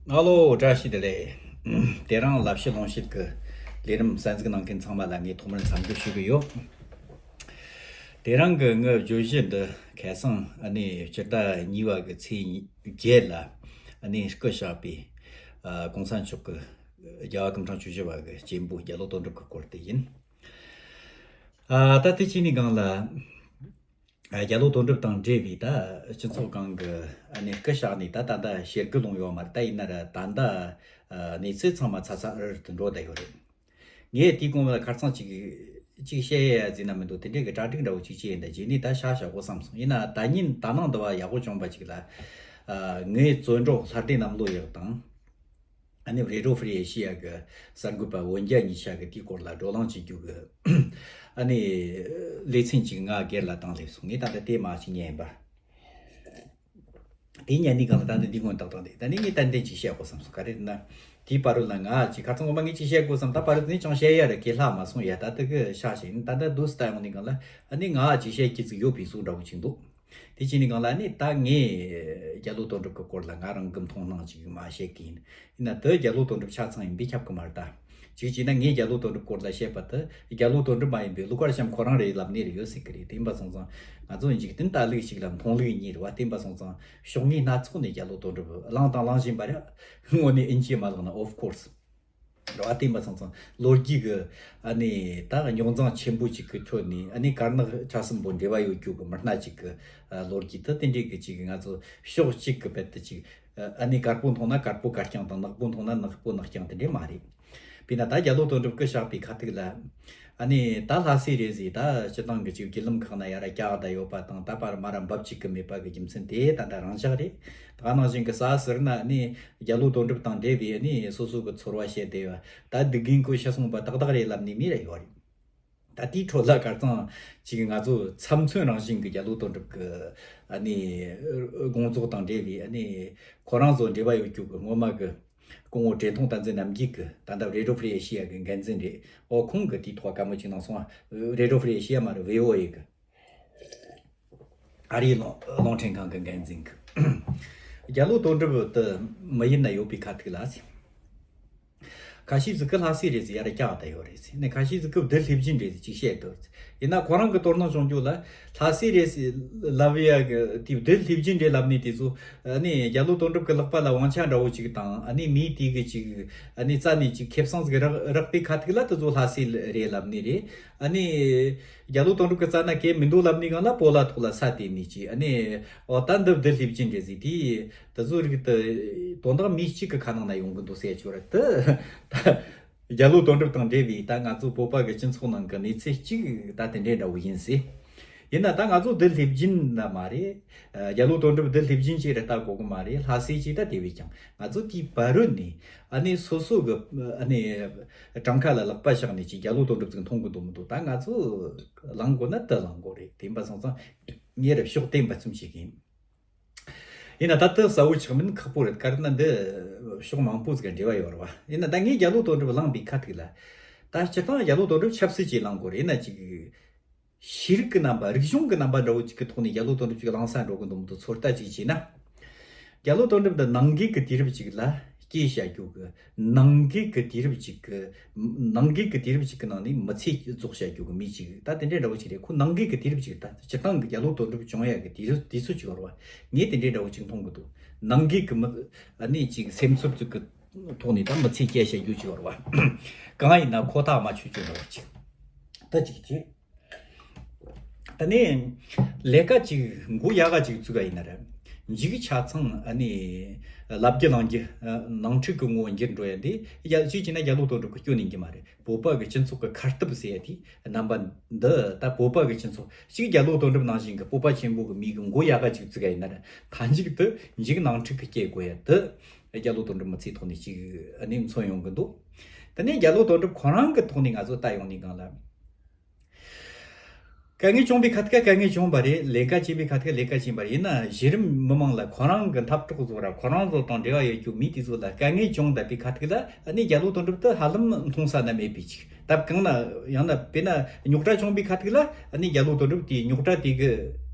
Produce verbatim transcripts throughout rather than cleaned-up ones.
ཨ་ལོ། བཀྲ་ཤིས་བདེ་ལེགས། དེ་རིང་ལབ་བཤད་ལུང་བཤད་ཀྱི་ལས་རིམ་གསན་གཟིགས་གནང་མཁན་ཚང་མ་ལ་ངས་ཐོག་མར་འཚམས་འདྲི་ཞུ་གི་ཡོད། དེ་རིང་གི་ངའི་བརྗོད་གཞི་འདི་ཁ་སང་ཨ་ནི་སྤྱི་ཟླ་གཉིས་པ་གི་ཚེས་བརྒྱད་ལ་ཨ་ནི་སྐུ་གཤེགས་པའི་ཨ་གོང་ས་མཆོག་གི་རྒྱལ་བ་སྐུ་ཕྲེང་བཅུ་བཞི་པ་གི་གཅེན་པོ་རྒྱ་ལོ་དོན་གྲུབ་ཀྱི་སྐོར་དེ་ཡིན། ཨ་ད་དེ་བྱས་ནས་སྒང་ལ། ཨ་རྒྱ་ལོ་དོན་གྲུབ་དང་འབྲེལ་བའི་ད་སྤྱི་ཚོགས་སྒང་གི་ཨ་ནི་སྐུ་གཤེགས་ནས་ད་ད་ལྟ་ཞེ་དགུ་ལོངས་ཡོད་མ་རེད། ད་ཡིན་ན་ར་ད་ལྟ་ཨ་གནས་ཚུལ་ཚང་མ་ཚ་ཚ་འུར་འུར་དུ་འགྲོ་བསྡད་ཡོད་རེད། ངས་དེའི་གོང་ལ་ཁ་རྩང་གཅིག་གཅིག་བཤད་ཡ་ཡ་ཟེར་ན་མི་འདུག་དེ་འདྲའི་གི་གྲ་སྒྲིག་འདྲ་བོ་གཅིག་བྱས་ཡིན། ད་རྗེས་ནས་ད་ཤ་ཤ་གོ་བསམ་སོང་། ཡིན་ན་ད་ཉིན་ད་ནངས་འདི་བ་ཡག་པོ་བྱུང་བ་ཅིག་ལ་ཨ་ངའི་བརྩོན་འགྲུས་ལྷ་སྡེ་གནམ་ལོ་ཡག་དང་། ཨ་ནི་རེ་ཌི་ཡོ་ཧྥི་རི་ཨེ་ཤི་ཡ་གི་གསར་འགོད་པ་འོན་རྒྱ་གཉིས་ཆ་གི་དེའི་སྐོར་ལ་བགྲོ་གླེང་བྱེད་རྒྱུ་གི་ཨ་ནི་ལེ་ཚན་ཅིག་ང་སྒེར་ལ་བཏང་སླེབས་སོང་། ངས་ད་ལྟ་དེ་མ་ཅིག་ཉན་པ། དེ་ཉན་ནི་གང་ལ་ད་ལྟ་འདི་སྔོན་ཏག་ཏག་དེ་ད་ནི་ངས་ཏན་ཏན་ཅིག་བཤད་དགོས་བསམ་སོང་། ག་རེ་ན་དེའི་བར་ལ་ང་ཅིག་ཁ་ཚང་ངོ་མ་ངས་ཅིག་བཤད་དགོས་བསམ། ད་བར་ནི་ཅང་བཤད་ཡ་རེ་གེ་ལྷག་མ་སོང་ཡ། ད་ལྟ་གི་ཤ་ཞིག་ད་ལྟ་དུས་སུ་ད་ཡོང་ནི་གང་ལ་ཨ་ནི་ང་ཅིག་བཤད་ཀྱི་ཚིག་ཡོད་པའི་སུ་འདྲ་བོ་ཅིག་འདུག་དེ་བྱས་ནས་གང་ལ་ནི་ད་ངས་རྒྱ་ལོ་དོན་གྲུབ་ཀྱི་སྐོར་ལ་ང་རང་གི་མཐོང་སྣང་ཅིག་མ་བཤད་ཀི་ཡིན། ཡིན་ན་དེ་རྒྱ་ལོ་དོན་གྲུབ་ཆ་ཚང་ཡིན་པས་ཁྱབ་ཀི་མ་རེད་ད། གཅིག་བྱས་ན་ངས་རྒྱ་ལོ་དོན་གྲུབ་སྐོར་ལ་བཤད་པ་དེ་རྒྱ་ལོ་དོན་གྲུབ་མ་ཡིན་པའི་ཀླུ་མཁར་བྱམས་ཁོ་རང་རེད་ལབ་ནི་རེད་ཡོད་སྲིད་ཀི་རེད། དེ་ཡིན་པ་སོང་ཙང་ང་ཚོ་འཇིག་རྟེན་ལྟ་ལུགས་ཤིག་ལ་མཐོང་ལུགས་གཉིས་རེད་བ། དེ་ཡིན་པ་སོང་ཙང་ཕྱོགས་ངོས་སྣ་ཚོགས་ནས་རྒྱ་ལོ་དོན་གྲུབ་བླངས་དང་བླངས་བཞིན་པ་རེད། དངོས་གནས་ཨིན་ཇི་མ་ལག་ན་of course། རེད་བ། དེ་ཡིན་པ་སོང་ཙང་ལོ་རྒྱུས་ཀྱི་ཨ་ནི་ད་རྙོག་འཛིང་ཆེན་པོ་ཅིག་གི་ཁྲོད་ནས་ཨ་ནི་དཀར་ནག་ཆ་གསུམ་པོ་འབྲེལ་བ་ཡོད་རྒྱུ་གི་མི་སྣ་ཅིག་གི་ཨ་ལོ་རྒྱུས་དེ་དེ་འདྲའི་གི་ཅིག་ང་ཚོ་ཕྱོགས་གཅིག་གི་བེད་དུ་ཅིག་ཨ་ནི་དཀར་པོ་མཐོང་ན་དཀར་པོ་དཀར་རྐྱང་དང་ནག་པོ་མཐོང་ན་ནག་པོ་ནག་རྐྱང་དེ་འདྲའི་མ་རེད། དཔེར་ན་ད་རྒྱ་ལོ་དོན་གྲུབ་སྐུ་གཤེགས་པའི་ཁ་ཐུག་ལ་ཨ་ནི་ད་ལྷ་སའི་རེད་ཟེར། ད་སྤྱི་བཏང་གི་ཅིག་བརྒྱུད་ལམ་ཁག་ན་ཡ་ར་བཀྱག་བསྡད་ཡོད་པ་དང་ད་བར་མ་ར་འབབ་ཅིག་གི་མེད་པ་གི་རྒྱུ་མཚན་དེ་ད་ད་རང་བཞག་རེད། ད་ག་ནང་བཞིན་གི་ས་ཟུར་ན་ཨ་ནི་རྒྱ་ལོ་དོན་གྲུབ་དང་འབྲེལ་བའི་ནི་སོ་སོ་གི་ཚོར་བ་བཤད་བསྡད་ཡོད། ད་སྡུག་རྒན་ཁོ་ཤི་སོང་པ་ཏག་ཏག་རེད་ལབ་ནི་མི་རེ་ཡོད་རེད། ད་དེའི་ཁྲོད་ལ་གར་ཚང་ཅིག་ང་ཚོ་ཚབ་མཚོན་རང་བཞིན་གི་རྒྱ་ལོ་དོན་གྲུབ་གི་ཨ་ནི་དགོངས་རྫོགས་དང་འབྲེལ་བའི་ཨ་ནི་ཁོ་རང་ཚོ་འབྲེལ་བ་ཡོད་རྒྱུ་གི་སྔོན་མ་གི་སྐུ་ངོ་བཀྲས་མཐོང་བསྟན་འཛིན་རྣམ་རྒྱལ་གི་ད་ལྟ་རེ་ཌི་ཡོ་ཧྥི་རི་ཨེ་ཤི་ཡ་གི་འགན་འཛིན་རེད། ཨོ་ཁོང་གི་དེའི་ཐོག་བཀའ་མོལ་ཅིག་གནང་སོང་ཨ། རེ་ཌི་ཡོ་ཧྥི་རི་ཨེ་ཤི་ཡ་མ་རེད། ཝི་ཨོ་ཨེ་གི། ཨ་རིའི་རླུང་རླུང་འཕྲིན་ཁང་གི་འགན་འཛིན་གི། རྒྱ་ལོ་དོན་གྲུབ་དེ་མི་ཡུལ་ན་ཡོད་པའི་ཁ་ཐུག་ལ་ཟེར། ཁ་ཤས་ཟིག་གི་ལྷ་སའི་རེད་ཟེར་ཡ་ར་བཀྱག་བསྡད་ཡོད་རེད་ཟེར་ནས། ཁ་ཤས་ཟིག་གི་བདུད་ལྷས་བྱིན་རེད་ཟེར་ཅིག་བཤད་འདུག་ཟེར། ཡིན་ན་ཁོ་རང་གི་དོ་སྣང་བྱུང་རྒྱུ་ལ་ལྷ་སའི་རེད་ཟེར་ལབ་ཡ་གི་དེ་བདུད་ལྷས་བྱིན་རེད་ལབ་ནས་དེ་ཚོ་ཨ་ནི་རྒྱ་ལོ་དོན་གྲུབ་གི་ལག་པ་ལ་དབང་ཆ་འདྲ་བོ་ཅིག་དང་ཨ་ནི་མིའི་དེ་གི་ཅིག་ཨ་ནི་རྩ་ནས་ཅིག་ཁེ་བཟང་ཟིག་རག་རག་པའི་ཁ་ཐུག་ལ་དེ་ཚོ་ལྷ་སའི་རེད་ལབ་ནི་རེད། ཨ་ནི། རྒྱ་ལོ་དོན་གྲུབ་ཀྱི་རྩ་ན་གས་མི་འདུག་ལབ་ནི་གང་ལ་སྤོ་ལོ་ཐོག་ལ་ས་དེ་ནི་ཅི་ཨ་ནི། འོ་ད་འདི་བདུད་ལྷས་བྱིན་རེད་ཟེར་དེ། དེ་ཚོ་རིགས་དེ་དོན་དག་མི་གཅིག་གི་ཁ་ནང་ན་ཡོང་གི་འདུག་ཟེར་ཆོག་རེད་དེ། ད་རྒྱ་ལོ་དོན་གྲུབ་དང་འབྲེལ་བའི་ད་ང་ཚོ་བོད་པ་གི་སྤྱི་ཚོགས་ནང་གི་གནས་ཚུལ་གཅིག་ད་དེ་འདྲའི་འདྲ་བོ་ཡིན་ཟེར། ཡིན་ན་ད་ང་ཚོ་བདུད་ལྷས་བྱིན་ན་མ་རེད། རྒྱ་ལོ་དོན་གྲུབ་བདུད་ལྷས་བྱིན་ཅིག་རེད་ལྟ་དགོས་གི་མ་རེད། ལྷ་སའི་ཅིག་ད་དེ་བས་ཀྱང་ང་ཚོ་དེའི་བར་རོལ་ནས་ཨ་ནི་སོ་སོ་གི་ཨ་ནི་བྲང་ཁ་ལ་ལག་པ་བཞག་ནས་ཅིག་རྒྱ་ལོ་དོན་གྲུབ་ཅིག་མཐོང་གི་འདུག་མི་འདུག་ད་ང་ཚོ་ལངས་དགོས་ན་དེ་ལངས་དགོས་རེད། དེ་ཡིན་པ་སོང་ཙང་ངས་ར་ཕྱོགས་དེ་འབད་བརྩོན་བྱེད་གི་ཡིན། ཡིན་ན་ད་དེ་གསལ་བོ་ཆགས་མིན་ཁག་པོ་རེད། ག་རེ་ན་འདི་ཕྱོགས་མང་པོ་ཟིག་ག་འབྲེལ་བ་ཡོད་རེད་བ། ཡིན་ན་ད་ངས་རྒྱ་ལོ་དོན་གྲུབ་ལངས་པའི་ཁ་ཐུག་ལ་ད་སྤྱིར་བཏང་རྒྱ་ལོ་དོན་གྲུབ་ཆབ་སྲིད་ཅིག་ལངས་དགོས་རེད། ཡིན་ན་ཅིག་ཤེས་རིག་གི་རྣམ་པ་རིག་གཞུང་གི་རྣམ་པ་འདྲ་བོ་ཅིག་གི་ཐོག་ནས་རྒྱ་ལོ་དོན་གྲུབ་ཅིག་ལངས་ས་འགྲོ་གི་འདུག་མི་འདུག་ཚོད་ལྟ་ཅིག་བྱས་ན། རྒྱ་ལོ་དོན་གྲུབ་འདི་ནང་འགལ་གྱི་དུས་རབས་ཅིག་ལ་སྐྱེས་བྱ་རྒྱུ་གི་ནང་འགལ་གྱི་དུས་རབས་ཅིག་གི་ནང་འགལ་གྱི་དུས་རབས་ཅིག་གི་ནང་ནས་མི་ཚེ་རྫོགས་བྱ་རྒྱུ་གི་མི་ཅིག་ད་དེ་འདྲའི་འདྲ་བོ་ཅིག་རེད། ཁོ་ནང་འགལ་གྱི་དུས་རབས་ཅིག་ད་སྤྱིར་བཏང་གི་རྒྱ་ལོ་དོན་གྲུབ་བྱུང་ཡ་གི་དུས་རབས་དུས་ཚོད་ཅིག་ཡོད་རེད་བ། ངས་དེ་འདྲའི་འདྲ་བོ་ཅིག་མཐོང་གི་འདུག་ནང་འགལ་གྱི་མི་ཨ་ནི་ཅིག་སེམས་ཚོར་ཅིག་གི་ཐོག་ནས་ད་མི་ཚེ་སྐྱེལ་བྱ་རྒྱུ་ཅིག་ཡོད་རེད་བ། གང་ཡིན་ན་ཁོ་ཐག་མ་ཆོད་ཅིག་འདྲ་བོ་ཅིག་ད་ཅིག་ཅིག་ད་ནི་ལས་ཀ་ཅིག་མགོ་ཡག་ག་ཅིག་བཙུགས་ག་ཡིན་ན་ར། འཇིག་ཆ་ཚང་ཨ་ནི་ལབ་རྒྱུ་ལང་རྒྱུ་ནང་འཁྲུག་གི་ངོ་བོ་འགྱུར་འགྲོ་ཡ་འདི་ཡ་ཅིག་བྱས་ན་རྒྱ་ལོ་དོན་གྲུབ་ཀྱི་སྐྱོན་ཡིན་གྱི་མ་རེད། བོད་པ་གི་སྤྱི་ཚོགས་ཀྱི་ཁ་གཏུབ་ཟེར་ཡ་དེ་རྣམ་པ་འདི་ད་བོད་པ་གི་སྤྱི་ཚོགས་གཅིག་རྒྱ་ལོ་དོན་གྲུབ་ནང་བཞིན་གྱི་སྤོབས་པ་ཆེན་པོ་གི་མི་གི་མགོ་ཡག་ག་ཅིག་བཙུགས་ག་ཡིན་ན་ར། མཐའ་མཇུག་ཏུ་འཇིག་ནང་འཁྲུག་གི་སྐྱེལ་དགོས་ཡ་དེ་རྒྱ་ལོ་དོན་གྲུབ་མི་ཚེའི་ཐོག་ནས་ཅིག་ཨ་ནི་མཚོན་ཡོང་གི་འདུག་ད་ནི་རྒྱ་ལོ་དོན་གྲུབ་ཁོ་རང་གི་ཐོག་ནས་ང་ཚོ་ལྟ་ཡོང་ནས་གང་ལ། དཀའ་ངལ་བྱུང་བའི་ཁ་ཐུག་དཀའ་ངལ་བྱུང་བ་རེད། ལས་ཀ་བྱེད་པའི་ཁ་ཐུག་ལས་ཀ་བྱེད་པ་རེད། ཡིན་ན་གཞི་རིམ་མི་མང་ལ་ཁོ་རང་གི་འཐབ་གྲོགས་ཚོ་ར་ཁོ་རང་ཚོ་དང་འབྲེལ་བ་ཡོད་རྒྱུ་མི་དེ་ཚོ་ལ་དཀའ་ངལ་བྱུང་བསྡད་པའི་ཁ་ཐུག་ལ་ཨ་ནི་རྒྱ་ལོ་དོན་གྲུབ་དེ་ཧ་ལམ་མཐོང་ས་ན་མེད་པའི་ཅིག་ད་གང་ན་ཡང་ན་དཔེར་ན་རྙོག་དྲ་བྱུང་བའི་ཁ་ཐུག་ལ་ཨ་ནི་རྒྱ་ལོ་དོན་གྲུབ་དེའི་རྙོག་དྲ་དེ་གི་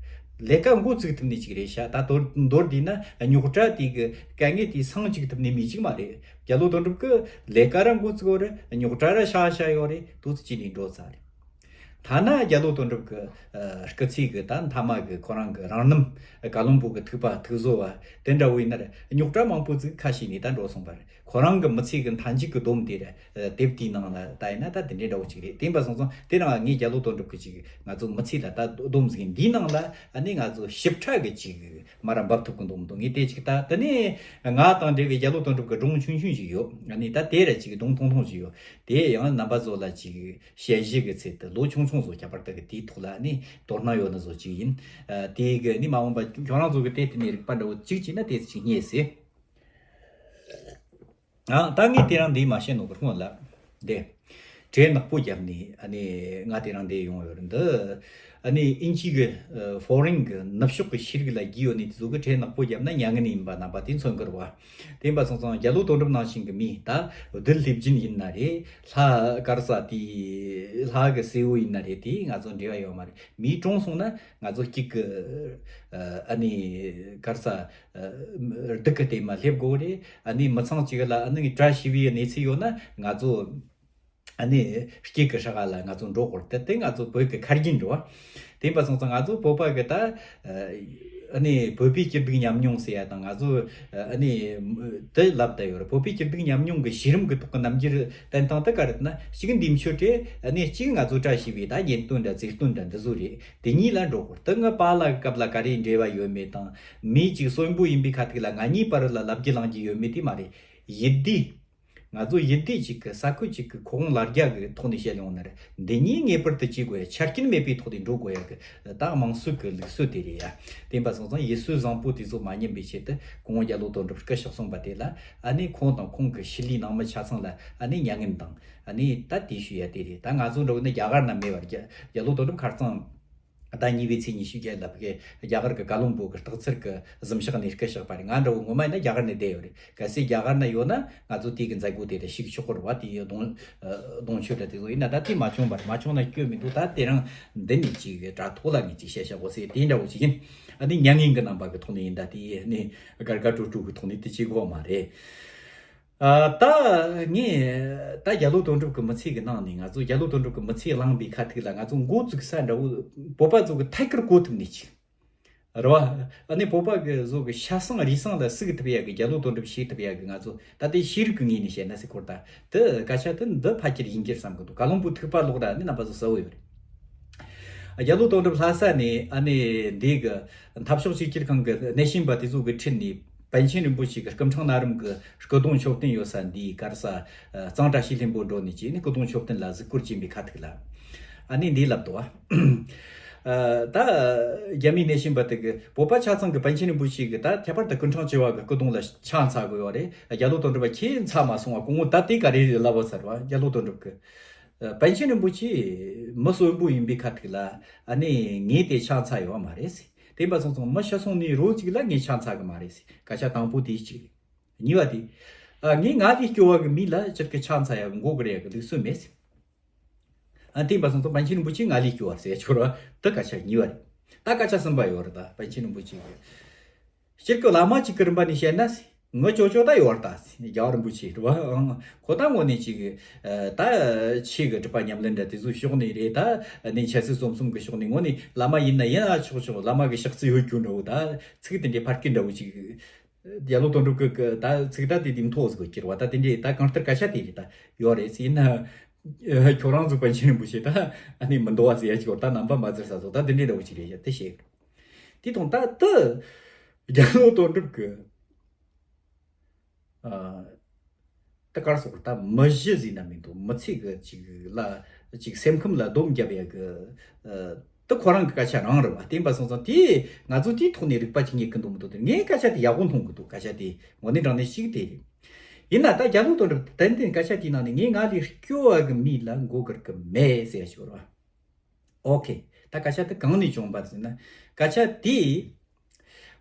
ལས་ཀ་འགོ་བཙུགས་ཐུབ་ནི་ཅིག་རེད་ཤག་ད་མདོར་མདོར་བསྡུས་ན་རྙོག་དྲ་དེ་གི་དཀའ་ངལ་དེ་སངས་ཅིག་ཐུབ་ནི་མི་ཅིག་མ་རེད། རྒྱ་ལོ་དོན་གྲུབ་ཀྱི་ལས་ཀ་ར་འགོ་བཙུགས་ཡོད་རེད། རྙོག་དྲ་ར་ཤ་ཤ་ཡོད་རེད། དུས་ཚོད་ཅིག་ནས་འགྲོ་ཚར་རེད། ཐ་ན་རྒྱ་ལོ་དོན་གྲུབ་ཀྱི་ཨ་སྐུ་ཚེ་གི་ད་མཐའ་མ་གི་ཁོ་རང་གི་རང་རྣམ་བཀའ་བློན་པོ་གི་ཐུག་པ་ཐུག་བཟོ་བ་དེ་འདྲ་བོ་ཡིན་ན་ར་རྙོག་དྲ་མང་པོ་ཅིག་ཁ་ཕྱེ་ནས་ད་འགྲོ་སོང་བ་རེད། ཁོ་རང་གི་མི་ཚེ་གི་མཐའ་མཇུག་གི་སྡོམ་དེ་ར་དེབ་དེའི་ནང་ལ་ད་ཡིན་ན་ད་དེ་འདྲའི་འདྲ་བོ་ཅིག་རེད། དེ་ཡིན་པ་སོང་ཙང་དེ་རིང་ངས་རྒྱ་ལོ་དོན་གྲུབ་ཀྱི་ཅིག་ང་ཚོ་མི་ཚེ་ལ་ད་སྡོམ་ཟིག་ཡིན། འདིའི་ནང་ལ་ཨ་ནི་ང་ཚོ་ཞིབ་ཕྲ་གི་ཅིག་མ་ར་འབབ་ཐུབ་གི་འདུག་མི་འདུག་ངས་དེ་ཅིག་ད་དེ་ནས་ང་དང་འབྲེལ་བའི་རྒྱ་ལོ་དོན་གྲུབ་ཀྱི་སྒྲུང་ཆུང་ཆུང་ཞིག་ཡོད། ཨ་ནི་ད་དེ་ར་ཅིག་སྒྲུང་ཐུང་ཐུང་ཞིག་ཡོད། དེ་ཡང་རྣམ་པ་ཚོ་ལ་ཅིག་དཔྱད་གཞི་གི་ཚད་དུ་ལོ་ཆུང་ཆུང་བཟོ་ཁྱད་པར་དུ་གི་དེའི་ཐོག་ལ་ནི་དོ་སྣང་ཡོད་ནི་བཟོ་ཅིག་ཡིན། ཨ་དེ་གི་ནི་མ་འོངས་པ་ཁྱོད་རང་ཚོ་གི་དེ་དེ་ནས་རིག་པ་འདྲ་བོ་ཅིག་བྱས་ན་དེ་ཅིག་རྙེད་སྲིད། ཨ་ད་ངས་དེ་རིང་འདི་མ་བཤད་ནོ་གི་སྔོན་ལ་དེ་གྲལ་ནག་པོ་བརྒྱབ་ནས་ཨ་ནི་ང་དེ་རིང་འདི་ཡོང་ཡོད་རེད། འདི་ཨ་ནི་ཨིན་ཇི་གི་ཨ་ཧྥོ་རིན་གི་ནུབ་ཕྱོགས་གི་ཤེས་རིག་ལ་རྒྱུས་ཡོད་ནི་དེ་ཚོ་གི་གྲལ་ནག་པོ་བརྒྱབ་ན་མྱ་ངན་ཡིན་པ་རྣམ་པ་དེ་མཚོན་གི་རེད་བ། དེ་ཡིན་པ་སོང་ཙང་རྒྱ་ལོ་དོན་གྲུབ་ནང་བཞིན་གི་མི་ད་བདུད་ལྷས་སྦྱིན་ཡིན་ན་རེད། ལྷ་ག་རེ་ཟེར་དེ་ལྷ་གི་སྲས་པོ་ཡིན་ན་རེད། དེ་ང་ཚོ་འབྲེལ་བ་ཡོད་མ་རེད། མི་གྲོངས་སོང་ན་ང་ཚོ་གཅིག་གི་ཨ་ནི་ག་རེ་ཟེར་སྡུག་གི་དེ་མ་སླེབས་དགོས་རེད། ཨ་ནི་མི་ཚང་གཅིག་ལ་ཨ་ནི་གྲལ་ཞིག་པའི་གནས་ཚུལ་ཡོད་ན་ང་ཚོ་ཨ་ནི་སྐྱིད་གི་ཧྲ་ག་ལ་ང་ཚོ་འགྲོ་དགོས་རེད། དེ་ང་ཚོ་བོད་ཀྱི་ཁ་རྒྱུན་འགྲོ་བ། དེ་ཡིན་པ་སོང་ཙང་ང་ཚོ་བོད་པ་གི་ད་ཨ་ནི་བོད་པའི་སྐྱིད་སྡུག་མཉམ་མྱོང་ཟེར་ཡ་དང་ང་ཚོ་ཨ་ནི་དེ་ལབ་བསྡད་ཡོད་རེད། བོད་པའི་སྐྱིད་སྡུག་མཉམ་མྱོང་གི་གཞི་རིམ་གི་ཐོག་གི་རྣམ་འགྱུར་བསྟན་སྟངས་དེ་ག་རེད་ན་གཅིག་འདི་མཆོད་དེ་ཨ་ནི་གཅིག་ང་ཚོ་བཀྲ་ཤིས་པའི་ད་གཉེན་སྟོན་འདྲ་རྩེ་སྟོན་འདྲ་འདི་ཚོ་རེད། དེ་གཉིས་ལ་འགྲོ་དགོས། དེ་ངའི་པཱ་ལགས་སྐབས་ལ་ག་རེ་འབྲེལ་བ་ཡོད་མེད་དང་མི་གཅིག་གསོན་པོ་ཡིན་པའི་ཁ་ཐུག་ལ་ང་གཉིས་བར་ལ་ལབ་རྒྱུ་ལངས་རྒྱུ་ཡོད་མེད་དེ་མ་རེད། ཡིད་བདེ། ང་ཚོ་ཡིད་བདེ་གཅིག་གི་ས་ཁུལ་གཅིག་གི་ཁོ་དབང་ལ་རྒྱ་གི་ཐོག་ནས་བཤད་ཡོང་ན་རེད། འདི་གཉིས་ངེས་པར་དུ་བྱེད་དགོས་ཡ། ཆ་རྐྱེན་མེད་པའི་ཐོག་ནས་འགྲོ་དགོས་ཡ་གི་ད་དམངས་སྲོལ་གི་ལུགས་སྲོལ་དེ་རེད་ཡ། དེ་ཡིན་པ་སོང་ཙང་ཡུལ་སྲོལ་བཟང་པོ་དེ་ཚོ་མ་ཉམས་པའི་ཆེད་དུ་སྐུ་ངོ་རྒྱ་ལོ་དོན་གྲུབ་སྐུ་གཤེགས་སོང་པ་དེ་ལ་ཨ་ནི་ཁོང་དང་ཁོང་གི་ཞི་ལིའི་ནང་མི་ཆ་ཚང་ལ་ཨ་ནི་མྱ་ངན་དང་ཨ་ནི་ད་དེ་ཞུ་ཡ་དེ་རེད། ད་ང་ཚོ་འགྲོ་གི་ནི་རྒྱ་གར་ན་མེད་པར་རྒྱ་རྒྱ་ལོ་དོན་གྲུབ་ཁ་རྩང་ཟླ་གཉིས་པའི་ཚེས་ཉི་ཤུ་བརྒྱད་ལ་ཕ་གི་རྒྱ་གར་གྱི་བཀའ་བློན་པོ་གི་སྟག་འཚེར་གྱི་གཟིམ་ཤག་ནས་སྐུ་གཤེགས་པ་རེད། ང་འདྲ་བོ་ངོ་མ་ཡིན་ན་རྒྱ་གར་ནས་བསྡད་ཡོད་རེད། གལ་སྲིད་རྒྱ་གར་ན་ཡོད་ན་ང་ཚོ་དེ་གི་མཛད་སྒོ་དེ་ལ་ཞུགས་ཆོག་གི་རེད་བ། དེ་ཡི་གདུང་གདུང་མཆོད་དྲ་དེ་ཚོ་ཡིན་ན་ད་དེ་མ་བྱུང་བར་མ་བྱུང་ན་སྐྱོན་མི་འདུག་ད་དེ་རིང་འདི་ནས་ཅིག་དྲ་ཐོག་ལ་ངས་ཅིག་བཤད་བཞག་གོ་ཟེར་དེ་འདྲ་བོ་ཅིག་ཡིན། ཨ་ནི་མྱ་ངན་གྱི་རྣམ་པ་གི་ཐོག་ནས་ཡིན། ད་དེ་ནི་དགའ་དགའ་སྤྲོ་སྤྲོ་གི་ཐོག་ནས་དེ་བྱེད་དགོས་མ་རེད། ཨ་ད་ངས་ད་རྒྱ་ལོ་དོན་གྲུབ་ཀྱི་མི་ཚེ་གི་ནང་ནས་ང་ཚོ་རྒྱ་ལོ་དོན་གྲུབ་ཀྱི་མི་ཚེ་བླངས་པའི་ཁ་ཐུག་ལ་ང་ཚོ་འགོ་བཙུགས་ས་འདྲ་བོ་བོད་པ་ཚོ་གི་ཐད་ཀར་གོ་ཐུབ་ནི་ཅིག་རེད་བ། ཨ་ནི་བོད་པ་གི་བཟོ་གི་ཤ་གསང་རུས་གསང་ལ་ཟུག་ཐུབ་ཡ་གི་རྒྱ་ལོ་དོན་གྲུབ་ཤེས་ཐུབ་ཡ་གི་ང་ཚོ་ད་ལྟའི་ཤེས་རིག་གི་ངོས་ནས་བཤད་ན་ཟེར་སྐོར་ད་དེ་སྐད་ཆ་དེ་འདི་ཕལ་ཆེར་ཡིན་གྱི་རེད་བསམ་གི་འདུག་བཀའ་བློན་པོ་ཐུག་པ་ལོག་ར་ནི་རྣམ་པ་ཚོ་གསལ་བོ་ཡོད་རེད། རྒྱ་ལོ་དོན་གྲུབ་ལྷ་ས་ནས་ཨ་ནི་འདི་གི་འཐབ་ཕྱོགས་གཅིག་གྱུར་ཁང་གི་སྣེ་ཤན་པ་དེ་ཚོ་གི་ཁྲིད་ནས་པཎ་ཆེན་རིན་པོ་ཆེ་གི་སྐུ་ཕྲེང་ན་རིམ་གི་སྐུ་གདུང་མཆོད་རྟེན་ཡོད་ས་འདིའི་ག་རེ་ཟེར་གཙང་བཀྲ་ཤིས་ལྷུན་པོ་འགྲོ་ནས་ཅིག་ནི་སྐུ་གདུང་མཆོད་རྟེན་ལ་གཟིགས་སྐོར་ཕྱིན་པའི་ཁ་ཐུག་ལ་ཨ་ནི་འདི་ལབ་འདུག་བ། ཨ་ད་རྒྱ་མིའི་སྣེ་ཤན་པ་དེ་གི་བོད་པ་ཆ་ཚང་གི་པཎ་ཆེན་རིན་པོ་ཆེ་གི་ད་ཁྱད་པར་དུ་སྐུ་ཕྲེང་བཅུ་བ་གི་སྐུ་གདུང་ལ་ཕྱག་འཚལ་དགོས་ཡོད་རེད། རྒྱ་ལོ་དོན་གྲུབ་པ་ཁྱེད་འཚལ་མ་སོང་བ་སྐུ་ངོ་ད་དེ་ག་རེ་ལབ་པ་ཟེར་བ་རྒྱ་ལོ་དོན་གྲུབ་གི། པཎ་ཆེན་རིན་པོ་ཆེ་མི་གསོན་པོ་ཡིན་པའི་ཁ་ཐུག་ལ་ཨ་ནི་ངས་དེ་ཕྱག་འཚལ་ཡོད་མ་རེད་ཟེར། དེ་འབའ་སོང་ཙང་མི་ཤི་སོང་ནས་རོ་གཅིག་ལ་ངས་ཕྱག་འཚལ་གི་མ་རེད་ཟེར། སྐད་ཆ་དང་པོ་དེ་གཅིག་རེད། གཉིས་པ་དེ། ཨ་ངས་ང་ལས་སྐྱོ་བ་གི་མི་ལ་སྤྱིར་གི་ཕྱག་འཚལ་ཡག་མགོ་སྒུར་ཡག་གི་ལུགས་སྲོལ་མེད་ཟེར། ཨ་དེ་འབའ་སོང་ཙང་པཎ་ཆེན་རིན་པོ་ཆེ་ང་ལས་སྐྱོ་བ་ཟེར་ཡག་ཆོག་ར་དེ་སྐད་ཆ་གཉིས་པ་རེད། ད་སྐད་ཆ་གསུམ་པ་ཡོད་རེད། ད་པཎ་ཆེན་རིན་པོ་ཆེ་གི། སྤྱིར་གི་བླ་མ་གཅིག་གི་རིམ་པ་ནས་བཤད་ན་ངི་ཅོ་ཅོ་ད་ཡོད་རེད་ད། རྒྱལ་བ་རིན་པོ་ཆེ་རེད་བ། ཨང་། ཁོ་ད་དངོས་གནས་ཅིག་ད་ཆོས་གི་སྒྲུབ་པ་ཉམས་ལེན་འདྲ་དེ་ཚོའི་ཕྱོགས་ནས་རེད། ད་ནི་འཆད་རྩོད་རྩོམ་གསུམ་གི་ཕྱོགས་ནས་དངོས་གནས་བླ་མ་ཡིན་ན་ཡིན་ཨ་ཆོག་ཆོག་བླ་མ་གི་ཕྱག་རྩི་ཡོད་རྒྱུ་འདྲ་བོ་ད་ཚིག་དེ་འདྲའི་ཕར་སྐད་འདྲ་བོ་ཅིག་རྒྱ་ལོ་དོན་གྲུབ་ཀྱི་ད་ཚིག་ད་དེ་དེ་མཐོ་ཟིག་གི་ཁྱེར་བ་ད་དེ་འདྲའི་ད་གང་ལྟར་སྐད་ཆ་དེ་རེད་ད་ཡོད་རེད་ཟེར་ན། ཁྱོད་རང་ཚོ་པཎ་ཆེན་རིན་པོ་ཆེ་ད་ཨ་ནི་མི་འདུག་བ་ཟེར་ཡ་ཅིག་ད་རྣམ་པ་མ་ཟེར་ས་ཚོ་ད་དེ་འདྲའི་འདྲ་བོ་ཅིག་རེད་ཡ་དེ་བཤད། དེ་དང་ད་ད་རྒྱ་ལོ་དོན་གྲུབ་ཀྱི་ཨ་ད་གར་སོགས་ད་མི་གཞི་ཟིན་ན་མི་འདུག་མི་ཚེ་གི་ཅིག་ལ་ཅིག་སེམས་ཁམས་ལ་སྡོམ་རྒྱབ་ཡ་གི་ཨ་ད་ཁོ་རང་གི་སྐད་ཆ་རང་རེད་བ། བསྟན་པ་སོང་ཙང་དེ་ང་ཚོ་དེའི་ཐོག་ནས་རིག་པ་ཅིག་རྙེད་གི་འདུག་མི་འདུག་དེ་ངའི་སྐད་ཆ་དེ་ཡག་པོ་མཐོང་གི་འདུག་སྐད་ཆ་དེ་དངོས་གནས་དྲང་གནས་ཤིག་དེ་རེད། ཡིན་ན་ད་རྒྱ་ལོ་དོན་གྲུབ་ཏན་ཏན་སྐད་ཆ་དེའི་ནང་ནས་ངས་ང་ལས་སྐྱོ་བ་གི་མི་ལ་མགོ་སྒུར་གི་མེད་ཟེར་ཞིག་རེད་བ། ཨོ་ཁེ། ད་སྐད་ཆ་དེ་གང་ནས་བྱུང་བ་ཟེར་ན། སྐད་ཆ་དེ་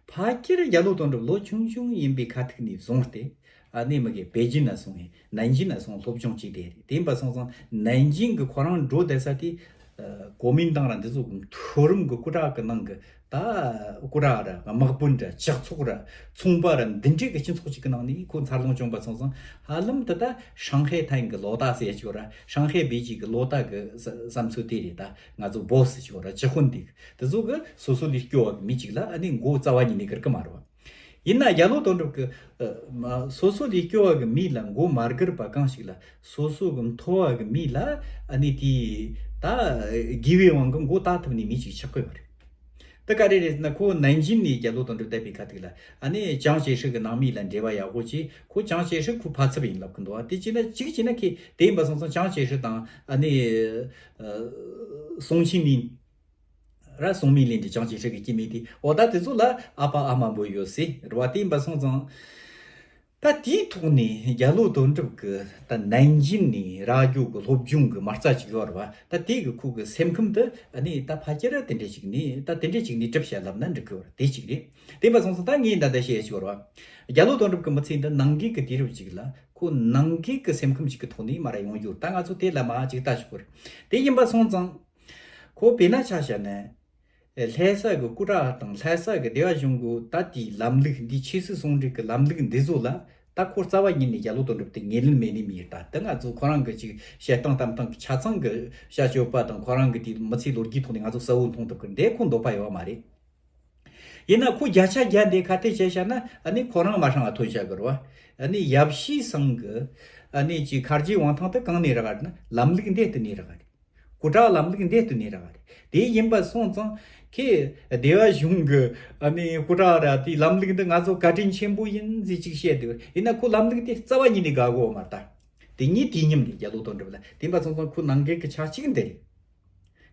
ཕལ་ཆེར་རྒྱ་ལོ་དོན་གྲུབ་ལོ་ཆུང་ཆུང་ཡིན་པའི་ཁ་ཐུག་ནས་བཟུང་སྟེ། ཨ་ནེ་མི་གེ་པེ་ཅིན་ན་སོང་ངས་ནན་ཅིན་ན་སོང་སློབ་སྦྱོང་བྱས་ཏེ་རེད། དེ་ཡིན་པ་སོང་ཙང་ནན་ཅིན་གི་ཁོ་རང་འགྲོ་བསྡད་ས་དེ་ གོ་མིན་ཏང་ར་འདི་ཚོ་མཐོ་རིམ་གྱི་སྐུ་དྲག་གི་ནང་གི་ད་སྐུ་དྲག་ར་དམག་དཔོན་ར་ཇག་ཚོགས་ར་ཚོང་པ་ར་འདི་འདྲའི་གི་སྤྱི་ཚོགས་ཅིག་གི་ནང་ནས་ཁོ་འཚར་ལོངས་བྱུང་པ་སོང་ཙང་ཧ་ལམ་དེ་ད་ཧྲང་ཧའེ་ཐན་གི་ལོ་ཏ་ཟེར་ཅིག་ཡོད་ར། ཧྲང་ཧའེ་བེ་ཅིག་གི་ལོ་ཏ་གི་བསམ་ཚུལ་དེ་རེད། ད་ང་ཚོ་བོ་སི་ཅིག་ཡོད་ར། ཇི་ཧོན་དེ་དེ་ཚོ་གི་སོ་སོ་ལས་སྐྱོ་བ་གི་མི་ཅིག་ལ་ཨ་ནི་མགོ་རྩ་བ་ཉིད་ནས་སྒུར་གི་མ་རེད་བ། ཡིན་ན་རྒྱ་ལོ་དོན་གྲུབ་ཀྱི་ཨ་མ་སོ་སོ་ལས་སྐྱོ་བ་གི་མི་ལ་མགོ་མ་སྒུར་པ་གང་ཞིག་ལ་སོ་སོ་གི་མཐོ་བ་གི་མི་ལ་ཨ་ནི་དེ་ད་དགེ་བའི་དབང་གི་མགོ་བཏགས་ཐུབ་ནི་མི་ཞིག་ཆགས་ཀྱི་ཡོད་རེད། དེ་ག་རེ་རེད་ཟེར་ན་ཁོ་ནན་ཅིན་ནས་རྒྱ་ལོ་དོན་གྲུབ་བསྡད་པའི་ཁ་ཐུག་ལ་ཨ་ནི་ཅང་ཅེ་ཧྲི་གི་ནང་མི་ལ་འབྲེལ་བ་ཡག་པོ་བྱས། ཁོ་ཅང་ཅེ་ཧྲི་ཁོ་ཕ་ཚབ་ཡིན་ལབ་ཀྱི་འདུག་བ། དེ་བྱས་ན་གཅིག་བྱས་ན་ཁོས་དེ་ཡིན་པ་སོང་ཙང་ཅང་ཅེ་ཧྲི་དང་ཨ་ནི་ཨ་སུང་ཆིང་མིན། ར་སུང་མིན་ལིན་འདྲ་ཅང་ཅེ་ཧྲི་གི་སྐྱེ་དམན་དེ་འོ་ད་དེ་ཚོ་ལ་ཨ་ཕ་ཨ་མ་འབོད་ཡོད་སྲིད་རེད་བ། དེ་ཡིན་པ་སོང་ཙང་ད་དེའི་ཐོག་ནས་རྒྱ་ལོ་དོན་གྲུབ་ཀྱི་ད་ནན་ཅིན་ནས་ར་རྒྱུ་གི་སློབ་སྦྱོང་གི་མ་རྩ་ཅིག་ཡོད་རེད་བ། ད་དེ་གི་ཁོ་གི་སེམས་ཁམས་དེ་ཨ་ནི་ད་ཕལ་ཆེར་དེ་འདྲ་ཅིག་ནས་ད་དེ་འདྲ་ཅིག་ནས་གྲུབ་བྱ་ལབ་ན་འགྲིག་གི་ཡོད་རེད། དེ་གཅིག་རེད། དེ་ཡིན་པ་སོང་ཙང་ད་ངས་ད་ལྟ་བཤད་ཡ་ཅིག་ཡོད་རེད་བ། རྒྱ་ལོ་དོན་གྲུབ་ཀྱི་མི་ཚེ་འདི་ནང་འགལ་གྱི་དུས་རབས་ཅིག་ལ་ཁོ་ནང་འགལ་གྱི་སེམས་ཁམས་ཅིག་གི་ཐོག་ནས་མར་ཡོང་རྒྱུ། ད་ང་ཚོ་དེ་ལ་མར་ཅིག་ལྟ་ཞིག་དགོས་རེད། དེ་ཡིན་པ་སོང་ཙང་། ཁོ་དཔེར་ན་ཆ་བཞག་ན། ལྷ་ས་གི་སྐུ་དྲག་དང་ལྷ་ས་གི་སྡེ་བ་གཞུང་གི་ད་ལྟའི་ལམ་ལུགས་འདི་ཆོས་སྲིད་ཟུང་འབྲེལ་གྱི་ལམ་ལུགས་འདི་ཚོ་ལ་ད་ཁོ་རྩ་བ་ཉིད་ནས་རྒྱ་ལོ་དོན་གྲུབ་དེ་ངོས་ལེན་མེད་ནི་མི་ཡིན། ད་དེ་ང་ཚོ་ཁོ་རང་གི་ཅིག་བཤད་སྟངས་བཏང་སྟངས་ཀྱི་ཆ་ཚང་གི་བྱ་སྤྱོད་པ་དང་ཁོ་རང་གི་དེ་མི་ཚེའི་ལོ་རྒྱུས་ཐོག་ནས་ང་ཚོ་གསལ་བོ་མཐོང་ཐུབ་གི་འདི་ཁོ་འདོད་པ་ཡོད་པ་མ་རེད། ཡིན་ན་ཁོ་བརྒྱ་ཆ་བརྒྱ་འདི་ཁ་གཏད་བྱས་བཞག་ན་ཨ་ནི་ཁོ་རང་མ་ཧྲང་ང་ཐོན་བཞག་གི་རེད་བ། ཨ་ནི་ཡབ་གཞིས་ཚང་གི་ཨ་ནི་ཅིག་ཁ་རྗེ་དབང་ཐང་དེ་གང་ནས་རག་ག་རེད་ན་ལམ་ལུགས་འདི་ལྟ་ནས་རག་ག་རེད། སྐུ་དྲག་ལམ་ལུགས་འདི་ལྟ་ནས་རག་ག་རེད། དེ་ཡིན་པ་སོང་ཙང་ཁོས་སྡེ་བ་གཞུང་གི་ཨ་ནི་སྐུ་དྲག་ར་དེའི་ལམ་ལུགས་འདི་ང་ཚོ་བཀའ་དྲིན་ཆེན་པོ་ཡིན་ཟེར་ཅིག་བཤད་འདུག་ཡིན་ན་ཁོ་ལམ་ལུགས་དེ་རྩ་བ་ཉིད་ནས་དགའ་གོ་མ་ད། དེ་ཉིད་དེ་ཉིད་རེད། རྒྱ་ལོ་དོན་གྲུབ་ལ་དེ་ཡིན་པ་སོང་ཙང་ཁོ་ནང་འགལ་གྱི་ཆ་གཅིག་འདི་རེད།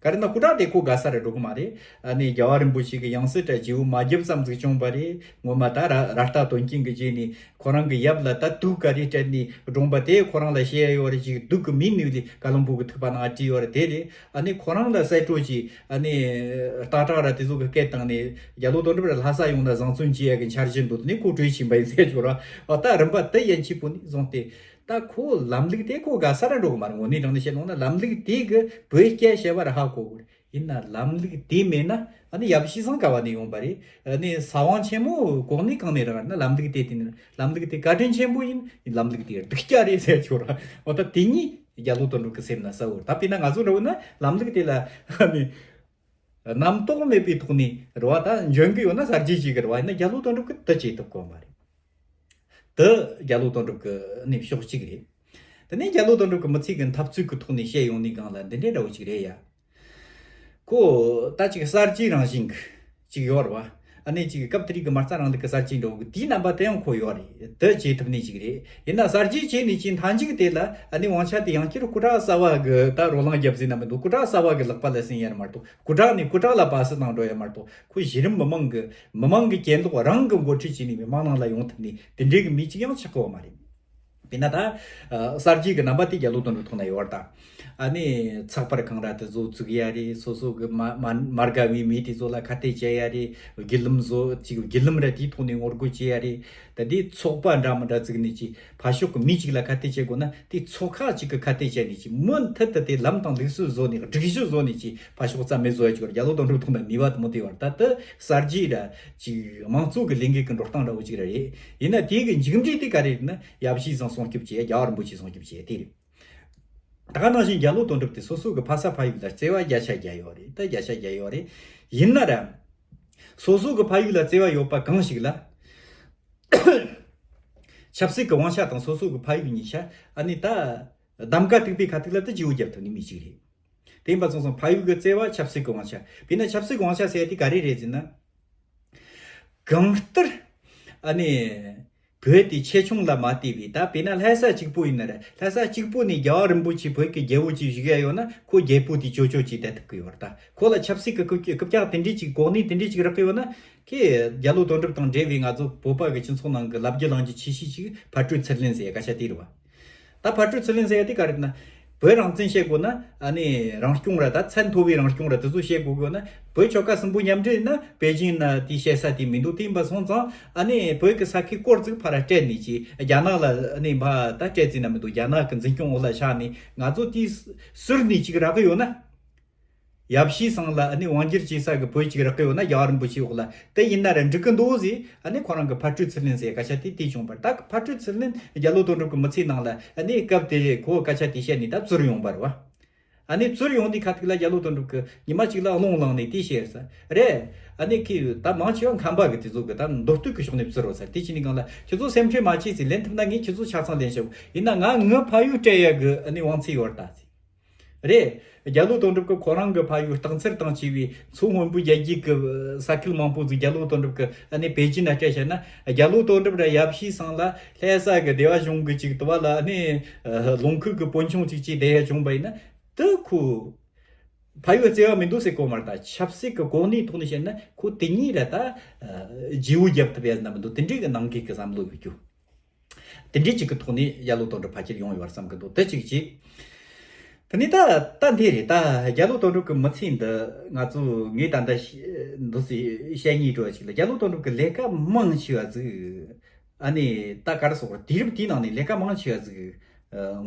ག་རེ་ན་སྐུ་དྲག་དེ་ཁོ་དགའ་ས་ར་འགྲོ་གི་མ་རེད། ཨ་ནི་རྒྱལ་བ་རིན་པོ་ཆེ་གི་ཡང་སྲིད་ར་བརྗེ་བོ་མ་བརྒྱབ་ཙམ་ཟིག་བྱུང་བ་རེད། ངོ་མ་ད་ར་ར་ལྟ་དོན་རྐྱེན་གི་རྗེས་ནས་ཁོ་རང་གི་ཡབ་ལ་ད་དུག་ག་རེ་སྤྲད་ནས་བཀྲོངས་པ་དེ་ཁོ་རང་ལ་བཤད་ཡ་ཡོད་རེད། ཅིག་དུག་གི་མིང་ནས་ལས་ཀ་ལོན་སྦུག་གི་ཐིགས་པ་ནང་བྲིས་ཡོད་རེད། དེ་རེད། ཨ་ནི་ཁོ་རང་ལ་གསེད་བཀྲོལ་གྱིས་ཨ་ནི་སྟག་བྲག་ར་དེ་ཚོ་གི་སྐད་བཏང་ནས་རྒྱ་ལོ་དོན་གྲུབ་ར་ལྷ་ས་ཡོང་ན་བཟང་བཙོན་བྱེད་ཡ་གི་འཆར་གཞི་འདུག་ནས་ཁོ་གྲོས་བྱིན་པ་ཡིན་ཟེར་ཆོག་ར། ཨ་ད་རིམ་པ་དེ་ཡན་ཆད་པོ་ནས་བཟུང་སྟེ། ད་ཁོ་ལམ་ལུགས་དེ་ཁོ་དགའ་ས་ར་འགྲོ་གི་མ་རེད། དངོས་གནས་དྲང་གནས་བཤད་ལོང་ན་ལམ་ལུགས་དེ་གི་བོད་སྐད་བཤད་པ་ར་ཧ་གོ་གི་རེད། ཡིན་ན་ལམ་ལུགས་དེ་མེད་ན་ཨ་ནི་ཡབ་གཞིས་ཚང་ག་བ་ནས་ཡོང་པ་རེད། ཨ་ནི་ས་དབང་ཆེན་མོ་གོ་གནས་གང་ནས་རག་ན་ལམ་ལུགས་དེ་དེ་ནི་ལམ་ལུགས་དེ་བཀའ་དྲིན་ཆེན་པོ་ཡིན། ལམ་ལུགས་དེ་སྡུག་ཅག་རེད་ཟེར་ཆོག་ར། འོ་ད་དེ་གཉིས་རྒྱ་ལོ་དོན་གྲུབ་ཀྱི་སེམས་ན་གསལ་བོ་རེད། ད་དཔེར་ན་ང་ཚོ་འདྲ་བོ་ན་ལམ་ལུགས་དེ་ལ་ཨ་ནི་རྣམ་རྟོག་མེད་པའི་ཐོག་ནས་རེད་བ། ད་འཇོན་གི་ཡོད་ན་གསར་བརྗེ་བྱེད་གི་རེད་བ། ཡིན་ན་རྒྱ་ལོ་དོན་གྲུབ་ཀྱིས་དེ་བྱེད་ཐུབ་གོ་མ་རེད། དེ་རྒྱ་ལོ་དོན་གྲུབ་ཀྱི་ནི་ཕྱོགས་གཅིག་རེད། དེ་ནས་རྒྱ་ལོ་དོན་གྲུབ་ཀྱི་མི་ཚེ་གི་འཐབ་རྩོད་ཀྱི་ཐོག་ནས་བཤད་ཡོང་ནས་སྒང་ལ་འདི་འདྲའི་འདྲ་བོ་ཅིག་རེད་ཡ། ཁོ་ད་ཅིག་གསར་བརྗེའི་རང་བཞིན་གྱི་ཅིག་ཡོད་རེད་བ། ཨ་ནི་ཅིག་སྐབས་དེ་དུས་ཀྱི་མ་རྩ་རིང་ལུགས་ཀྱི་གསར་བརྗེ་འདྲ་བོ་གི་དེའི་རྣམ་པ་དེ་ཡང་ཁོ་ཡོད་རེད། དེ་བྱེད་ཐུབ་ནི་ཅིག་རེད། ཡིན་ན་གསར་བརྗེ་བྱས་ནས་ཅིག་མཐའ་མཇུག་དེ་ལ་ཨ་ནི་དབང་ཆ་དེ་ཡང་བསྐྱར་སྐུ་དྲག་གསར་བ་གི་ད་རོ་ལངས་རྒྱབ་ཟིན་ན་མི་འདུག་སྐུ་དྲག་གསར་བ་གི་ལག་པ་ལ་ཟིན་ཡ་རེད་མ་གཏོགས། སྐུ་དྲག་ནས་སྐུ་དྲག་ལ་བབས་སུ་བཏང་འགྲོ་ཡ་མ་གཏོགས། ཁོ་གཞི་རིམ་མི་མང་གི་མི་མང་གི་གྱེན་ལོག་རང་གི་འགོ་ཁྲིད་བྱས་ནས་མི་མང་ནང་ལ་ཡོང་ཐུབ་ནས་དེ་འདྲའི་གི་མི་གཅིག་ཡང་ཆགས་ཀྱི་ཡོད་མ་རེད། དཔེར་ན་ད་གསར་བརྗེ་གི་རྣམ་པ་དེ་རྒྱ་ལོ་དོན་གྲུབ་ཐོག་ན་ཡོད་རེད་ད། ཨ་ནི་ཚགས་པར་ཁང་ར་དེ་ཚོ་བཙུགས་ཡ་རེད། སོ་སོ་གི་མ་མ་མ་དགའ་བའི་མི་དེ་ཚོ་ལ་ཁ་གཏད་བཅག་ཡ་རེད། བརྒྱུད་ལམ་བཟོ་ཅིག་བརྒྱུད་ལམ་ར་དེའི་ཐོག་ནས་ངོ་རྒོལ་བྱེད་ཡ་རེད། ད་དེ་ཚོགས་པ་འདྲ་མི་འདྲ་བཙུགས་ནས་ཅིག་ཕར་ཕྱོགས་ཀྱི་མི་གཅིག་ལ་ཁ་གཏད་བཅག་དགོས་ན་དེ་ཚོགས་ཁག་གཅིག་གི་ཁ་གཏད་བཅག་ནས་ཅིག་མུ་མཐུད་དུ་དེ་ལམ་དང་ལུགས་སྲོལ་བཟོ་ནས་སྒྲིག་གཞི་བཟོ་ནས་ཅིག་ཕར་ཕྱོགས་རྩ་མེད་བཟོ་ཡ་ཅིག་རྒྱ་ལོ་དོན་གྲུབ་ཐོག་ན་ནུས་པ་དེ་མོ་དེ་ཡོད་རེད། ད་དེ་གསར་བརྗེ་ར་ཅིག་དམངས་གཙོ་གི་ལས་འགུལ་གྱི་འགྲོ་སྟངས་འདྲ་བོ་ཅིག་ར་རེད། ཡིན་ན་དེ་གི་མཇུག་འབྲས་དེ་ག་རེ་རེད་ན་ཡབ་གཞིས་ཚང་སྲུང་སྐྱོབ་བྱེད་ཡ། རྒྱལ་བ་རིན་པོ་ཆེ་སྲུང་སྐྱོབ་བྱེད་ཡ་དེ་རེད། ད་ག་ནང་བཞིན་རྒྱ་ལོ་དོན་གྲུབ་དེ་སོ་སོ་གི་ཕ་ས་ཕ་ཡུལ་ལ་བརྩེ་བ་བརྒྱ་ཆ་བརྒྱ་ཡོད་རེད། ད་བརྒྱ་ཆ་བརྒྱ་ཡོད་རེད། ཡིན་ན་ར་སོ་སོ་གི་ཕ་ཡུལ་ལ་བརྩེ་བ་ཡོད་པ་གང་ཞིག་ལ་ཆབ་སྲིད་ཀྱི་དབང་ཆ་དང་སོ་སོ་གི་ཕ་ཡུལ་གཉིས་ཆ་ཨ་ནི་ད་གདམ་ཀ་སྟེགས་པའི་ཁ་ཐུག་ལ་ད་བརྗེ་བོ་རྒྱབ་ཐུབ་ནི་མི་ཞིག་རེད། དེ་ཡིན་པ་སོང་ཙང་ཕ་ཡུལ་གྱི་བརྩེ་བ་ཆབ་སྲིད་ཀྱི་དབང་ཆ། དཔེར་ན་ཆབ་སྲིད་ཀྱི་དབང་ཆ་ཟེར་ཡ་དེ་ག་རེ་རེད་ཟེར་ན། གང་ལྟར་ཨ་ནི་བོད་དེ་ཆེ་ཆུང་ལ་མ་ལྟོས་པའི་ད་དཔེར་ན་ལྷ་ས་གཅིག་པོ་ཡིན་ན་ར། ལྷ་ས་གཅིག་པོ་ནས་རྒྱལ་བ་རིན་པོ་ཆེ་བོད་ཀྱི་རྒྱལ་པོ་ཅིག་བཞུགས་ཡ་ཡོད་ན་ཁོ་རྒྱལ་པོ་དེ་ཅོ་ཅོ་ཅིག་བསྡད་ཐུབ་ཀྱི་ཡོད་རེད། ད་ཁོ་ལ་ཆབ་སྲིད་ཀྱི་རྐུབ་རྐུབ་བཀྱག་དེ་འདྲས་ཅིག་གོ་གནས་དེ་འདྲས་ཅིག་རག་གི་ཡོད་ན་ཁོས་རྒྱ་ལོ་དོན་གྲུབ་དང་འབྲེལ་བའི་ང་ཚོ་བོད་པ་གི་སྤྱི་ཚོགས་ནང་གི་ལབ་རྒྱུ་གླེང་རྒྱུ་ཆེ་ཤོས་ཅིག་ཕར་སྤྲོད་ཚུར་ལེན་ཟེར་ཡ་སྐད་ཆ་དེ་རེད་བ། ད་ཕར་སྤྲོད་ཚུར་ལེན་ཟེར་ཡ་དེ་ག་རེད་ན། བོད་རང་བཙན་བཤད་དགོས་ན་ཨ་ནི་རང་སྐྱོང་ར་ད་ཚད་མཐོ་བའི་རང་སྐྱོང་ར་དེ་ཚོ་བཤད་དགོས་དགོས་ན་བོད་ཆོལ་ཁ་གསུམ་པོ་མཉམ་འབྲེལ་ཡིན་ན་པེ་ཅིང་ན་དེའི་བཤད་ས་དེ་མི་འདུག་དེ་ཡིན་པ་སོང་ཙང་ཨ་ནི་བོད་ཀྱི་ས་ཁུལ་སྐོར་ཅིག་ཕར་ར་སྤྲད་ནས་ཅིག་རྒྱ་ནག་ལ་ཨ་ནི་མ་ད་སྤྲད་ཟིན་ན་མི་འདུག་རྒྱ་ནག་གི་འཛིན་སྐྱོང་འོག་ལ་བཞག་ནས་ང་ཚོ་དེའི་ཟུར་ནས་ཅིག་རག་གི་ཡོད་ན། ཡབ་གཞིས་ཚང་ལ་ཨ་ནི་དབང་སྒྱུར་བྱེད་ས་གི་བོད་ཅིག་རག་གི་ཡོད་ན་རྒྱལ་བ་རིན་པོ་ཆེའི་འོག་ལ་དེ་ཡིན་ན་ར་འགྲིག་གི་འདུག་ཟེར། ཨ་ནི་ཁོ་རང་གི་ཕར་སྤྲོད་ཚུར་ལེན་ཟེར་སྐད་ཆ་དེ་དེ་བྱུང་བར། ད་ཕར་སྤྲོད་ཚུར་ལེན་རྒྱ་ལོ་དོན་གྲུབ་གི་མི་ཚེའི་ནང་ལ་ཨ་ནི་སྐབས་དེ་ཁོ་སྐད་ཆ་དེ་བཤད་ནས་ད་བཙུར་ཡོང་བར་བ། ཨ་ནི་བཙུར་ཡོང་དུས་ཁ་ཐུག་ལ་རྒྱ་ལོ་དོན་གྲུབ་ཀྱིས་ཉི་མ་གཅིག་ལ་རླུང་ལངས་ནས་དེ་བཤད་ས་རེད། ཨ་ནི་ཁོས་ད་མང་ཆེ་བ་ཁམས་པ་གི་དེ་ཚོ་གི་ད་མདོ་སྟོད་ཀྱི་ཕྱོགས་ནས་བཙུར་རོགས་ཟེར། དེ་བྱས་ནས་གང་ལ་ཁྱེད་ཚོ་སེམས་ཁྲལ་མ་བྱེད་ཟེར། ལེན་ཐུབ་ན་ངས་ཁྱེད་ཚོ་ཆ་ཚང་ལེན་ཤོག་ཡིན་ན་ང་ངའི་ཕ་ཡུལ་སྤྲད་ཡ་གི་ཨ་ནི་དབང་ཚད་ཡོད་རེད་ད་ཟེར། རེད། རྒྱ་ལོ་དོན་གྲུབ་ཀྱིས་ཁོ་རང་གི་ཕ་ཡུལ་སྟག་འཚེར་དང་བཅས་པའི་མཚོ་སྔོན་པོའི་རྒྱལ་རྒྱུད་ཀྱི་ས་ཁུལ་མང་པོ་ཟིག་རྒྱ་ལོ་དོན་གྲུབ་ཀྱིས་ཨ་ནི་པེ་ཅིན་ན་སྤྲད་བྱས་ན། རྒྱ་ལོ་དོན་གྲུབ་ར་ཡབ་གཞིས་ཚང་ལ་ལྷ་ས་གི་སྡེ་བ་གཞུང་གི་ཅིག་དུ་བ་ལ་ཨ་ནི་ལུང་ཁུག་གི་དཔོན་ཆུང་ཅིག་ཅིག་བསྡད་ཡ་བྱུང་བ་ཡིན་ན། དེ་ཁོ་ཕ་ཡུལ་བརྩེ་བ་མི་འདུག་ཟེར་གོ་མ་རེད། ད་ཆབ་སྲིད་ཀྱི་གོ་གནས་ཐོག་ནས་བཤད་ན་ཁོ་དེ་གཉིས་ར་ད་རྗེ་བོ་རྒྱབ་ཐུབ་ཡ་ཟེར་ན་མི་འདུག་དེ་འདྲའི་གི་ནང་འགལ་གྱི་བསམ་བློ་ཡོད་རྒྱུ། དེ་འདྲའི་ཅིག་གི་ཐོག་ནས་རྒྱ་ལོ་དོན་གྲུབ་ཕལ་ཆེར་ཡོང་ཡོད་བསམ་གི་འདུག་དེ་གཅིག་གཅིག་དེ་ནས་ད་ད་འདི་རེད། ད་རྒྱ་ལོ་དོན་གྲུབ་ཀྱི་མི་ཚེ་འདི་ང་ཚོ་ངས་ད་ལྟ་ཤ་འདི་ཚོ་བཤད་སྙིང་བྲོ་བ་ཞིག་ལ། རྒྱ་ལོ་དོན་གྲུབ་ཀྱི་ལས་ཀ་མང་ཆེ་བ་ཟིག་ཨ་ནི་ད་ག་རེ་ཟེར་དགོས་རེད། དུས་རབས་དེའི་ནང་ནས་ལས་ཀ་མང་ཆེ་བ་ཟིག་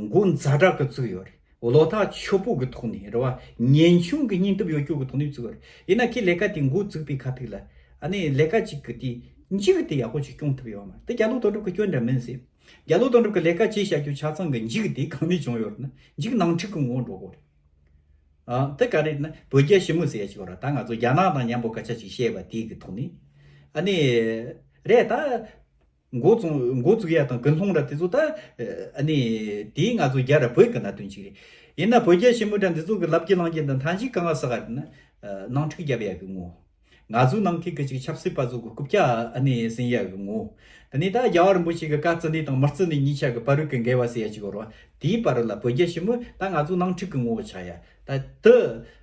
མགོ་ཛ་དྲག་གི་བཙུགས་ཡོད་རེད། བློ་ཐག་ཆོད་པོ་གི་ཐོག་ནས་རེད་བ། ཉེན་ཆུང་གི་སྙིང་སྟོབས་ཡོད་རྒྱུ་གི་ཐོག་ནས་བཙུགས་པ་རེད། ཡིན་ན་ཁོས་ལས་ཀ་དེ་འགོ་བཙུགས་པའི་ཁ་ཐུག་ལ་ཨ་ནི་ལས་ཀ་གཅིག་གི་དེ་མཇུག་དེ་ཡག་པོ་ཅིག་སྐྱོང་ཐུབ་ཡོད་མ་རེད། དེ་རྒྱ་ལོ་དོན་གྲུབ་ཀྱི་སྐྱོན་འདྲ་མིན་ཟེར། རྒྱ་ལོ་དོན་གྲུབ་ཀྱི་ལས་ཀ་བྱས་བཞག་རྒྱུ་ཆ་ཚང་གི་མཇུག་དེ་གང་ནས་བྱུང་ཡོད་རེད་ན། མཇུག་ནང་འཁྲུག་གི་ངོ་བོ་འགྲོ་གོ་རེད། ཨ་དེ་ག་རེད་ན་བོད་རྒྱ་ཞི་མོལ་ཟེར་ཡ་ཅིག་ཡོད་རེད། ད་ང་ཚོ་རྒྱ་ནག་དང་མཉམ་པོ་སྐད་ཆ་ཅིག་བཤད་པ་དེ་གི་ཐོག་ནས་ཨ་ནི་རེད་ད། འགོ་བཙུགས་འགོ་བཙུགས་ཡ་དང་ཀུན་སློང་ར་དེ་ཚོ་ད་ཨ་ནི་དེའི་ང་ཚོ་རྒྱ་ར་བོད་ཀྱི་གནད་དོན་ཅིག་རེད། ཡིན་ན་བོད་རྒྱ་ཞི་མོལ་དྲ་འདི་ཚོ་གི་ལབ་རྒྱུ་གླེང་རྒྱུ་འདི་མཐའ་མཇུག་གང་ང་ཟེར་ག་རེད་ན། ནང་འཁྲུག་རྒྱབ་ཡ་གི་ངོ་། ང་ཚོའི་ནང་ཁུལ་གི་ཅིག་ཆབ་སྲིད་པ་ཚོ་གི་རྐུབ་བཀྱག་ཨ་ནི་ཟིན་ཡ་གི་ངོ་། དེ་ནས་ད་རྒྱལ་བ་རིན་པོ་ཆེ་གི་བཀའ་བརྩི་ནི་དང་མི་བརྩི་ནི་གཉིས་ཆ་གི་བར་རུ་གི་འགལ་བ་ཟེར་ཡ་ཅིག་ཡོད་རེད་བ། དེའི་བར་རུ་ལ་བོད་རྒྱ་ཞི་མོལ་ད་ང་ཚོའི་ནང་འཁྲུག་གི་ངོ་བོ་ཆགས་ཡ། ད་དེ་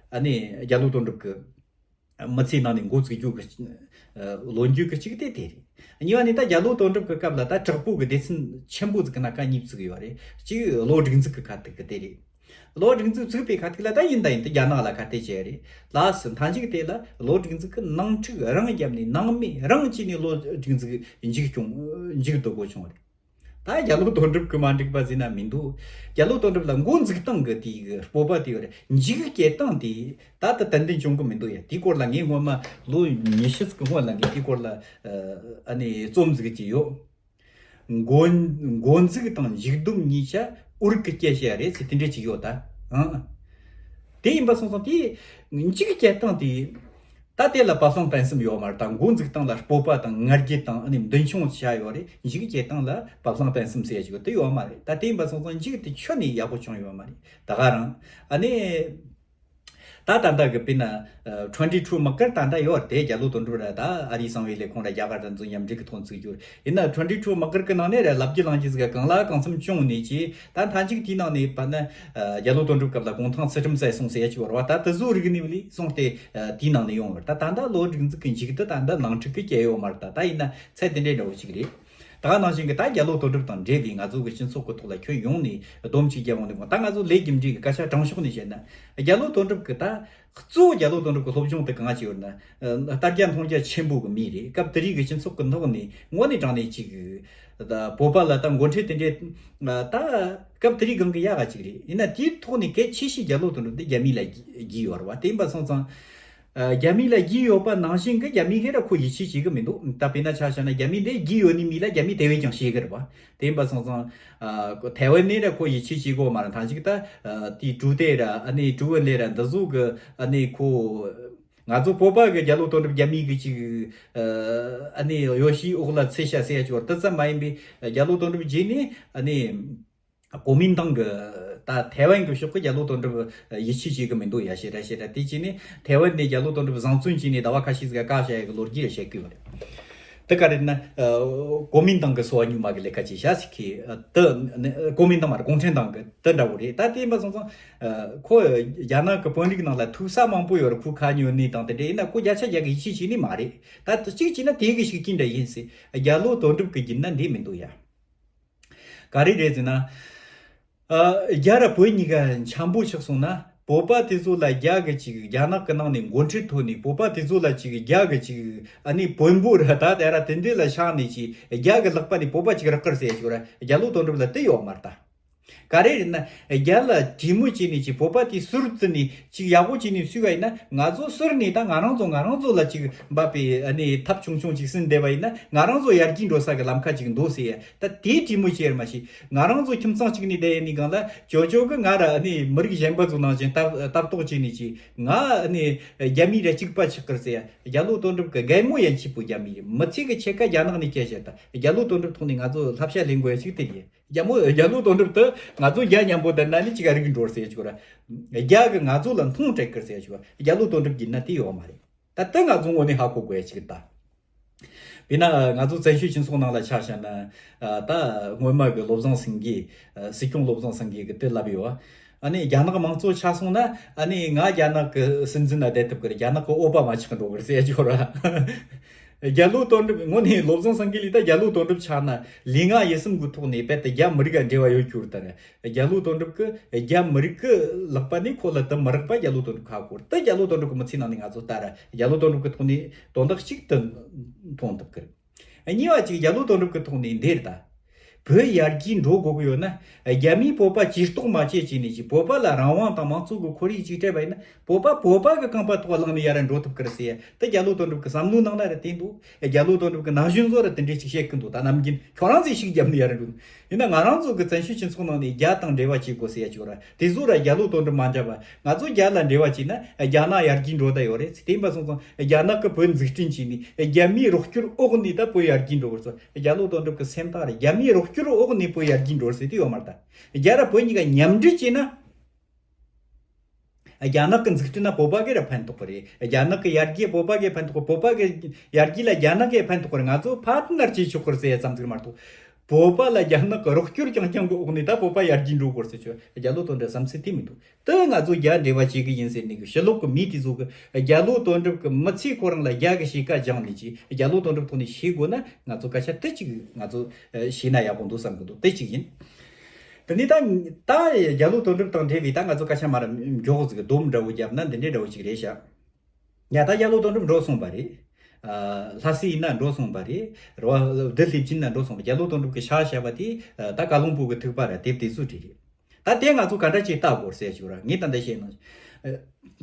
ཨ་ནི་རྒྱ་ལོ་དོན་གྲུབ་གི་མི་ཚེའི་ནང་ནས་འགོ་བཙུགས་རྒྱུ་གི་ལོ་རྒྱུས་ཀྱི་གཅིག་དེ་དེ་རེད། གཉིས་པ་ནི་ད་རྒྱ་ལོ་དོན་གྲུབ་ཀྱི་སྐབས་ལ་ད་དྲག་པོ་གི་སྡེ་ཚན་ཆེན་པོ་ཟིག་གི་ནང་ཀ་གཉིས་བཙུགས་ཡོད་རེད། གཅིག་བློ་སྒྲིག་འཛུགས་ཀྱི་ཁ་ཐུག་གི་དེ་རེད། བློ་སྒྲིག་འཛུགས་བཙུགས་པའི་ཁ་ཐུག་ལ་ད་ཡིན་ད་ཡིན་ད་རྒྱ་ནག་ལ་ཁ་གཏད་བྱས་རེད། ལགས་སུ་མཐའ་མཇུག་དེ་ལ་བློ་སྒྲིག་འཛུགས་ཀྱི་ནང་འཁྲུག་རང་བརྒྱབ་ནས་ནང་མི་རང་བྱས་ནས་བློ་སྒྲིག་འཛུགས་མཇུག་སྐྱོང་མཇུག་རྡོ་པོ་བྱུང་བ་རེད། ད་རྒྱ་ལོ་དོན་གྲུབ་ཀྱི་མ་འགྲིག་པ་ཟེར་ན་མི་འདུག་རྒྱ་ལོ་དོན་གྲུབ་ལ་འགོ་འཛུགས་སྟངས་ཀྱི་དེའི་གི་སྤོབས་པ་དེ་ཡོད་རེད། མཇུག་སྐྱེལ་སྟངས་དེ་ད་ལྟ་ཏན་ཏན་བྱུང་གི་མི་འདུག་ཡ། དེའི་སྐོར་ལ་ངས་སྔོན་མ་ལོ་ཉི་ཤུ་ཙམ་གི་སྔོན་ལ་ངས་དེའི་སྐོར་ལ་ཨ་ནི་རྩོམ་ཟིག་བྲིས་ཡོད། འགོ་འགོ་འཛུགས་དང་མཇུག་བསྡོམས་གཉིས་ཆ་འུར་གི་སྐྱེལ་བྱས་རེད་ཟེར་དེ་འདྲ་ཅིག་ཡོད་ད། ཨང་། དེ་ཡིན་པ་སོང་ཙང་དེ་མཇུག་སྐྱེལ་སྟངས་དེ། ད་དེ་ལ་བབ་བརླིང་བརྟན་གསུམ་ཡོད་མ་རེད། ད་འགོ་འཛུགས་སྟངས་ལ་སྤོབས་པ་དང་ང་རྒྱལ་དང་ཨ་ནི་མདུན་མཆོང་བྱ་ཡོད་རེད། མཇུག་སྐྱེལ་སྟངས་ལ་བབ་བརླིང་བརྟན་གསུམ་ཟེར་ཡ་ཞིག་དེ་ཡོད་མ་རེད། ད་དེ་ཡིན་པ་སོང་ཙང་མཇུག་དེ་ཁྱོན་ནས་ཡག་པོ་བྱུང་ཡོད་མ་རེད། ད་ག་རང་ཨ་ནི་ད་ད་ལྟ་གི་དཔེར་ན་twenty two དམག་སྒར་ད་ལྟ་ཡོད་རེད། དེ་རྒྱ་ལོ་དོན་གྲུབ་ར་ད་ཨ་རིའི་གསང་བའི་ལས་ཁུངས་ར་རྒྱ་གར་དང་ཚོ་མཉམ་འབྲེལ་གི་ཐོག་བཙུགས་རྒྱུ་རེད། ཡིན་ན་twenty two དམག་སྒར་གི་ནང་ནས་ར་ལབ་རྒྱུ་གླེང་རྒྱུ་ཟིག་གང་ལ་གང་འཚམ་བྱུང་ནས་ཀྱི་ད་མཐའ་མཇུག་དེའི་ནང་ནས་བར་ན་རྒྱ་ལོ་དོན་གྲུབ་སྐབས་ལ་གུང་ཐང་ཚུལ་ཁྲིམས་བསད་སོང་ཟེར་ཡ་ཅིག་ཡོད་རེད་བ། ད་དེ་ཚོ་རིག་གནས་ལས་སོང་སྟེ་དེའི་ནང་ནས་ཡོང་བར་ད་ད་ལྟ་བློ་སྒྲིག་འཛུགས་ཀྱི་མཇུག་དེ་ད་ལྟ་ནང་འཁྲུག་གི་སྐྱེལ་ཡོད་མ་རེད། ད་ད་ཡིན་ན་ཚད་དེ་འདྲའི་འདྲ་བོ་ཅིག་རེད། ད་ག་ནང་བཞིན་གྱི་ད་རྒྱ་ལོ་དོན་གྲུབ་དང་འབྲེལ་བའི་ང་ཚོ་གི་སྤྱི་ཚོགས་ཀྱི་ཐོག་ལ་ཁྱོན་ཡོངས་ནས་སྡོམ་གཅིག་རྒྱབ་ཡོང་ནས་གོང་ད་ང་ཚོ་ལས་རྒྱུ་འབྲས་ཀྱི་སྐད་ཆ་དྲང་ཕྱོགས་ནས་བཤད་ན་རྒྱ་ལོ་དོན་གྲུབ་ཀྱི་ད་གཙོ་བོ་རྒྱ་ལོ་དོན་གྲུབ་ཀྱི་སློབ་སྦྱོང་དེ་གང་ཅི་ཡོད་ན། ལྟ་རྒྱ་མཐོང་རྒྱ་ཆེན་པོ་གི་མི་རེད། སྐབས་དེ་རིང་གི་སྤྱི་ཚོགས་ཀྱི་ཐོག་ནས་དངོས་གནས་དྲང་གནས་ཅིག་ད་བོད་པ་ལ་ད་མགོ་ཁྲིད་དེ་འདྲའི་ད་སྐབས་དེ་རིང་སྒང་གི་ཡག་ག་ཅིག་རེད། ཡིན་ན་དེའི་ཐོག་ནས་གལ་ཆེ་ཤོས་རྒྱ་ལོ་དོན་གྲུབ་འདི་རྒྱ་མི་ལ་རྒྱུས་ཡོད་རེད་བ། དེ་ཡིན་པ་སོང་ཙང་རྒྱ་མི་ལ་རྒྱུས་ཡོད་པ་ནང་བཞིན་གྱི་རྒྱ་མི་སྒེར་ར་ཁོ་ཡིད་ཆེས་བྱེད་གི་མི་འདུག་ད་དཔེར་ན་ཆ་བཞག་ན་རྒྱ་མི་འདི་རྒྱུས་ཡོད་ནི་མི་ལ་རྒྱ་མི་དེ་བས་ཀྱང་ཤེས་གི་རེད་བ། དེ་ཡིན་པ་སོང་ཙང་ཐའེ་ཝན་ནས་ར་ཁོ་ཡིད་ཆེས་བྱེད་གོ་མ་རེད། ཐང་ཅིག་ད་དེའི་ཀྲུའུ་ཏེ་ར་ཨ་ནི་ཀྲུའུ་ཨེན་ལེ་ར་འདི་ཚོ་གི་ཨ་ནི་ཁོ་ང་ཚོ་བོད་པ་གི་རྒྱ་ལོ་དོན་གྲུབ་རྒྱ་མི་གི་ཅིག་ཨ་ནི་ཡོ་ཤིའི་འོག་ལ་ཚེ་ཤ་ཟེར་ཡ་ཅིག་བར་དེ་ཙམ་མ་ཡིན་པའི་རྒྱ་ལོ་དོན་གྲུབ་རྗེས་ནས་ཨ་ནི། གོ་མིན་ཏང་གི་ད་ཐའེ་ཝན་གི་ཕྱོགས་ཀྱི་རྒྱ་ལོ་དོན་གྲུབ་ཡིད་ཆེས་བྱེད་གི་མི་འདུག་ཡ་ཞེ་དྲག་ཞེ་དྲག་དེ་བྱས་ནས་ཐའེ་ཝན་ནས་རྒྱ་ལོ་དོན་གྲུབ་བཟང་བཙོན་བྱས་ནས་ཟླ་བ་ཁ་ཤས་ཟིག་བཀག་བཞག་ཡ་གི་ལོ་རྒྱུས་ར་བཤད་གི་ཡོད་རེད། དེ་ག་རེད་ན་གོ་མིན་ཏང་གི་སོ་བ་ཉུལ་མ་གི་ལས་ཀ་ཅིག་བྱ་སྲིད་གི་དེ་གོ་མིན་ཏང་མ་རེད། གུང་ཁྲན་ཏང་གི་དེ་འདྲ་བོ་རེད། ད་དེ་ཡིན་པ་སོང་ཙང་ཁོ་རྒྱ་ནག་གི་དཔོན་རིགས་ནང་ལ་ཐུག་ས་མང་པོ་ཡོད་རེད། ཁོ་ཁ་ཉོ་ནི་དང་དེ་འདྲ་ཡིན་ན་ཁོ་བརྒྱ་ཆ་བརྒྱ་གི་ཡིད་ཆེས་བྱེད་ནི་མ་རེད། ད་དེ་གཅིག་བྱས་ན་དེ་གི་ཤུགས་རྐྱེན་འདྲ་ཡིན་སྲིད། རྒྱ་ལོ་དོན་གྲུབ་གི་རྒྱུད་ན་འདི་མི་འདུག་ཡ། ག་རེ་རེད་ཟེར་ན། ཨ། རྒྱ་ར་བོད་གཉིས་ཀ་འཆམ་པོ་ཆགས་སོང་ན་བོད་པ་དེ་ཚོ་ལ་རྒྱ་གི་ཅིག་རྒྱ་ནག་གི་ནང་ནས་འགོ་ཁྲིད་ཐོག་ནས་བོད་པ་དེ་ཚོ་ལ་ཅིག་རྒྱ་གི་ཅིག་ཨ་ནི་བོན་པོ་ར་ད་དེ་ར་དེ་འདྲས་ལ་ཆགས་ནས་ཅིག་རྒྱ་གི་ལག་པ་ནས་བོད་པ་ཅིག་རག་གི་རེད་ཟེར་ཞིག་ར་རྒྱ་ལོ་དོན་གྲུབ་ལ་དེ་ཡོད་མ་རེད་ད། ག་རེ་རེད་ན་རྒྱ་ལ་གྲོས་མོལ་བྱས་ནས་ཅིག་བོད་པ་དེ་ཟུར་བཙུགས་ནས་ཅིག་ཡག་པོ་བྱས་ནས་བསུས་པ་ཡིན་ན། ང་ཚོ་ཟུར་ནས་ད་ང་རང་ཚོ་ང་རང་ཚོ་ལ་ཅིག་འབབ་པའི་ཨ་ནི་ཐབས་ཆུང་ཆུང་ཅིག་ཟིན་བསྡད་པ་ཡིན་ན་ང་རང་ཚོ་ཡར་རྒྱས་འགྲོ་ས་གི་ལམ་ཁ་ཅིག་འདུག་ཟེར་ཡ། ད་དེའི་གྲོས་མོལ་བྱས་ར་མ་ཤེས། ང་རང་ཚོ་ཁྱིམ་ཚང་གཅིག་ནས་བསྡད་ཡ་ནི་སྒང་ལ་ཅོ་ཅོ་གི་ང་ར་ཨ་ནི་མི་རིགས་གཞན་པ་ཚོ་ནང་བཞིན་ལྟ་ལྟ་རྟོག་བྱས་ནས་ཅིག་ང་ཨ་ནི་རྒྱ་མི་ར་གཅིག་པ་ཆགས་གི་རེད་ཟེར་ཡ། རྒྱ་ལོ་དོན་གྲུབ་གི་རྒན་མོ་ཡན་ཆད་པོ་རྒྱ་མི་རེད། མི་ཚེ་གི་ཕྱེད་ཀ་རྒྱ་ནག་ནས་སྐྱེལ་བྱས། ད་རྒྱ་ལོ་དོན་གྲུབ་ཐོག་ནས་ང་ཚོ་བསླབ་བྱ་ལེན་དགོས་ཡ་ཅིག་དེ་རེད། རྒྱ་མོ་རྒྱ་ལོ་དོན་གྲུབ་དེ་ང་ཚོ་རྒྱ་མཉམ་པོ་བསྡད་ན་ནི་ཅིག་རིག་འགྲོ་ཟེར་ཆོག་ར། རྒྱ་གི་ང་ཚོ་ལ་མཐོང་སྤྲད་ཀྱི་ཟེར་ཆོག་རྒྱ་ལོ་དོན་གྲུབ་ཀྱིས་ན་དེ་ཡོད་མ་རེད། ད་དེ་ང་ཚོ་དངོས་གནས་ཧ་གོ་དགོས་ཡ་ཅིག་ད། དཔེར་ན་ང་ཚོ་བཙན་བྱོལ་སྤྱི་ཚོགས་ནང་ལ་ཆ་བཞག་ན། ད་སྔོན་མ་གི་བློ་བཟང་སེང་གེ། སྲིད་སྐྱོང་བློ་བཟང་སེང་གེ་གི་དེ་ལབ་ཡོད། ཨ་ནི་རྒྱ་ནག་མང་གཙོ་ཆགས་སོང་ན་ཨ་ནི་ང་རྒྱ་ནག་གི་སྲིད་འཛིན་ལ་བསྡད་ཐུབ་ཀྱི་རེད། རྒྱ་ནག་གི་འོས་པ་མ་ཆགས་འགྲོ་གི་རེད་ཟེར་ཡ་ཅིག་ཡོད་ར། རྒྱ་ལོ་དོན་གྲུབ་དངོས་གནས་བློ་བཟང་སེང་གེ་ལས་ད་རྒྱ་ལོ་དོན་གྲུབ་ཆགས་ན་ལུས་ངག་ཡིད་གསུམ་གི་ཐོག་ནས་རྦད་དེ་རྒྱ་མི་རིགས་ལ་འབྲེལ་བ་ཡོད་རྒྱུ་རེད། ད་རྒྱ་ལོ་དོན་གྲུབ་ཀྱིས་རྒྱ་མི་རིགས་ཀྱི་ལག་པ་ནས་ཁོ་ལ་དུ་མི་རག་པ་རྒྱ་ལོ་དོན་གྲུབ་ཁ་སྐོར་དུ་རྒྱ་ལོ་དོན་གྲུབ་ཀྱི་མི་ཚེ་ནང་ནས་ང་ཚོ་ལྟ་ར་རྒྱ་ལོ་དོན་གྲུབ་ཀྱི་ཐོག་ནས་དོན་དག་གཅིག་ཏུ་མཐོང་ཐུབ་ཀྱི་རེད། གཉིས་པ་གཅིག་རྒྱ་ལོ་དོན་གྲུབ་ཀྱི་ཐོག་ནས་འདིར་ད། བོད་ཡར་རྒྱས་འགྲོ་དགོས་ཀྱི་ཡོད་ན། རྒྱ་མིས་བོད་པ་ཇུས་གཏོགས་མ་བྱེད་ཅེས་ནས་ཀྱི་བོད་པ་ལ་རང་དབང་དང་མང་གཙོ་གི་ཁོར་ཡུག་ཅིག་སྤྲད་པ་ཡིན་ན། བོད་པ་བོད་པ་གི་རྐང་པ་ཐོག་ལངས་ནས་ཡར་འགྲོ་ཐུབ་ཀྱི་རེད་ཟེར་ཡ་དེ་རྒྱ་ལོ་དོན་གྲུབ་ཀྱི་བསམ་བློའི་ནང་ན་རེ་བསྟན་འདུག་རྒྱ་ལོ་དོན་གྲུབ་ཀྱི་ན་གཞོན་ཚོ་ར་དེ་འདྲས་ཅིག་བཤད་ཀྱི་འདུག་ད་ནམ་རྒྱུན་ཁྱོད་རང་ཚོས་ཤུགས་བརྒྱབ་ནས་ཡར་འགྲོ། ཡིན་ན་ང་རང་ཚོ་གི་བཙན་བྱོལ་སྤྱི་ཚོགས་ནང་ནས་རྒྱ་དང་འབྲེལ་བ་བྱེད་དགོས་ཟེར་ཡ་ཅིག་ཡོད་ར། དེ་ཚོ་ར་རྒྱ་ལོ་དོན་གྲུབ་མ་འཇགས་པ། ང་ཚོ་རྒྱ་ལ་འབྲེལ་བ་བྱས་ན་རྒྱ་ནག་ཡར་རྒྱས་འགྲོ་ད་ཡོད་རེད། དེ་ཡིན་པ་སོང་ཙང་རྒྱ་ནག་གི་བོད་འཛུགས་སྐྲུན་བྱས་ནས་རྒྱ་མིའི་རོགས་སྐྱོར་འོག་ནས་ད་བོད་ཡར་རྒྱས་འགྲོ་དགོས་ཚོ། རྒྱ་ལོ་དོན་གྲུབ་ཀྱི་སེམས་ཐག་རེད། རྒྱ་མིའི་རོགས་སྐྱོར་འོག་ནས་བོད་ཡར་རྒྱས་འགྲོ་ཟེར་དུས་ཡོད་མ་རེད་ད། རྒྱ་ར་བོད་གཉིས་ཀ་མཉམ་འབྲེལ་བྱས་ན། རྒྱ་ནག་གི་འཛུགས་སྐྲུན་ན་བོད་པ་གི་ར་ཕན་ཐོགས་གི་རེད། རྒྱ་ནག་གི་ཡར་རྒྱས་བོད་པ་གི་ཕན་ཐོགས། བོད་པ་གི་ཡར་རྒྱས་ལ་རྒྱ་ནག་གི་ཕན་ཐོགས་གི་རེད། ང་ཚོ་ཕར་ཊི་ནར་བྱེད་ཆོག་གི་རེད་ཟེར་ཡ་ཙམ་ཟིག་མ་གཏོགས། བོད་པ་ལ་རྒྱ་ནག་གི་རོགས་སྐྱོར་རྐྱང་རྐྱང་གི་འོག་ནས་ད་བོད་པ་ཡར་རྒྱས་འགྲོ་དགོས་ཟེར་ཆོག་རྒྱ་ལོ་དོན་གྲུབ་བསམ་ཚུལ་དེ་མི་འདུག་དེ་ང་ཚོ་རྒྱ་འབྲེལ་བ་བྱེད་གི་ཡིན་ཟེར་ནས་གི་ཕྱི་ལོགས་གི་མི་དེ་ཚོ་གི་རྒྱ་ལོ་དོན་གྲུབ་གི་མི་ཚེ་ཁོ་རང་ལ་རྒྱ་གི་གཤིས་ཀ་སྦྱངས་ནས་ཀྱི་རྒྱ་ལོ་དོན་གྲུབ་ཐོག་ནས་ཤེས་དགོས་ན་ང་ཚོ་སྐད་ཆ་དེ་གཅིག་ང་ཚོ་ཤེས་ན་ཡག་པོ་འདུག་བསམ་གི་འདུག་དེ་གཅིག་ཡིན། དེ་ནས་ད་ད་རྒྱ་ལོ་དོན་གྲུབ་དང་འབྲེལ་བའི་ད་ང་ཚོ་སྐད་ཆ་མར་མགྱོགས་ཟིག་སྡོམ་འདྲ་བོ་བརྒྱབ་ན་འདི་འདྲའི་འདྲ་བོ་ཅིག་རེད་ཤག་ཡ་ད་རྒྱ་ལོ་དོན་གྲུབ་འགྲོ་སོང་པ་རེད། ཨ། ལྷ་སའི་ཡིན་ན་འགྲོ་སོང་པ་རེད། རེད་བ། བདུད་ལྷས་བྱིན་ན་འགྲོ་སོང་པ། རྒྱ་ལོ་དོན་གྲུབ་ཀྱི་ཕྱག་བྱ་བ་དེ་ད་བཀའ་བློན་པོ་གི་ཐུག་པ་ར་དེབ་དེ་ཚོ་བྲིས་རེད། ད་དེ་ང་ཚོ་ག་འདྲ་ཅིག་ལྟ་དགོས་ཟེར་ཞུ་ར། ངས་ད་འདི་བཤད་ན།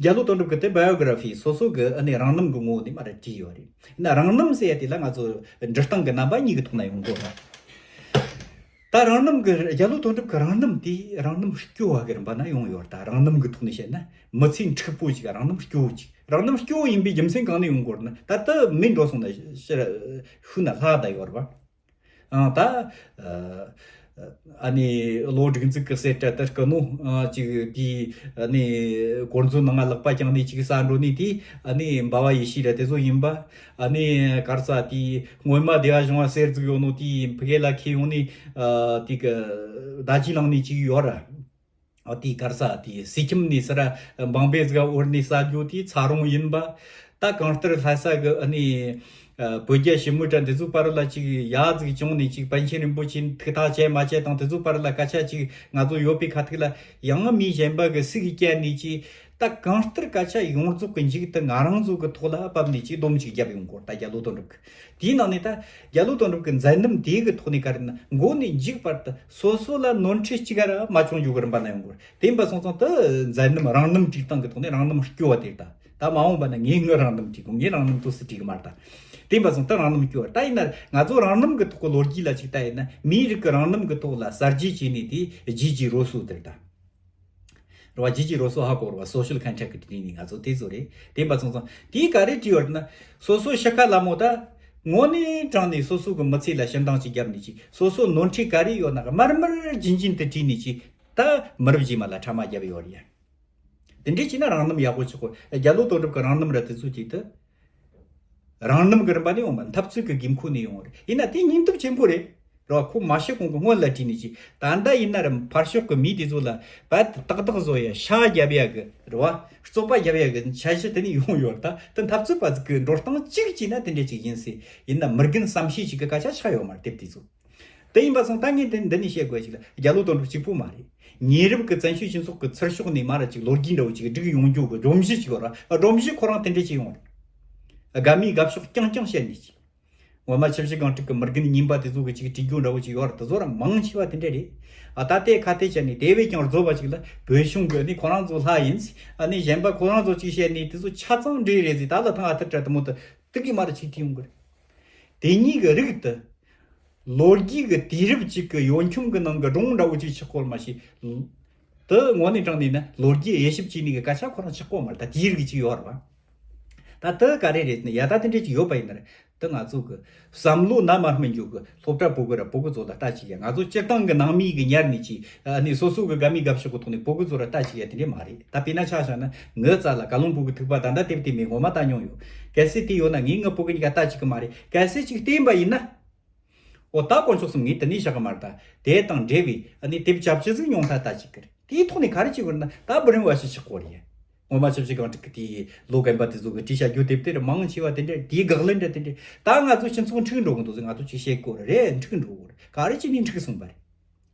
རྒྱ་ལོ་དོན་གྲུབ་ཀྱི་དེ་བྷའི་ཡོ་གྷི་ར་ཕི་སོ་སོ་གི་ཨ་ནི་རང་རྣམ་གི་ངོ་བོ་དེ་མ་ར་བྲིས་ཡོད་རེད། ཡིན་ན་རང་རྣམ་ཟེར་ཡ་དེ་ལ་ང་ཚོ་འབྲི་སྟངས་ཀྱི་རྣམ་པ་གཉིས་ཀྱི་ཐོག་ན་ཡོང་དགོས་ར། ད་རང་རྣམ་གི་རྒྱ་ལོ་དོན་གྲུབ་ཀྱི་རང་རྣམ་དེ་རང་རྣམ་སྐྱོ་བ་གི་རིམ་པ་ན་ཡོང་ཡོད་རེད། ད་རང་རྣམ་གི་ཐོག་ནས་བཤད་ན་མི་ཚེ་འཁྲུག་པོ་ཞིག་རང་རྣམ་སྐྱོ་བོ་ཅིག་རང་རྣམ་སྐྱོ་བོ་ཡིན་པའི་རྒྱུ་མཚན་གང་ནས་ཡོང་དགོས་རེད་ན། ད་ལྟ་མི་འགྲོ་སོང་ན་ཕྱིར་ཤུལ་ན་ལྷག་བསྡད་ཡོད་རེད་པ། ཨང་ད། ཨ་ནི་ལོ་དྲུག་ཅུ་གི་གསེར་ཁྲི་དེ་སྐུ་ནོ་ཨ་ཅིག་དེའི་ཨ་ནི་གོ་མཛོད་ནང་ལག་པ་བརྐྱངས་ནས་ཅིག་ས་འགྲོ་ནས་དེ་ཨ་ནི་འབའ་བ་ཡེ་ཤེས་ར་དེ་ཚོ་ཡིན་པ། ཨ་ནི་ག་རེ་ཟ་དེ་སྔོན་མ་བདེ་བ་བྱུང་བ་གསེར་ཟིག་ཡོད་ནོ་དེ་ཕ་གི་ལ་ཁྱེར་ཡོང་ནས་ཨ་དེ་གི་བརྡ་ཅིག་བླངས་ནས་ཅིག་ཡོད་ར། ཨ་དེ་ག་རེ་ཟ་དེ་སི་ཁྱིམ་ནས་ཟེར་ར་འབངས་པའི་ཟིག་འོར་ནས་ཟ་རྒྱུ་དེ་ཚ་རུང་ཡིན་པ། ད་གང་ལྟར་ལྷ་ས་གི་ཨ་ནི་ཨ་བོད་རྒྱ་ཞི་མོལ་དྲ་འདི་ཚོའི་བར་ལ་ཅིག་ཡ་ཟིག་བྱུང་ནས་ཅིག་པཎ་ཆེན་རིན་པོ་ཆེ་ཐུགས་ཐག་བཅད་མ་བཅད་དང་དེ་ཚོའི་བར་ལ་སྐད་ཆ་ཅིག་ང་ཚོ་ཡོད་པའི་ཁ་ཐུག་ལ་ཡང་མི་གཞན་པ་གི་སུག་བསྐྱལ་ནས་ཅིག་ད་གང་ལྟར་སྐད་ཆ་ཡོངས་རྫོགས་ཀྱི་མཇུག་ཏུ་ང་རང་ཚོ་གི་ཐོག་ལ་བབས་ནས་ཅིག་སྡོམ་ཅིག་བརྒྱབ་ཡོང་གོ། ད་རྒྱ་ལོ་དོན་གྲུབ་ཀྱི་དེའི་ནང་ནས་ད་རྒྱ་ལོ་དོན་གྲུབ་ཀྱི་མཛད་རྣམ་དེའི་གི་ཐོག་ནས་ག་རེ་ན་མགོ་ནས་མཇུག་བར་དུ་སོ་སོ་ལ་ནོར་འཁྲུལ་གཅིག་ར་མ་བྱུང་རྒྱུ་གི་རིམ་པ་ན་ཡོང་གོ། དེ་ཡིན་པ་སོང་ཙང་དུ་མཛད་རྣམ་རང་རྣམ་བྲིས་སྟངས་ཀྱི་ཐོག་ནས་རང་རྣམ་སྐྱོ་བ་དེ་ད། ད་མ་འོངས་པ་ན་ངས་ངའི་རང་རྣམ་བྲིས་གོ། ངས་རང་རྣམ་ཏོག་ཙམ་བྲིས་གི་མ་རེད་ད། དེ་ཡིན་པ་སོང་ད་རང་རྣམ་སྐྱོ་བ་ད་ཡིན་ན་ང་ཚོ་རང་རྣམ་གི་ཐོག་གི་ལོ་རྒྱུས་ལ་ཅིག་ལྟ་ཡིན་ན་མིའི་རིགས་ཀྱི་རང་རྣམ་གི་ཐོག་ལ་གསར་བརྗེ་བྱས་ནས་དེ་རྗེས་ཀྱི་རོ་སུ་དེར་ད། རེད་བ། རྗེས་ཀྱི་རོ་སོ་ཧ་གོ་རེད་བ། སོ་ཤལ་ཁན་ཊྲེག་གི་དྲིས་ནས་ང་ཚོ་དེ་ཚོ་རེད། དེ་ཡིན་པ་སོང་ཙང་དེའི་ག་རེ་བྲིས་ཡོད་ན་སོ་སོ་ཤི་ཁ་ལ་མོ་ད་དངོས་གནས་དྲང་ནས་སོ་སོ་གི་མི་ཚེ་ལ་ཞིབ་འདང་ཅིག་བརྒྱབ་ནས་ཅིག་སོ་སོ་ནོར་འཁྲུལ་ག་རེ་ཡོད་ན་དམར་དམར་རྗེན་རྗེན་དུ་བྲིས་ནས་ཅིག་ད་མི་རབས་རྗེས་མ་ལ་ཕྲ་མ་བརྒྱབ་ཡོད་རེད་ཡ། དེ་འདྲས་བྱས་ན་རང་རྣམ་ཡག་པོ་ཆགས་གོ། རྒྱ་ལོ་དོན་གྲུབ་ཀྱི་རང་རྣམ་ར་དེ་ཚོ་ཅིག་ཏུ། རང་རྣམ་གྱི་རིམ་པ་ནས་འོང་བ་འཐབ་རྩོད་ཀྱི་དགོས་མཁོ་ནས་ཡོང་བ་རེད། ཡིན་ན་དེ་སྙིང་སྟོབས་ཆེན་པོ་རེད། རེད་བ། ཁོ་མ་ཤི་གོང་གི་སྔོན་ལ་བྲིས་ནས་ཅིག་ད་ལྟ་ཡིན་ན་ར་ཕར་ཕྱོགས་ཀྱི་མི་དེ་ཚོ་ལ་བད་ཏག་ཏག་བཟོ་ཡ་ཤ་རྒྱབ་ཡ་གི་རེད་བ། རྩོད་པ་རྒྱབ་ཡ་གི་འཆར་གཞི་དེ་ནས་ཡོང་ཡོད་རེད། ད་དེ་འཐབ་རྩོད་པ་ཚོ་གི་འགྲོ་སྟངས་གཅིག་བྱས་ན་དེ་འདྲས་ཅིག་ཡིན་སྲིད། ཡིན་ན་མི་རྒན་བསམ་ཤེས་ཅིག་གི་སྐད་ཆ་ཆགས་ཡོད་མ་རེད་དེབ་དེ་ཚོ། དེ་ཡིན་པ་སོང་ད་ངས་དེ་འདི་ནས་བཤད་དགོས་ཅིག་ལ་རྒྱ་ལོ་དོན་གྲུབ་གཅིག་པུ་མ་རེད། ཉེ་རབས་ཀྱི་བཙན་བྱོལ་སྤྱི་ཚོགས་ཀྱི་ཚུར་ཕྱོགས་ནས་མ་ར་ཅིག་ལོ་རྒྱུས་འདྲ་བོ་ཅིག་བསྒྲིགས་ཡོང་རྒྱུ་གི་སྒྲོམ་གཞི་ཅིག་ཡོད་ར། སྒྲོམ་གཞི་ཁོ་རང་དེ་འདྲས་ཅིག་ཡོང་རེད། དགའ་མིའི་དགའ་ཕྱོགས་རྐྱང་རྐྱང་བཤད་ནས་ཅིག་ངོ་མ་ཆབ་སྲིད་རྐང་དྲུག་གི་མི་རྒན་རྙིང་པ་དེ་ཚོ་གི་ཅིག་བྲིས་རྒྱུ་འདྲ་བོ་ཅིག་ཡོད་རེད། དེ་ཚོ་ར་མང་ཆེ་བ་དེ་འདྲ་རེད། ཨ་ད་ལྟའི་ཁ་གཏད་བྱས་ནས་དེ་བས་ཀྱང་རྫོབ་པ་ཅིག་ལ་བོད་གཞུང་གི་ནི་ཁོ་རང་ཚོ་ལྷ་ཡིན། ཨ་ནི་གཞན་པ་ཁོ་རང་ཚོ་ཅིག་བཤད་ནས་དེ་ཚོ་ཆ་ཚང་འདྲ་རེད་ཟེར། ད་ལ་ཐང་ཨ་ཐར་དྲ་དེ་མོ་དུ་དུ་གི་མ་ར་ཅིག་ཐིག་ཡོང་གི་རེད། དེ་གཉིས་ཀྱི་རིགས་དེ། ལོ་རྒྱུས་ཀྱི་དུས་རབས་གཅིག་གི་ཡོལ་ཁྱུང་གི་ནང་གི་སྒྲུང་འདྲ་བོ་ཅིག་ཆགས་ཀྱི་ཡོད་མ་ཞིག་དེ་དངོས་གནས་དྲང་གནས་ན་ལོ་རྒྱུས་དབྱེ་ཞིབ་བྱས་ནས་གི་སྐད་ཆ་ཁོ་རང་ཆགས་ཀྱི་ཡོད་མ་རེད། ད་དེའི་རིགས་ཅིག་ཡོད་རེད་བ། ད་དེ་ག་རེ་རེད་ཟེར་ན་ཡ་ད་དེ་འདྲས་ཅིག་ཡོད་པ་ཡིན་ན་རེད། དེ་ང་ཚོ་གི་བསམ་བློ་ན་མ་སྨིན་རྒྱུ་གི་སློབ་གྲྭ་བོད་གི་ར་བོད་གི་ཚོ་ལ་ལྟ་ཅིག་ཡ། ང་ཚོ་སྤྱིར་བཏང་གི་ནང་མི་གི་ཉར་ནས་ཅིག་ཨ་ནི་སོ་སོ་གི་དགའ་མི་དགའ་ཕྱོགས་གི་ཐོག་ནས་བོད་གི་ཚོ་ར་ལྟ་ཅིག་ཡ་དེ་འདྲས་མ་རེད། ད་དཔེར་ན་ཆ་བཞག་ན་ངའི་རྩ་ལ་བཀའ་བློན་བོད་གི་ཐིགས་པ་ད་ལྟ་དེབ་དེ་མེད། ངོ་མ་ལྟ་མྱོང་ཡོད། གལ་སྲིད་དེ་ཡོད་ན་ངས་ངའི་བོད་གི་གཉིས་ཀ་ལྟ་ཅིག་གི་མ་རེད། གལ་སྲིད་ཅིག་བསྟན་པ་ཡིན་ན། འོ་ད་དཀོན་མཆོག་གསུམ་ངས་དེ་ནས་བཞག་གི་མ་རེད། ད་དེ་དང་འབྲེལ་བའི་ཨ་ནི་དེབ་ཆ་བཞི་ཟིག་ཉུང་མཐའ་ལྟ་ཅིག་གི་རེད། དེའི་ཐོག་ནས་ག་རེ་བྱེད་དགོས་ན་ད་བུ་རིང་བ་ཞིག་ཆགས་ཀྱི་ཡོད་རེད། ངོ་མ་ཆབ་སྲིད་རྐང་དྲུག་གི་དེའི་ལོ་རྒན་པ་དེ་ཚོ་གི་བྲིས་བྱ་རྒྱུ་དེབ་དེ་ར་མང་ཆེ་བ་དེ་འདྲ། དེའི་དགག་ལན་འདྲ་དེ་འདྲ། ད་ང་ཚོ་སྤྱི་ཚོགས་འཁྲུག་འགྲོ་གི་འདུག་ཟེར། ང་ཚོ་ཅིག་བཤད་དགོས་རེད། འཁྲུག་འགྲོ་གི་རེད། ག་རེ་བྱས་ནས་འཁྲུག་སོང་པ་རེད།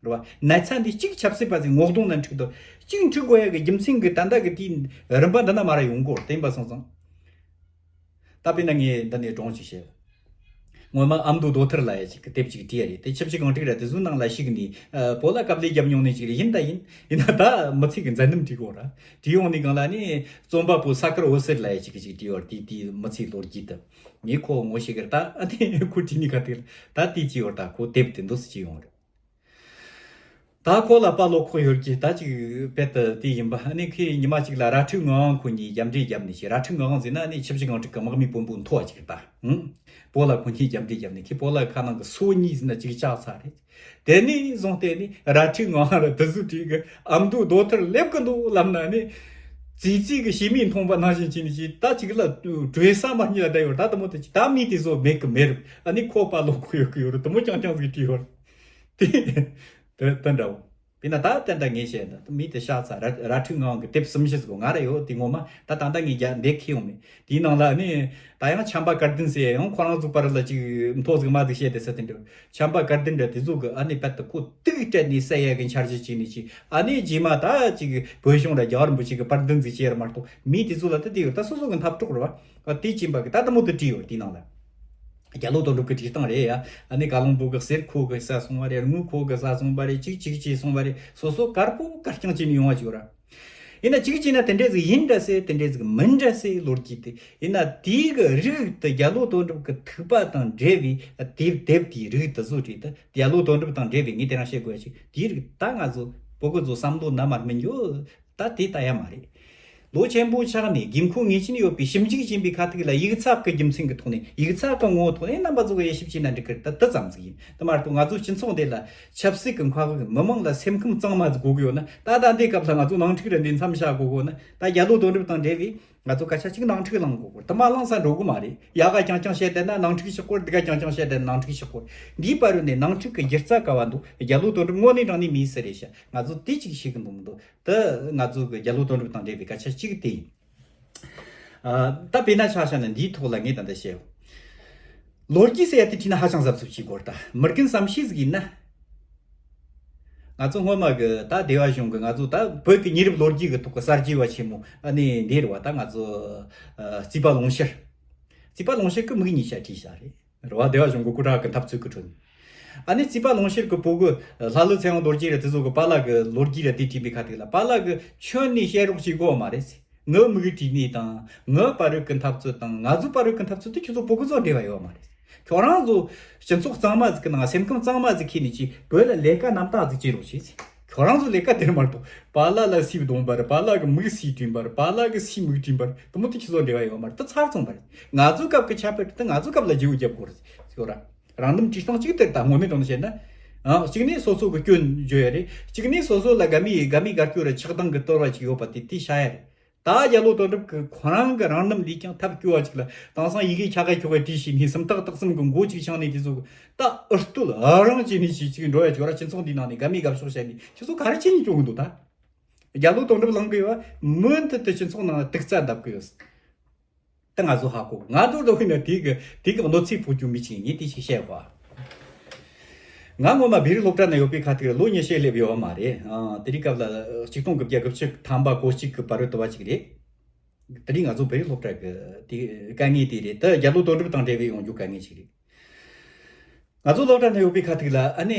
རེད་བ། ན་ཚ་འདི་གཅིག་ཆབ་སྲིད་པ་ཚོས་ངོ་གདོང་ན་འཁྲུག་འདུག་གཅིག་འཁྲུག་དགོས་ཡ་གི་རྒྱུ་མཚན་གི་ད་ལྟ་གི་དེའི་རིམ་པ་འདི་ན་མ་ར་ཡོང་གི་ཡོད་རེད། བསྟན་པ་སོང་ཙང་། ད་དཔེར་ན་ངས་འདི་ནས་སྒྲུང་ཅིག་བཤད། སྔོན་མ་ཨ་མདོ་རྡོ་ཐར་ལབ་ཡ་ཅིག་གི་དེབ་ཅིག་བྲིས་ཡ་རེད། དེ་ཆབ་སྲིད་རྐང་དྲུག་ར་དེ་ཚོའི་ནང་ལ་ཞུགས་ནས་ཨ་བོད་ལ་དཀའ་ལས་བརྒྱབ་མྱོང་ནི་ཅིག་རེད། ཡིན་ད་ཡིན། ཡིན་ན་ད་མི་ཚེ་གི་མཛད་རྣམ་བྲིས་གོ་ར། བྲིས་ཡོང་ནི་སྒང་ལ་ནི་རྩོམ་པ་པོ་ས་དཀར་འོད་ཟེར་ལབ་ཡ་ཅིག་གི་ཅིག་བྲིས་ཡོད་རེད། དེ་དེའི་མི་ཚེའི་ལོ་རྒྱུས་དེ། ངས་ཁོ་ངོ་ཤེས་གི་རེད། ད་ཨ་ནི་ཁོ་བྲིས་ནི་ག་དེ་ད་དེ་ཅིག་ཡོད་རེད། ད་ཁོ་དེབ་དེ་འདུག་སེ་ཅིག་ཡོང་རེད། ད་ཁོ་ལ་དཔའ་བློ་ཁོག་ཡོད་ཀྱི་ད་ཅིག་དཔེ་ད་དེ་ཡིན་པ། ཨ་ནི་ཁོས་ཉི་མ་གཅིག་ལ་ར་ཁྲུག་ངག་དབང་ཁོ་གཉིས་རྒྱབ་འདྲེ་རྒྱབ་ནས་ཤི། ར་ཁྲུག་ངག་དབང་ཟེར་ན་ཨ་ནི་ཆབ་སྲིད་རྐང་དྲུག་གི་དམག་མི་དཔོན་པོ་མཐོ་བ་ཅིག་རེད་ད། ཧུམ། བོད་ལ་ཁོ་གཉིས་རྒྱབ་འདྲེ་རྒྱབ་ནས་ཁོས་བོད་ལ་ཁ་ནང་གི་སོ་གཉིས་ཟིན་ན་ཅིག་བཅག་ཚར་རེད། དེ་ནས་བཟུང་སྟེ་ནི་ར་ཁྲུག་ངག་དབང་ལ་དེ་ཟུག་བྲིས་གི་ཨ་མདོ་རྡོ་ཐར་སླེབས་གི་འདུག་ལབ་ན་ནི། ཙི་ཙི་གི་ཤི་མིག་མཐོང་པ་ནང་བཞིན་བྱས་ནས་ཅིག་ད་ཅིག་ལ་བྲོས་ས་མ་རྙེད་ལ་བསྡད་ཡོད། ད་དེ་མོ་དེ་ཅིག་ད་མི་དེ་ཚོ་མེད་གི་མེད་རེད། ཨ་ནི་ཁོ་དཔའ་བློ་ཁོག་ཡོད་གི་ཡོད་རེད། དེ་མོ་རྐྱང་རྐྱང་ཟིག་བྲིས་ཡོད་རེད། དེ་དེ་དེ་འདྲ་བོ། དཔེར་ན་ད་ཏན་ཏན་ངས་བཤད་ན་མི་དེ་ཤ་ཚ་ར་ར་ཁྲུག་ངག་དབང་གི་དེབ་གསུམ་བཞི་ཟིག་གོ་ང་ར་ཡོད། དེ་ངོ་མ་ད་ད་ལྟ་ངས་རྒྱ་འདེད་ཁེལ་ཡོང་མེད། དེའི་ནང་ལ་ནི་ད་ཡང་ཆམ་པ་དཀར་ལྡན་ཟེར་ཡང་ཁོ་རང་ཚོ་བར་ལ་ཅིག་མཐོ་ཟིག་དམའ་ཟིག་བཤད་དེ་ཟེར་དེ་འདྲ། ཆམ་པ་དཀར་ལྡན་འདྲ་དེ་ཚོ་གི་ཨ་ནི་རྦད་དེ་ཁོ་དུག་སྤྲད་ནས་བསད་ཡ་གི་འཆར་གཞི་བྱས་ནས་ཅིག་ཨ་ནི་རྗེས་མ་ད་ཅིག་བོད་གཞུང་ར་རྒྱལ་བ་རིན་པོ་ཆེ་གི་དཔལ་ལྡན་ཟིག་བྱས་ར་མ་གཏོགས་མི་དེ་ཚོ་ལ་ད་དེ་ཡོད། ད་སོ་སོ་གི་འཐབ་གྲོགས་རེད་བ། དེ་ཅིན་པ་གི་ད་ལྟ་མོ་དུ་བྲིས་ཡོད་དེའི་ནང་ལ། རྒྱ་ལོ་དོན་གྲུབ་ཀྱི་བྲིས་སྟངས་རེད་ཡ། ཨ་ནི་བཀའ་བློན་པོ་གི་གསེར་ཁོ་གི་ཟ་སོང་བ་རེད། དངུལ་ཁོ་གི་ཟ་སོང་བ་རེད། ཅིག་ཅིག་བྱས་སོང་བ་རེད། སོ་སོ་དཀར་པོ་དཀར་རྐྱང་བྱས་ནས་ཡོང་བ་ཅིག་ཡོད་ར། ཡིན་ན་གཅིག་བྱས་ན་དེ་འདྲས་ཟིག་ཡིན་འདྲ་སེ་དེ་འདྲས་ཟིག་མིན་འདྲ་སེ་ལོ་རྒྱུས་དེ་ཡིན་ན་དེའི་གི་རིགས་དེ་རྒྱ་ལོ་དོན་གྲུབ་ཀྱི་ཐིགས་པ་དང་འབྲེལ་བའི་དེབ་དེབ་དེའི་རིགས་དེ་བཟོ་བྲིས་དེ་རྒྱ་ལོ་དོན་གྲུབ་དང་འབྲེལ་བའི་ངས་དེ་རང་བཤད་དགོས་ཡ་ཅིག་དེའི་རིགས་ད་ང་ཚོ་བོད་གི་ཚོ་བསམ་བློ་ན་མར་མི་འགྱོ། ད་དེ་ལྟ་ཡ་མ་རེད། ལོ་ཆེན་པོ་ཆགས་ནས་དགོས་མཁོ་ངེས་ཅན་ཡོད་པའི་ཞིབ་འཇུག་བྱིན་པའི་ཁ་ཐུག་ལ་ཡིག་ཚགས་ཀྱི་རྒྱུ་མཚན་གྱི་ཐོག་ནས་ཡིག་ཚགས་ཀྱི་ངོ་བོ་ཐོག་ནས་རྣམ་པ་ཚོ་གིས་དབྱེ་ཞིབ་བྱས་ན་འགྲིག་གི་རེད། ད་དེ་ཙམ་ཟིག་ཡིན། དེ་མ་གཏོགས་ང་ཚོ་སྤྱི་ཚོགས་འདི་ལ་ཆབ་སྲིད་ཀྱི་མཁའ་དབུགས་མི་མང་ལ་སེམས་ཁམས་གཙང་མ་ཟིག་དགོས་ཀྱི་ཡོད་ན། ད་ད་ལྟའི་སྐབས་ལ་ང་ཚོ་ནང་འཁྲུག་ར་འདི་མཚམས་བཞག་དགོས་ཀྱི་ཡོད་ན། ད་རྒྱ་ལོ་དོན་གྲུབ་དང་འབྲེལ་བའི་ང་ཚོ་སྐད་ཆ་གཅིག་ནང་འཁྲུག་ལངས་དགོས་ཀྱི་རེད། དེ་མ་ལངས་ས་འགྲོ་གི་མ་རེད། ཡ་ག་རྐྱང་རྐྱང་བཤད་བསྡད་ན་ནང་འཁྲུག་ཆགས་ཀྱི་རེད། འདི་ག་རྐྱང་རྐྱང་བཤད་བསྡད་ན་ནང་འཁྲུག་ཆགས་ཀྱི་རེད། འདིའི་བར་རུ་ནས་ནང་འཁྲུག་གི་སྒྱུ་རྩལ་ག་བ་འདུག་རྒྱ་ལོ་དོན་གྲུབ་དངོས་གནས་དྲང་གནས་མིའི་སུ་རེད་ཤག་ང་ཚོ་དེ་གཅིག་ཤེས་གི་འདུག་མི་འདུག་དེ་ང་ཚོ་གི་རྒྱ་ལོ་དོན་གྲུབ་དང་འབྲེལ་བའི་སྐད་ཆ་གཅིག་དེ་ཡིན། ཨ། ད་དཔེར་ན་ཆ་བཞག་ན་འདིའི་ཐོག་ལ་ངས་ད་ལྟ་བཤད། ལོ་རྒྱུས་ཟེར་ཡ་དེ་བྲིས་ན་ཧ་ཅང་གཟབ་གཟབ་བྱེད་དགོས་རེད། ད་མི་རྒན་བསམ་ཤེས་ཟིག་ཡིན་ན། ང་ཚོ་སྔོན་མ་གི་ད་སྡེ་བ་གཞུང་གི་ང་ཚོ་ད་བོད་ཀྱི་ཉེ་རབས་ལོ་རྒྱུས་ཀྱི་ཐོག་གི་གསར་བརྗེ་བ་ཆེན་མོ་ཨ་ནི་འདི་རེད་བ། ད་ང་ཚོ་ཨ་རྩིས་པ་ལོངས་སྤྱོད། རྩིས་པ་ལོངས་སྤྱོད་ཀྱི་མིག་གཉིས་ཆ་བྲིས་བཞག་རེད། རེད་བ། སྡེ་བ་གཞུང་གི་སྐུ་དྲག་གི་འཐབ་རྩོད་ཀྱི་ཁྲོད་ནས། ཨ་ནི་རྩིས་པ་ལོངས་སྤྱོད་ཀྱི་བུ་གུ་ལྷ་ཀླུ་ཚེ་དབང་རྡོ་རྗེ་ར་དེ་ཚོ་གི་པཱ་ལགས་ཀྱི་ལོ་རྒྱུས་ར་དེ་བྲིས་པའི་ཁ་ཐུག་ལ་པཱ་ལགས་ཀྱིས་ཁྱོན་ནས་བཤད་རོགས་བྱེད་དགོས་བ་མ་རེད་ཟེར། ངའི་མིག་བྲིས་ནས་དང་ངའི་བར་རུ་གི་འཐབ་རྩོད་དང་ང་ཚོའི་བར་རུ་གི་འཐབ་རྩོད་དེ་ཁྱོད་ཚོ་བོད་གི་ཚོ་འབྲེལ་བ་ཡོད་བ་མ་རེད་ཟེར། ཁྱོད་རང་ཚོ་སྤྱི་ཚོགས་གཙང་མ་ཟིག་གི་ནང་སེམས་ཁམས་གཙང་མ་ཟིག་འཁྱེར་ནས་ཅིག་བོད་ལ་ལས་ཀ་རྣམ་དག་ཟིག་བྱེད་རོགས་བྱེད་ཟེར། ཁྱོད་རང་ཚོ་ལས་ཀ་དེར་མ་གཏོགས་པཱ་ལགས་ལ་སུས་བསྡོམས་པ་རེད། པཱ་ལགས་ཀྱི་མིག་སུས་བྲིས་པ་རེད། པཱ་ལགས་ཀྱིས་སུའི་མིག་བྲིས་པ་རེད། དེ་མོ་དེ་ཁྱེད་ཚོ་འབྲེལ་བ་ཡོད་མ་རེད། དེ་ཚར་སོང་བ་རེད། ང་ཚོའི་སྐབས་ཀྱི་ཁྱད་པར་དེ་ང་ཚོའི་སྐབས་ལ་བརྗེ་པོ་རྒྱབ་དགོས་རེད་ཟེར་ར། རང་འདེམས་སྤྱིར་བཏང་གཅིག་ལྟར་ད་དངོས་གནས་དྲང་གནས་བཤད་ན། ཨང་གཅིག་ནས་སོ་སོ་གི་སྐྱོན་བརྗོད་ཡ་རེད། གཅིག་ནས་སོ་སོ་ལ་དགའ་མི་དགའ་མི་དགའ་སྐྱོ་རེད། ཆགས་སྡང་གི་དོར་བ་ཅིག་ཡོད་པ་དེ་དེ་བཤད་ཡ་རེད། ད་རྒྱ་ལོ་དོན་གྲུབ་ཀྱིས་ཁོ་རང་གི་རང་རྣམ་ལས་ཀྱང་ཐབས་སྐྱོ་བ་ཅིག་ལ་དེང་སང་ཡི་གེ་ཁྱ་ག་ཁྱོ་ག་བྲིས་ཤིག་ནས་སུམ་རྟགས་རྟགས་གསུམ་གི་མགོ་ཅིག་འཕྱང་ནས་དེ་ཚོ་ད་ཨུ་སྟོད་ཨ་རང་བྱས་ནས་ཞིག་ཅིག་འགྲོ་ཡ་ཅིག་ཡོད་ར། སྤྱི་ཚོགས་འདིའི་ནང་ནས་དགའ་མི་དགའ་ཕྱོགས་བཤད་ནས་ཁྱེད་ཚོ་ག་རེ་བྱས་ནས་སྐྱོ་གི་འདུག་ད་རྒྱ་ལོ་དོན་གྲུབ་ལངས་གི་ཡོད་བ། མུ་མཐུད་དུ་སྤྱི་ཚོགས་ནང་ལ་དུག་རྩྭ་འདེབས་གི་ཡོད། ད་ང་ཚོ་ཧ་གོ། ང་ཚོ་ལོ་ཡིན་ན་དེ་གི་དེ་གི་གནོད་འཚེ་ཕོག་རྒྱུ་མི་ཅིག་ཡིན། དེ་ཞིག་བཤད་པ། ང་སྔོན་མ་བོད་རིགས་སློབ་གྲྭ་ན་ཡོད་པའི་ཁ་ཐུག་ལོ་ཉི་ཤུ་སླེབས་ཡོད་མ་རེད། ཨ་དེ་རིང་སྐབས་ལ་ཆིག་སྟོང་དགུ་བརྒྱ་དགུ་བཅུ་ཐམ་པ་གོ་གཅིག་གི་བར་དུ་བ་ཅིག་རེད། དེ་རིང་ང་ཚོ་བོད་རིགས་སློབ་གྲྭ་གི་དེ་དཀའ་ངལ་དེ་རེད། ད་རྒྱ་ལོ་དོན་གྲུབ་དང་འབྲེལ་བའི་ཡོང་རྒྱུ་དཀའ་ངལ་ཞིག་རེད། ང་ཚོ་སློབ་གྲྭ་ན་ཡོད་པའི་ཁ་ཐུག་ལ་ཨ་ནི་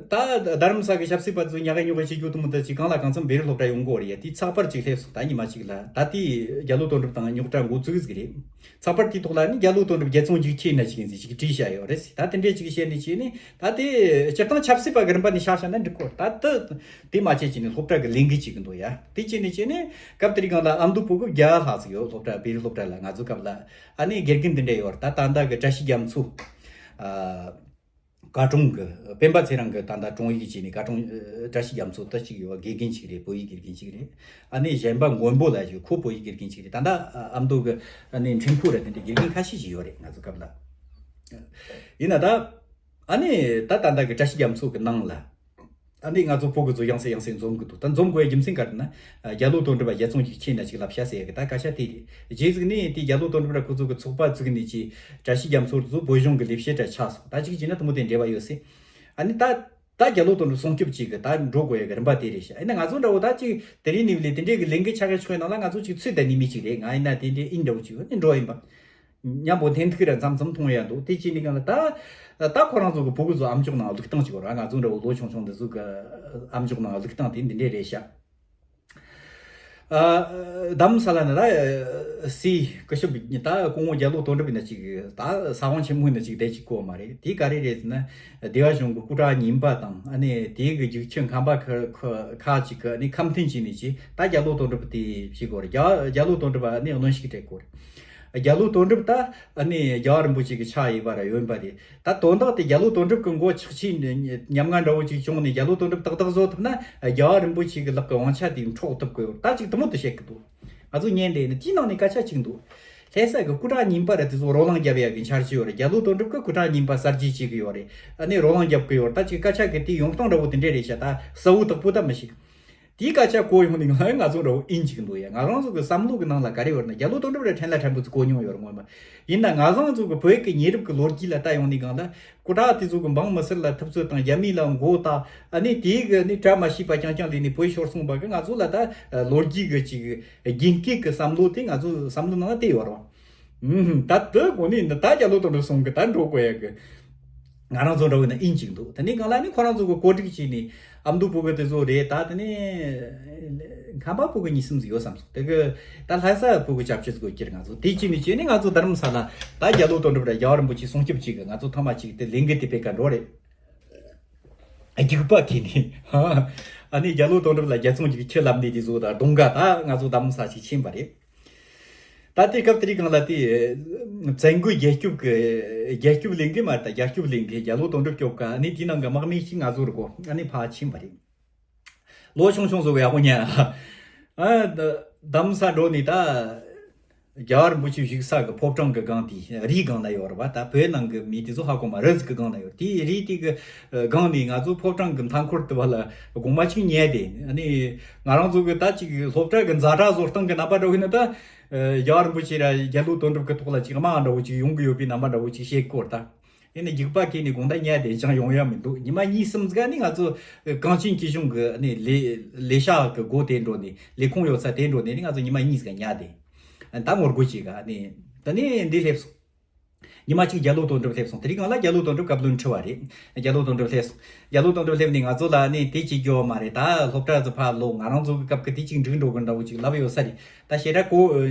ད་རྡ་རམ་ས་གི་ཞབས་སི་པ་ཚོ་ཉག་ག་ཉོག་ག་བྱེད་རྒྱུ་དུ་མོ་ད་ཅིག་གང་ལ་གང་འཚམ་བེ་རི་སློབ་གྲྭ་ཡོང་གོ་རེད་ཡ། དེའི་ཚགས་པར་ཅིག་སླེབས་སོང་ད་ཉི་མ་ཅིག་ལ། ད་དེའི་རྒྱ་ལོ་དོན་གྲུབ་དང་རྙོག་དྲ་འགོ་བཙུགས་ཟིག་རེད། ཚགས་པར་དེའི་ཐོག་ལ་ནི་རྒྱ་ལོ་དོན་གྲུབ་རྒྱལ་བཙོང་རྒྱུག་ཁྱེར་ན་ཅིག་ཡིན་ཟིག་ཅིག་བྲིས་བཞག་ཡོད་རེད་ཟིག་ད་དེ་འདྲས་ཅིག་བཤད་ནས་བྱས་ནས་ད་དེ་སྤྱིར་བཏང་ཆབ་སྲིད་པ་གི་རིམ་པ་ནས་ཤར་ཤར་ན་འགྲིག་གོ་ད་དེ་དེ་མ་བྱས་ཅིག་ནས་སློབ་གྲྭ་གི་ལས་འགུལ་ཅིག་གི་འདུག་ཡ། དེ་བྱས་ནས་བྱས་ནས་སྐབས་དེ་རིང་གང་ལ་ཨ་མདོ་བོད་གི་བརྒྱ་ལྷག་ཟིག་ཡོད། སློབ་གྲྭ་བེ་རི་སློབ་གྲྭ་ལ་ང་ཚོ་སྐབས་ལ་ཨ་ནི་དགེ་རྒན་འདི་འདྲས་ཡོད་རེད། ད་ད་ལྟ་གི་བཀྲ་ཤིས་རྒྱ་མཚོ། ཨ། བཀའ་དྲུང་གི་སྤེན་པ་ཚེ་རིང་གི་ད་ལྟ་དྲུང་ཡིག་བྱས་ནས་བཀའ་དྲུང་ཨ་བཀྲ་ཤིས་རྒྱ་མཚོ་ད་གཅིག་ཡོད། དགེ་རྒན་གཅིག་རེད། བོད་ཡིག་དགེ་རྒན་གཅིག་རེད། ཨ་ནི་གཞན་པ་མགོན་པོ་ལགས་ཞུ། ཁོ་བོད་ཡིག་དགེ་རྒན་གཅིག་རེད། ད་ལྟ་ཨ་མདོ་གི་ཨ་ནི་འཕྲིན་ཕུག་ར་དེ་འདྲའི་དགེ་རྒན་ཁ་ཤས་ཤིག་ཡོད་རེད་ང་ཚོ་སྐབས་ལ། ཡིན་ན་ད་ཨ་ནི་ད་ད་ལྟ་གི་བཀྲ་ཤིས་རྒྱ་མཚོ་གི་ནང་ལ་ཨ་ནི་ང་ཚོ་བོད་གི་ཚོ་ཡང་སེ་ཡང་སེ་འཛོམས་གི་འདུག་ད་འཛོམས་དགོས་རྒྱུ་མཚན་ག་རེ་ན། རྒྱ་ལོ་དོན་གྲུབ་པ་རྒྱལ་བཙོང་གི་ཁྱེད་ན་ཅིག་ལབ་ཤ་ཟེར་གི་ད་སྐད་ཆ་དེ་རེད། རྗེས་གཟིགས་ནས་དེ་རྒྱ་ལོ་དོན་གྲུབ་ར་ཁོ་ཚོ་གི་ཚོགས་པ་བཙུགས་ནས་ཀྱི་བཀྲ་ཤིས་རྒྱ་མཚོ་ཚོ་བོད་གཞུང་གི་ལས་བྱེད་ར་ཆགས་སོང་། ད་ཅིག་བྱས་ན་དེ་མོ་དེ་འབྲེལ་བ་ཡོད་སྲིད། ཨ་ནི་ད་ད་རྒྱ་ལོ་དོན་གྲུབ་སྲུང་སྐྱོབ་ཅིག་གི་ད་འགྲོ་དགོས་ཡ་གི་རིམ་པ་དེ་རེད་ཤག་ཨ་ནི་ང་ཚོ་འདྲ་བོ་ད་ཅིག་དེ་རིང་ནས་ལས་དེ་འདྲའི་གི་ལས་འགུལ་ཆགས་ཡ་ཆོག་ཡ་ནང་ལ་ང་ཚོ་ཅིག་ཚུད་ད་ནི་མི་ཅིག་རེད། ང་ཡིན་ན་དེ་འདྲའི་ཨིན་འདྲ་བོ་ཅིག་ཡོད་ནི་འགྲོ་ཡིན་པ། མཉམ་པོ་འཐེན་ཐུག་ར་མཚམས་མཚམས་མཐོང་ཡ་འདུག་དེ་ཅི་ནི་གང་ལ་ད་ད་ཁོ་རང་ཚོ་གི་ཕྲུ་གུ་ཚོ་ཨམ་ཅོག་ནང་བླུག་སྟངས་ཅིག་ཡོད་ར། ང་ཚོ་འདྲ་བོ་ལོ་ཆུང་ཆུང་འདི་ཚོ་གི་ཨམ་ཅོག་ནང་བླུག་སྟངས་དེ་འདི་འདྲས་རེད་ཤག་ཨ་དམ་ས་ལ་ནི་ད་སི་སྐུ་ཞབས་ད་སྐུ་ངོ་རྒྱ་ལོ་དོན་གྲུབ་ཡིན་ན་ཅིག་ད་ས་དབང་ཆེན་མོ་ཡིན་ན་ཅིག་བསྡད་ཅིག་གོ་མ་རེད། དེ་ག་རེ་རེད་ཟེར་ན་སྡེ་བ་གཞུང་གི་སྐུ་དྲག་རྙིང་པ་དང་ཨ་ནི་དེ་གི་རྒྱུག་ཁྱི་ཁམས་པ་ཁ་ཁ་ཁ་ཅིག་གི་ཨ་ནི་ཁ་འཐེན་བྱས་ནས་ཅིག་ད་རྒྱ་ལོ་དོན་གྲུབ་དེ་བྱེད་གོ་རེད། རྒྱ་རྒྱ་ལོ་དོན་གྲུབ་ཨ་ནི་གནོན་ཤུགས་སྤྲད་གོ་རེད། རྒྱ་ལོ་དོན་གྲུབ་ད་ཨ་ནི་རྒྱལ་བ་རིན་པོ་ཆེ་གི་ཕྱག་གཡས་པ་ར་གཡོན་པ་རེད། ད་དོན་དག་དེ་རྒྱ་ལོ་དོན་གྲུབ་གི་མགོ་ཆག་ཆེ་ཉམས་ང་འདྲ་བོ་ཅིག་བྱུང་ནས་རྒྱ་ལོ་དོན་གྲུབ་ཏག་ཏག་བཟོ་ཐུབ་ན་རྒྱལ་བ་རིན་པོ་ཆེ་གི་ལག་གི་དབང་ཆ་དེ་འཕྲོག་ཐུབ་གི་ཡོད། ད་ཅིག་དུ་མོ་དུ་བཤད་གི་འདུག་ང་ཚོ་ཉན་བསྡད་ནས་དེའི་ནང་ནས་སྐད་ཆ་གཅིག་འདུག་ལྷ་ས་གི་སྐུ་དྲག་རྙིང་པ་ར་དེ་ཚོ་རོ་ལངས་རྒྱབ་ཡ་གི་འཆར་གཞི་ཡོད་རེད། རྒྱ་ལོ་དོན་གྲུབ་གི་སྐུ་དྲག་རྙིང་པ་གསར་བརྗེ་བྱེད་གི་ཡོད་རེད། ཨ་ནི་རོ་ལངས་རྒྱབ་གི་ཡོད་རེད། ད་ཅིག་སྐད་ཆ་གི་དེའི་ཡོང་སྟངས་འདྲ་བོ་དེ་འདྲས་རེད་ཤག་ད་གསལ་བོ་དག་པོ་ད་མི་ཤེས། དེའི་སྐད་ཆ་གོ་ཡོང་ནས་ང་ང་ཚོ་འདྲ་བོ་ཨིན་ཅིག་འདུག་ཡ། ང་རང་ཚོ་གི་བསམ་བློ་གི་ནང་ལ་ག་རེ་ཡོད་ན་རྒྱ་ལོ་དོན་གྲུབ་ར་ཕྲན་ལ་ཕྲན་བུ་ཚོ་གོ་མྱོང་ཡོད་རེད་སྔོན་མ། ཡིན་ན་ང་རང་ཚོ་གི་བོད་ཀྱི་ཉེ་རབས་ཀྱི་ལོ་རྒྱུས་ལ་ལྟ་ཡོང་ནས་གང་ལ་སྐུ་དྲག་དེ་ཚོ་གི་འབངས་མི་སེར་ལ་ཐུབ་ཚོད་དང་རྒྱ་མི་ལ་མགོ་བཏགས་ཨ་ནི་དེའི་གི་ནི་གྲ་མ་ཤེས་པ་རྐྱང་རྐྱང་ལས་ནས་བོད་ཤོར་སོང་བ་གི་ང་ཚོ་ལ་ད་ལོ་རྒྱུས་གི་ཅིག་རྒྱུན་སྐྱེད་ཀྱི་བསམ་བློ་དེ་ང་ཚོ་བསམ་བློ་ནང་ལ་དེ་ཡོད་རེད་བ། ཨུམ། ད་དེ་གོ་ནི་འདི་ད་རྒྱ་ལོ་དོན་གྲུབ་སོང་གི་ད་འགྲོ་དགོས་ཡ་གི། ང་རང་ཚོ་འདྲ་བོ་ན་ཨིན་ཅིག་འདུག་དེ་ནས་གང་ལ་ནི་ཁོ་རང་ཚོ་གི་བཀོད་སྒྲིག་བྱས་ནས་ཨ་མདོ་ཕྲུ་གུ་དེ་ཚོ་རེད། ད་དེ་ནས་ཁམས་པ་ཕྲུ་གུ་གཉིས་གསུམ་ཟིག་ཡོད་བསམ་སོང་། དེ་གི་ད་ལྷ་ས་ཕྲུ་གུ་ཆབ་ཆ་ཟིག་གོ་ཁྱེར་ང་ཚོ་དེ་ཅི་ནས་བྱས་ནས་ང་ཚོ་རྡ་རམ་ས་ལ་ད་རྒྱ་ལོ་དོན་གྲུབ་ར་རྒྱལ་བ་རིན་པོ་ཆེ་སྲུང་སྐྱོབ་བྱེད་གི་ང་ཚོ་ཐ་མ་ཅིག་དེ་ལས་འགུལ་དེ་སྤེལ་ག་འགྲོ་རེད། རྒྱུག་པ་ཁྱེར་ནས་ཨ་ནི་རྒྱ་ལོ་དོན་གྲུབ་ལ་རྒྱལ་བཙོང་གི་ཁྱི་ལབ་ནས་དེ་ཚོ་ད་གདོང་ག་ད་ང་ཚོ་རྡ་རམ་ས་ཅིག་ཕྱིན་པ་རེད། ད་ལྟའི་སྐབས་དེ་རིང་གང་ལ་དེ་བཙན་རྒོལ་རྒྱལ་སྐྱོབ་ཀྱི་རྒྱལ་སྐྱོབ་ལས་འགུལ་མ་རེད། ད་རྒྱལ་སྐྱོབ་ལས་འགུལ་རྒྱ་ལོ་དོན་གྲུབ་སྐྱོབ་ཀ་ཨ་ནི་དེའི་ནང་གི་དམག་མི་ཞིག་ང་ཚོར་གོ་ཨ་ནི་ཕར་ཕྱིན་པ་རེད། ལོ་ཆུང་ཆུང་ཚོ་གི་ཡག་པོ་ཉན་ཨ་ད་རྡ་རམ་ས་འགྲོ་ནས་ད་རྒྱལ་བ་རིན་པོ་ཆེ་བཞུགས་ས་གི་ཕོ་བྲང་གི་སྒང་དེ་རིའི་སྒང་ན་ཡོད་རེད་བ། ད་བོད་ནང་གི་མི་དེ་ཚོ་ཧ་གོ་མ་རེད་ཟིག་གི་སྒང་ན་ཡོད། དེའི་རི་དེ་གི་སྒང་ནས་ང་ཚོ་ཕོ་བྲང་གི་མཐའ་འཁོར་དུ་བ་ལ་དགོང་མ་ཅིག་ཉལ་དེ་ཨ་ནི་ང་རང་ཚོ་གི་ད་ཅིག་སློབ་གྲྭ་གི་ཛ་དྲག་བཟོ་སྟངས་གི་རྣམ་པ་འདྲ་བོ་ཡིན་ན་ད། རྒྱལ་བ་རིན་པོ་ཆེ་ར་རྒྱ་ལོ་དོན་གྲུབ་ཀྱི་ཐོག་ལ་ཅིག་དམག་འདྲ་བོ་ཅིག་ཡོང་གི་ཡོད་པའི་རྣམ་པ་འདྲ་བོ་ཅིག་བཤད་སྐོར་ད། དེ་ནས་རྒྱུག་པ་ཁྱེར་ནས་དགོང་དག་ཉལ་དེ་ཅང་ཡོང་ཡ་མི་འདུག་ཉི་མ་གཉིས་གསུམ་ཟིག་ནི་ང་ཚོ་གངས་ཅན་སྐྱིད་གཤོངས་ཀྱི་ནི་ལས་ལས་ཤག་གི་སྒོ་དེ་འགྲོ་ནས་ལས་ཁུངས་ཡོད་ས་དེ་འགྲོ་ནས་ནི་ང་ཚོ་ཉི་མ་གཉིས་ཟིག་ཉལ་དེ། ད་ངོ་རྒོལ་ཅིག་ག་ནི་ད་ནི་འདི་སླེབས་སོང་། ཉི་མ་གཅིག་རྒྱ་ལོ་དོན་གྲུབ་སླེབས་སོང་། དེ་རིང་གང་ལ་རྒྱ་ལོ་དོན་གྲུབ་བཀའ་བློན་ཁྲི་བ་རེད། རྒྱ་ལོ་དོན་གྲུབ་སླེབས་སོང་། རྒྱ་ལོ་དོན་གྲུབ་སླེབས་ནས་ང་ཚོ་ལ་ནི་དེ་ཅིག་རྒྱོབ་མ་རེད། ད་སློབ་གྲྭ་ཚོ་ཕར་ལོག་ང་རང་ཚོ་གི་སྐབས་ཀྱི་དེ་ཅིག་འགྲིག་འགྲོ་གི་འདྲ་བོ་ཅིག་ལབ་ཡོད་ས་རེད། ད་ཞེ་དྲག་གོ་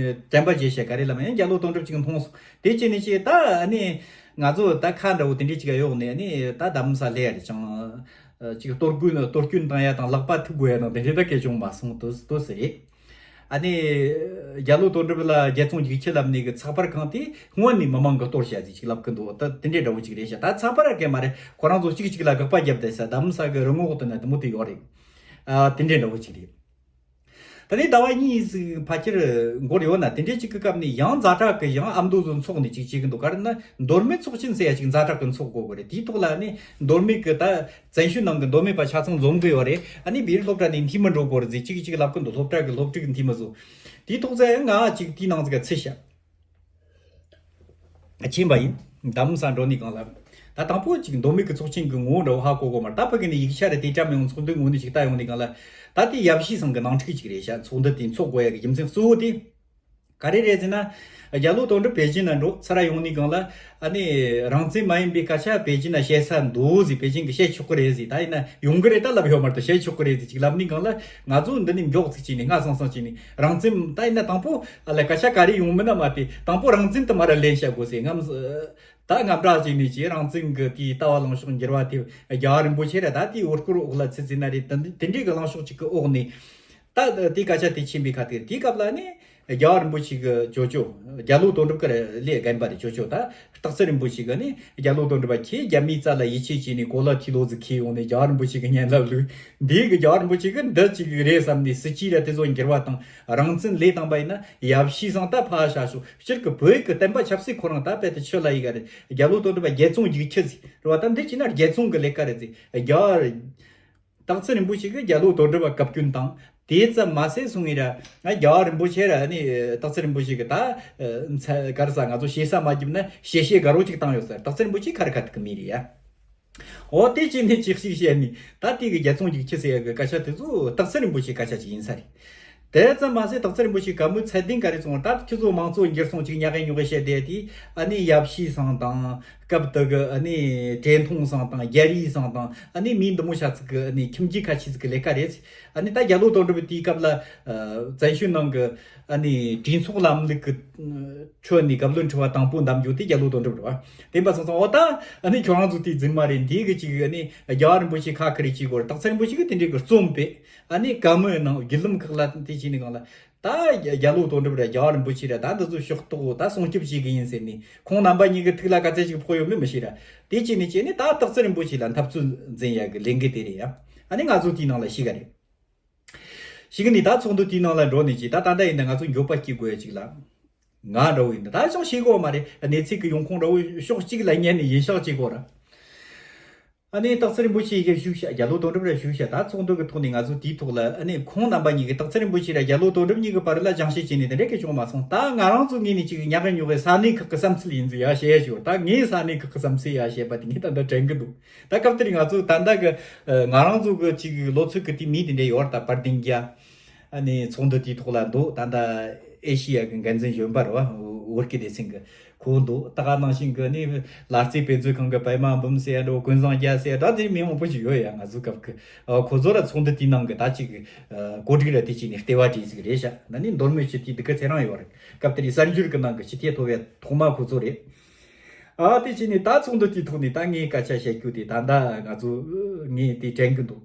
དྲན་པ་བརྗེད་ཤག་ག་རེ་ལབ་ཡང་རྒྱ་ལོ་དོན་གྲུབ་ཅིག་མཐོང་སོང་། དེ་ཅི་ནས་ཅི་ད་ནི་ང་ཚོ་ད་ཁ་འདྲ་བོ་དེ་འདྲས་ཅིག་གཡོག་ནས་ནི་ད་རྡ་རམ་ས་སླེབས་ཡ་རེད། ཅང་ཅིག་གཏོར་སྐྱོན་གཏོར་སྐྱོན་བཏང་ཡ་དང་ལག་པ་ཐུག་དགོས་ཡ་དང་དེ་འདྲས་ད་སྐད་བྱུང་མ་སོང་། དུ་དུ་ཟེར་རེད། ཨ་ནི། རྒྱ་ལོ་དོན་གྲུབ་ལ་རྒྱལ་བཙོང་རྒྱུག་ཁྱི་ལབ་ནས་གི་ཚགས་པར་གང་དེ་སྔོན་ནས་མི་མང་གི་གཏོར་བྱ་ཟིག་ཅིག་ལབ་གི་འདུག་ད་དེ་འདྲའི་འདྲ་བོ་ཅིག་རེད་ཤག་ད་ཚགས་པར་གས་མ་རེད། ཁོ་རང་ཚོ་གཅིག་གཅིག་ལ་དགག་པ་བརྒྱབ་བསྡད་ས་རྡ་རམ་ས་གི་རི་ངོགས་དེ་ན་དེ་མོ་དེ་ཡོད་རེད། ཨ་དེ་འདྲའི་འདྲ་བོ་ཅིག་རེད། ད་ནི་ཟླ་བ་གཉིས་ཟིག་ཕལ་ཆེར་འགོར་ཡོད་ན་དེ་འདྲའི་ཅིག་གི་སྐབས་ནས་ཡང་ཛ་དྲག་གི་ཡང་ཨ་མདོ་ཚོ་འཚོགས་ནས་ཅིག་བྱེད་གི་འདུག་ག་རེ་ན་མདོ་སྨད་ཚོགས་ཆེན་ཟེར་ཡ་ཅིག་ཛ་དྲག་གི་འཚོགས་དགོས་གི་རེད། དེའི་ཐོག་ལ་ནི་མདོ་སྨད་གི་ད། བཙན་བྱོལ་ནང་གི་མདོ་སྨད་པ་ཆ་ཚང་འཛོམས་གི་ཡོད་རེད། ཨ་ནི་བེ་རི་སློབ་གྲྭ་ནས་འཐུས་མི་འགྲོ་དགོས་རེད་ཟེར་གཅིག་གཅིག་ལབ་གི་འདུག་སློབ་གྲྭ་གི་སློབ་ཕྲུག་འཐུས་མི་ཚོ། དེའི་ཐོག་ཚད་ང་གཅིག་དེའི་ནང་ཚིག་ག་ཚིག་བཤད། ཕྱིན་པ་ཡིན། རྡ་རམ་ས་འགྲོ་ནི་གང་ལ། ད་དང་པོ་གཅིག་མདོ་སྨད་ཀྱི་ཚོགས་ཆེན་གྱི་ངོ་བོ་འདྲ་བོ་ཧ་གོ་གོ་མ་རེད། ད་ཕ་གི་ནས་ཡིག་ཆ་རེ་དེ་བཀྲམ་ཡོང་ཚོགས་འདུའི་ངོ་ནས་ཅིག་ལྟ་ཡོང་ནི་གང་ལ། ད་དེ་ཡབ་གཞིས་ཚང་གི་ནང་འཁྲུག་ཅིག་རེད་ཤག་ཚོགས་འདུ་དེ་འཚོགས་དགོས་ཡ་གི་རྒྱུ་མཚན་གཙོ་བོ་དེ། ག་རེ་རེད་ཟེར་ན། རྒྱ་ལོ་དོན་གྲུབ་པེ་ཅིན་ན་འགྲོ་ཚུར་ཡོང་ནས་སྒང་ལ། ཨ་ནི་རང་བཙན་མ་ཡིན་པའི་སྐད་ཆ་པེ་ཅིན་ན་བཤད་ས་འདུག་ཟེར། པེ་ཅིན་གྱིས་བཤད་ཆོག་གི་རེད་ཟེར། ད་ཡིན་ན་ཡོང་གི་རེད། ད་ལབ་ཡོད་མ་གཏོགས་བཤད་ཆོག་གི་རེད་ཟེར་ཅིག་ལབ་ནས་སྒང་ལ། ང་ཚོ་འདི་ནས་མགྱོགས་ཚིག་ཅིག་ནས་སྔ་སང་སང་ཅིག་ནས་རང་བཙན། ད་ཡིན་ན་དང་པོ་ཨ་ལ་སྐད་ཆ་ག་རེ་ཡོང་མིན་ན་མ་དེ་དང་པོ་རང་བཙན་དུ་མར་ལེན་བྱ་དགོས་ཟེར། ངམ་ད་ངམ་འདྲ་ཅིག་ནས་ཅིག་རང་བཙན་གྱི་དེའི་ལྟ་བ་ལངས་ཕྱོགས་འགྱུར་བ་དེ་རྒྱལ་བ་རིན་པོ་ཆེ་ར་ད་དེའི་འོད་སྐོར་འོག་ལ་ཚུད་ཚུད་ན་རེད། དེ་འདྲའི་གི་ལངས་ཕྱོགས་ཅིག་གི་འོག་ནས། ད་དེ་སྐད་ཆ་དེ་ཕྱིན་པའི་ཁ་དེ་དེའི་སྐབས་ལ་ནི་རྒྱལ་བ་རིན་པོ་ཆེ་གི་ཅོ་ཅོ། རྒྱ་ལོ་དོན་གྲུབ་ཀྱི་ལས་རྒན་པ་རེད། ཅོ་ཅོ་ད་སྟག་འཚེར་རིན་པོ་ཆེ་གི་ནི་རྒྱ་ལོ་དོན་གྲུབ་པ་ཁྱེད་རྒྱ་མིའི་རྩ་ལ་ཡིད་ཆེས་བྱས་ནས་གོ་ལ་ཐི་ལོ་ཟིག་ཁྱེར་ཡོང་ནས་རྒྱལ་བ་རིན་པོ་ཆེ་གི་སྙན་ལབ་ལུགས། འདིའི་གི་རྒྱལ་བ་རིན་པོ་ཆེ་གི་འདི་ཅིག་རེད་བསམ་ནས་སྲིད་ཇུས་ར་དེ་ཚོ་འགྱུར་བ་དང་རང་བཙན་ལས་བཏང་པ་ཡིན་ན་ཡབ་གཞིས་སང་ད་ཕ་ཤ་ཤོ་སྤྱིར་གི་བོད་ཀྱི་བསྟན་པ་ཆབ་སྲིད་ཁོ་རང་ད་དཔེ་དེ་ཆོས་ལ་ཡི་ག་རེད། རྒྱ་ལོ་དོན་གྲུབ་པ་རྒྱལ་བཙོང་རྒྱུག་ཁྱི་ཟིག་རེད་བ། ད་འདི་ཅི་ན་རྒྱལ་བཙོང་གི་ལས་ཀ་རེད་ཟིག་རྒྱལ་བ། སྟག་འཚེར་རིན་པོ་ཆེ་གིས་རྒྱ་ལོ་དོན་གྲུབ་པ་བཀའ་བཀྱོན་དང་། དེ་ཙམ་མ་ཟད་སོང་ངེ་ར་ང་རྒྱལ་བ་རིན་པོ་ཆེ་ར་ནི་སྟག་འཚེར་རིན་པོ་ཆེ་གིས་ད་ཚ་གར་ས་ང་ཚོ་ཞེ་ས་མ་བརྒྱབ་ན་ཞེ་ཞེ་དགའ་རོགས་ཅིག་བཏང་ཡོད་ས། སྟག་འཚེར་རིན་པོ་ཆེ་ཁ་རི་ཁ་ཐུག་གི་མི་རེད་ཡ། འོ་དེ་ཅི་ནས་ཅིག་ཞིག་བཤད་ནི་ད་དེ་གི་རྒྱལ་བཙོང་རྒྱུག་ཁྱི་ཟེར་ཡ་གི་སྐད་ཆ་དེ་ཚོ་སྟག་འཚེར་རིན་པོ་ཆེ་སྐད་ཆ་ཅིག་ཡིན་ས་རེད། དེ་ཙམ་མ་ཟད་སྟག་འཚེར་རིན་པོ་ཆེ་བཀའ་མོལ་ཚད་ལྡན་ག་རེ་གསུངས། ད་ཁྱི་ཚོ་མང་གཙོ་འགྱུར་སོང་ཅིག་ཉག་གེ་ཉོག་གེ་བཤད་བསྡད་དེ་ཨ་ནི་ཡབ་གཞིས་སང་དང་སྐབས་དེ་གི་ཨ་ནི་བཀྲས་མཐོང་སང་དང་རྒྱ་རིགས་སང་དང་ཨ་ནི་མི་འདི་མོ་ཤ་ཚིག་གི་ཨ་ནི་ཁྱིམ་རྒྱུད་ཁ་ཆེ་ཚིག་གི་ལས་ཀ་རེད། ཨ་ནི་ད་རྒྱ་ལོ་དོན་གྲུབ་དེའི་སྐབས་ལ་བཙན་བྱོལ་ནང་གི་ཨ་ནི་གྲོས་ཚོགས་ལམ་ལུགས་ཀྱི་ཁྲོད་ནས་བཀའ་བློན་ཁྲི་པ་དང་པོ་འདེམས་རྒྱུ་དེ་རྒྱ་ལོ་དོན་གྲུབ་རེད་བ། དེ་འབའ་སོང་ཙང་འོ་ད་ཨ་ནི་ཁྱོད་རང་ཚོ་དེའི་རྫུན་མ་རེད། འདི་གི་ཅིག་ཨ་ནི་རྒྱལ་བ་རིན་པོ་ཆེ་ཁ་ཁ་རེ་ཅིག་གོ་རེད། སྟག་འཚེར་རིན་པོ་ཆེ་གི་དེ་འདྲའི་གི་རྩོམ་པས་ཨ་ནི་བཀའ་མོལ་གནང་བརྒྱུད་ལམ་ཁག་ལ་དེ་བྱས་ནས་གང་ལ། ད་རྒྱ་ལོ་དོན་གྲུབ་ར་རྒྱལ་བ་རིན་པོ་ཆེ་ར་ད་འདི་ཚོ་ཕྱོགས་གཏོགས་ད་སྲུང་སྐྱོབ་བྱེད་གི་ཡིན་ཟེར་ནས་ཁོང་རྣམ་པ་གཉིས་ཀྱི་ཐུགས་ལ་ག་ཚད་ཅིག་ཕོག་ཡོད་མེད་མི་ཤེས་ར། དེ་བྱས་ནས་བྱས་ནས་ད་སྟག་འཚེར་རིན་པོ་ཆེ་ལ་འཐབ་རྩོད་འཛིན་ཡ་གི་ལས་འགུལ་དེ་རེད་ཡ། ཨ་ནི་ང་ཚོ་དེའི་ནང་ལ་ཤི་ག་རེད། ཞིག་ནི་ད་ཚོགས་འདུ་དེའི་ནང་ལ་འགྲོ་ནས་ཅིག་ད་ད་ལྟ་ཡིན་ན་ང་ཚོ་འགྱོད་པ་སྐྱེ་དགོས་ཡ་ཅིག་ལ། ང་འདྲ་བོ་ཡིན་ད་ད་ཅང་ཤེས་གོ་མ་རེད། གནས་ཚུལ་གི་ཡོང་ཁུངས་འདྲ་བོ་ཕྱོགས་གཅིག་ལ་ཉན་ནས་ཡིན་ཤག་ཅེས་གོ་ར། ཨ་ནི་སྟག་འཚེར་རིན་པོ་ཆེ་ཡི་གེ་ཞུགས་ཤག་རྒྱ་ལོ་དོན་གྲུབ་ར་ཞུགས་ཤག་ད་ཚོགས་འདུ་གི་ཐོག་ནས་ང་ཚོ་དེའི་ཐོག་ལ་ཨ་ནི་ཁོང་རྣམ་པ་གཉིས་ཀྱི་སྟག་འཚེར་རིན་པོ་ཆེ་ར་རྒྱ་ལོ་དོན་གྲུབ་གཉིས་ཀྱི་བར་ལ་སྦྱང་བཤད་བྱས་ནས་དེ་འདྲ་གི་བྱུང་མ་སོང་། ད་ང་རང་ཚོ་ངོས་ནས་ཅིག་ཉག་གི་ཉོག་གི་ས་གནས་ཁག་གི་བསམ་ཚུལ་ཡིན་ཟིག་ཡ་བཤད་ཡ་ཞིག་ད་ངའི་ས་གནས་ཁག་གི་བསམ་ཚུལ་ཡ་བཤད་པ་དེ་ངས་ད་ལྟ་དྲན་གི་འདུག་ད་སྐབས་དེར་ང་ཚོ་ད་ལྟ་གི་ང་རང་ཚོ་གི་ཅིག་ལོ་ཚོད་གི་དེ་མི་དེ་འདྲ་ཡོད་ར། ད་པར་དིང་རྒྱ། ཨ་ནི་ཚོགས་འདུ་དེའི་ཐོག་ལ་འདུག་ད་ལྟ་ཨེ་ཤི་ཡ་གི་འགན་འཛིན་གཞོན་པ་རེད་བ། ཝོར་ཀི་དེ་སིང་གི་ཁོ་འདུག་ད་ག་ནང་བཞིན་གི་ནི་ལ་རྩེ་དཔེ་མཛོད་ཁང་གི་པད་མ་འབུམ་ཟེར་ཡ་འགྲོ་ཀུན་བཟང་རྒྱལ་ཟེར་ཡ་འགྲོ་དེ་མི་མང་པོ་ཞིག་ཡོད་ཡ། ང་ཚོའི་སྐབས་ཀྱི་ཁོ་ཚོ་ར་ཚོགས་འདུ་དེའི་ནང་གི་ད་ཅིག་གོ་སྒྲིག་ར་དེ་ཅིག་ནི་ལྟེ་བ་བྲིས་ཟིག་རེད་ཤག་ན་ནི་མདོ་སྨད་སྤྱི་འཐུས་འདི་ག་ཚེ་རིང་ཡོད་རེད། སྐབས་དེར་གསར་འགྱུར་གི་ནང་གི་སྤྱི་འཐུས་ཐོབ་ཡ་ཐོག་མ་ཁོ་ཚོ་རེད། ཨ་དེ་ཅིག་ནི་ད་ཚོགས་འདུ་དེའི་ཐོག་ནས་ད་ངས་སྐད་ཆ་བཤད་རྒྱུ་དེ་ད་ལྟ་ང་ཚོ་ངས་དེ་དྲན་གི་འདུག་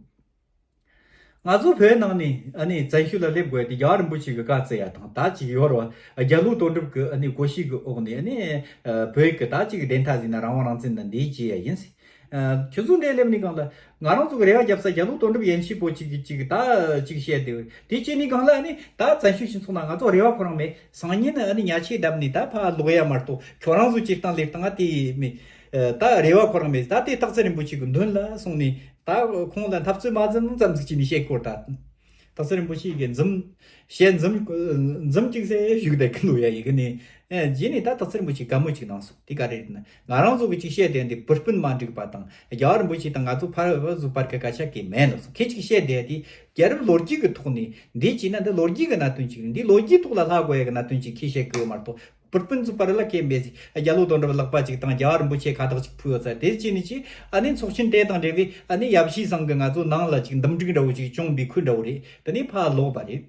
ང་ཚོ་བོད་ནང་ནས་ཨ་ནི་བཙན་བྱོལ་ལ་སླེབས་དགོས་དེ་རྒྱལ་བ་རིན་པོ་ཆེ་གི་བཀའ་བརྩི་ཡ་དང་ད་ཅིག་ཡོད་རེད་བ། རྒྱ་ལོ་དོན་གྲུབ་ཀྱི་ཨ་ནི་གོ་ཤེས་ཀྱི་འོག་ནས་ཨ་ནི་བོད་ཀྱི་ད་ཅིག་བདེན་མཐའ་ཟིན་ན་རང་དབང་རང་བཙན་ན་འདི་བྱེད་ཡ་ཡིན་ཟེར། ཁྱོད་ཚོ་འདྲ་སླེབས་ནས་གང་ལ་ང་རང་ཚོ་གི་རེ་བ་རྒྱབ་ས་རྒྱ་ལོ་དོན་གྲུབ་ཡན་ཆད་པོ་ཅིག་གི་ཅིག་ད་ཅིག་བཤད་དེ་དེ་བྱས་ནས་གང་ལ་ཨ་ནི་ད་བཙན་བྱོལ་སྤྱི་ཚོགས་ནང་ང་ཚོ་རེ་བ་ཁོ་རང་མེད། སང་ཉིན་ཨ་ནི་ཉལ་ཆས་བསྡམས་ནས་ད་ཕར་ལོག་ཡ་མ་གཏོགས་ཁྱོད་རང་ཚོ་སྤྱིར་བཏང་ལས་སྟངས་ཨ་དེ་མེད། ད་རེ་བ་ཁོ་རང་མེད། ད་དེ་སྟག་འཚེར་རིན་པོ་ཆེ་གི་མདུན་ལ་སོང་ནས། ད་ཁོང་ལ་འཐབ་རྩོད་མ་འཛེམ་ཙམ་ཟིག་བྱས་ནས་བཤད་སྐོར་ད། སྟག་འཚེར་རིན་པོ་ཆེ་གིས་འཛུམ། བཤད་འཛུམ། འཛུམ་གཅིག་ཟེར་བཞུགས་བསྡད་ཀྱི་འདུག་ཡ། ཡི་གེ་ནས། ཨེ། རྗེས་ནས་ད་སྟག་འཚེར་རིན་པོ་ཆེ་བཀའ་མོལ་གཅིག་གནང་སོང་། དེ་ག་རེ་རེད་ན། ང་རང་ཚོ་གི་གཅིག་བཤད་བསྡད་འདི་བུ་སྤུན་མ་འགྲིག་པ་དང་རྒྱལ་བ་རིན་པོ་ཆེ་དང་ང་ཚོ་ཕར་བུ་ཚོ་བར་གི་སྐད་ཆ་གི་མེད་ལབ་སོང་། ཁྱེད་གཅིག་བཤད་བསྡད་དེ་རྒྱལ་རབས་ལོ་རྒྱུས་ཀྱི་ཐོག་ནས་འདི་བྱས་ན་འདི་ལོ་རྒྱུས་ཀྱི་གནད་དོན་ཅིག་རེད། འདི་ལོ་རྒྱུས་ཐོག་ལ་ལྷག་དགོས་ཡ་གི་གནད་དོན་ཅིག་ཁྱེད་བཤད་གི་ཡོད་མ་གཏོགས། བུ་སྤུན་ཚོ་བར་ལ་སྐད་མེད་ཟིག་རྒྱ་ལོ་དོན་གྲུབ་ལག་པ་ཅིག་དང་རྒྱལ་བ་རིན་པོ་ཆེ་ཁ་བཏགས་ཅིག་ཕུལ་ཡོད་ཚར། དེ་བྱས་ནས་ཅི་ཨ་ནི་ཚོགས་ཆེན་དེ་དང་འབྲེལ་བའི་ཨ་ནི་ཡབ་གཞིས་ཚང་གི་ང་ཚོ་ནང་ལ་ཅིག་འདུམ་འགྲིག་འདྲ་བོ་ཅིག་བྱུང་བའི་ཁུལ་འདྲ་བོ་རེད། དེ་ནས་ཕར་ལོག་པ་རེད།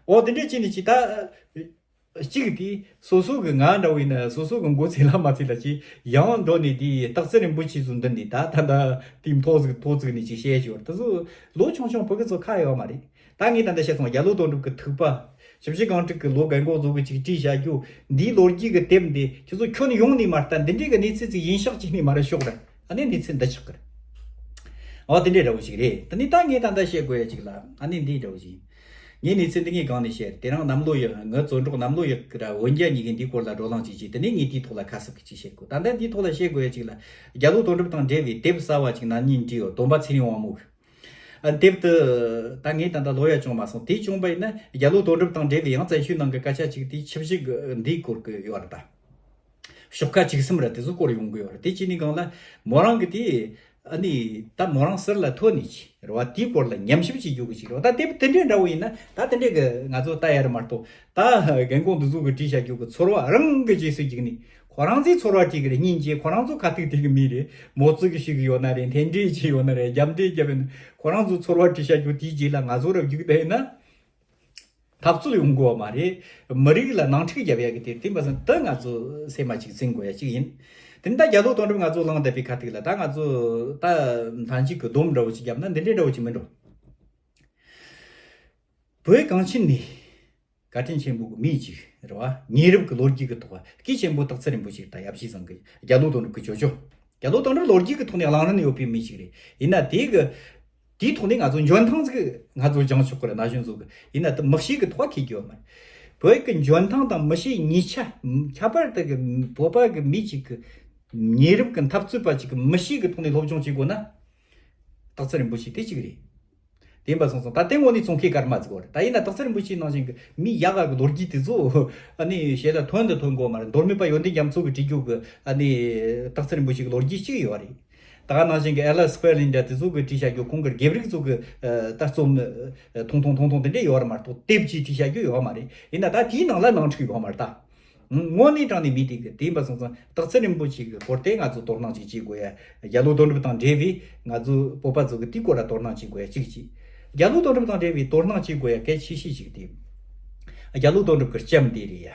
འོ་དེ་འདྲས་བྱས་ནས་ཅི་ད། གཅིག་དེ་སོ་སོ་གི་ང་འདྲ་བོ་ཡིན་ན་སོ་སོ་གི་མགོ་ཚོས་ལ་མ་ཚོས་ལ་ཅི་ཡང་འགྲོ་ནས་དེ་སྟག་འཚེར་རིན་པོ་ཆེ་ཚོ་འདི་ནས་ད་ད་ད་དེ་མཐོ་ཟིག་མཐོ་ཟིག་ནས་ཅི་བཤད་ཞོར་དེ་ཚོ་ལོ་ཆུང་ཆུང་ཕྲུ་གུ་ཚོ་ཁ་ཡོད་མ་རེད། ད་ངས་ད་ལྟ་བཤད་སོང་རྒྱ་ལོ་དོན་གྲུབ་ཀྱི་ཐུག་པ། ཞིབ་དཔྱོད་གང་ཊིག་གི་ལོ་རྒན་གོག་ཚོ་གི་ཅིག་བྲིས་བཞག་རྒྱུ། འདིའི་ལོ་རྒྱུས་ཀྱི་དེབ་འདི་ཁྱེད་ཚོ་ཁྱོན་ཡོངས་ནས་མ་ལྟ། འདི་འདྲའི་གི་གནས་ཚུལ་ཅིག་ཡིན་ཤག་ཅིག་ནས་མ་ར་ཤོག་ར། ཨ་ནི་གནས་ཚུལ་འདི་ཆགས་ཀི་རེད། འོ་དེ་འདྲའི་འདྲ་བོ་ཞིག་རེད། དེ་ནས་ད་ངས་ད་ལྟ་བཤད་དགོས་ཡ་ཅིག་ལ་ཨ་ནི་འདིའི་འདྲ་བོ་ཞིག་ཡིན། ངས་གནས་ཚུལ་འདི་ངས་གང་ནས་བཤད་རེད། དེ་རིང་གནམ་ལོ་ཡག་ངའི་བཙོན་གྲོགས་གནམ་ལོ་ཡག་གི་ར་འོན་རྒྱ་གཉིས་ཀས་འདིའི་སྐོར་ལ་བགྲོ་གླེང་ཅིག་བྱས། དེ་ནས་ངས་དེའི་ཐོག་ལ་ཁ་གསབ་ཀྱི་ཅིག་བཤད་དགོས། ད་ལྟ་འདིའི་ཐོག་ལ་བཤད་དགོས་ཡ་ཅིག་ལ་རྒྱ་ལོ་དོན་གྲུབ་དང་འབྲེལ་བའི་དེབ་གསར་བ་ཅིག་ན་ནིང་བྲིས་ཡོད། སྟོན་པ་ཚེ་རིང་དབང་མོ་གི། ཨ། དེབ་དེ་ད་ངས་ད་ལྟ་ལོ་ཡ་བྱུང་མ་སོང་། དེ་བྱུང་པ་ཡིན་ན་རྒྱ་ལོ་དོན་གྲུབ་དང་འབྲེལ་བའི་ཡང་བཙན་བྱོལ་ནང་གི་སྐད་ཆ་ཅིག་དེ་ཆབ་སྲིད་ཀྱི་འདིའི་སྐོར་གྱི་ཡོད་རེད་ད། ཤོག་ཁ་བཅུ་གསུམ་ར་དེ་ཚོ་སྐོར་ཡོང་གི་ཡོད་རེད། དེ་བྱས་ནས་གང་ལ་མོ་རང་གི་དེ་ ཨ་ནི་ད་མོ་རང་ཟུར་ལ་ཐོན་ནས་ཅིག་རེད་བ། དེའི་སྐོར་ལ་ཉམས་ཞིབ་བྱེད་རྒྱུ་གི་ཅིག་རེད་བ། ད་དེ་དེ་འདྲའི་འདྲ་བོ་ཡིན་ན་ད་དེ་འདྲའི་གི་ང་ཚོ་ལྟ་ཡ་རེད་མ་གཏོགས། ད་རྒན་གོང་འདི་ཚོ་གི་བྲིས་བྱ་རྒྱུ་གི་ཚོར་བ་རང་གི་རྗེས་སུ་རྒྱུགས་ནས་ཁོ་རང་ཚོའི་ཚོར་བ་བྲིས་གི་རེད། སྙིང་རྗེ། ཁོ་རང་ཚོ་ཁ་ཐུག་དེ་གི་མི་རེད། མོ་ཙི་གི་ཞིག་ཡོད་ན་རེད། འཐེན་འདྲེ་ཅིག་ཡོད་ན་རེད། རྒྱབ་འདྲེ་རྒྱབ་ཡིན་ན་ཁོ་རང་ཚོའི་ཚོར་བ་བྲིས་བྱ་རྒྱུ་དེའི་རྗེས་ལ་ང་ཚོ་ར་རྒྱུགས་བསྡད་ཡིན་ན། འཐབ་རྩོད་ཡོང་དགོས་པ་མ་རེད། མི་རིགས་ལ་ནང་འཁྲུག་རྒྱབ་ཡ་གི་དེ་དེ་འབའ་ཟིན་དུ་ང་ཚོ་སེམས་མ་གཅིག་འཛིན་དགོས་ཡ་གཅིག་ཡིན། དེ་ནི་ད་རྒྱ་ལོ་དོན་གྲུབ་ང་ཚོ་ལངས་བསྡད་པའི་ཁ་ཐུག་ལ་ད་ང་ཚོ་ད་ལྷན་ཅིག་གི་སྡོམ་འདྲ་བོ་ཅིག་བརྒྱབ་ན་འདི་འདྲའི་འདྲ་བོ་ཅིག་མིན་འགྲོ། བོད་གངས་ཅན་ནས་བཀའ་དྲིན་ཆེན་པོ་གི་མི་ཅིག་རེད་བ། ཉེ་རབས་ཀྱི་ལོ་རྒྱུས་ཀྱི་ཐོག་སྐུ་ཆེན་པོ་སྟག་ཚེ་རིན་པོ་ཆེ་དང་ཡབ་གཞིས་ཚང་གི་རྒྱ་ལོ་དོན་གྲུབ་ཀྱི་ཇོ་ཇོ། རྒྱ་ལོ་དོན་གྲུབ་ལོ་རྒྱུས་ཀྱི་ཐོག་ནས་གླེང་རིན་ཡོད་པའི་མི་ཞིག་རེད། ཡིན་ན་དེ་གི་དེའི་ཐོག་ནས་ང་ཚོ་འཇོན་ཐང་ཟིག་ང་ཚོ་སྦྱང་ཆོག་གི་རེད། ན་གཞོན་ཚོ་གི་ཡིན་ན་དེ་མི་གཤིས་ཀྱི་ཐོག་ཁེལ་རྒྱུ་ཡོད་མ་རེད། བོད་ཀྱི་འཇོན་ཐང་དང་མི་གཤིས་གཉིས་ཆ་ཁྱད་པར་དུ་གི་བོད་པ་གི་མི་གཅིག་གི་ཉེ་རབས་ཀྱི་འཐབ་རྩོད་པ་གཅིག་གི་མི་གཤིས་ཀྱི་ཐོག་ནས་སློབ་སྦྱོང་བྱེད་དགོས་ན་སྟག་ཚེ་རིན་པོ་ཆེ་དེ་གཅིག་རེད། དེ་འབའ་སོང་སོང་ད་ལྟའི་ངོ་ནས་ཙོང་ཁའི་སྐར་མ་ཟིག་བར་ད་ཡིན་ན་སྟག་ཚེ་རིན་པོ་ཆེའི་ནང་བཞིན་གི་མི་ཡག་ག་གི་ལོ་རྒྱུས་དེ་ཚོ་ཨ་ནི་ཞེ་ལ་ཐོན་དུ་ཐོན་དགོས་མ་རེད། མདོ་སྨད་པ་ཡོན་ཏན་རྒྱ་མཚོ་གི་བྲིས་རྒྱུ་གི་ཨ་ནི་སྟག་ཚེ་རིན་པོ་ཆེ་གི་ལོ་རྒྱུས་གཅིག་ཡོད་རེད། ད་ག་ནང་བཞིན་གི་ཨེ་ལ་སི་ཕེར་ལིན་འདྲ་དེ་ཚོ་གི་བྲིས་བྱ་རྒྱུ་ཁོང་གི་དགེ་ཕྲུག་ཚོ་གི་ད་རྩོམ་ཐུང་ཐུང་ཐུང་ཐུང་དེ་འདྲས་ཡོད་ར་མ་གཏོགས་དེབ་ཅིག་བྲིས་བྱ་རྒྱུ་ཡོད་མ་རེད། ཡིན་ན་ད་དེའི་ནང་ལ་ནང་འཁྲུག་ཡོད་མ་རེད་ད། དངོས་གནས་དྲང་གནས་མི་དེ་གི་དེ་འབའ་སོང་ཙང་སྟག་ཚེ་རིན་པོ་ཆེ་གི་སྐོར་དེ་ང་ཚོ་དོ་སྣང་ཅིག་བྱེད་དགོས་ཡ། རྒྱ་ལོ་དོན་གྲུབ་དང་འབྲེལ་བའི་ང་ཚོ་བོད་པ་ཚོ་གི་དེའི་སྐོར་ལ་དོ་སྣང་བྱེད་དགོས་ཡ་གཅིག་གཅིག་རྒྱ་ལོ་དོན་གྲུབ་དང་འབྲེལ་བའི་དོ་སྣང་བྱེད་དགོས་ཡ་གལ་ཆེ་ཤོས་ཅིག་དེ་རྒྱ་ལོ་དོན་གྲུབ་གི་ལྕམ་དེ་རེད་ཡ།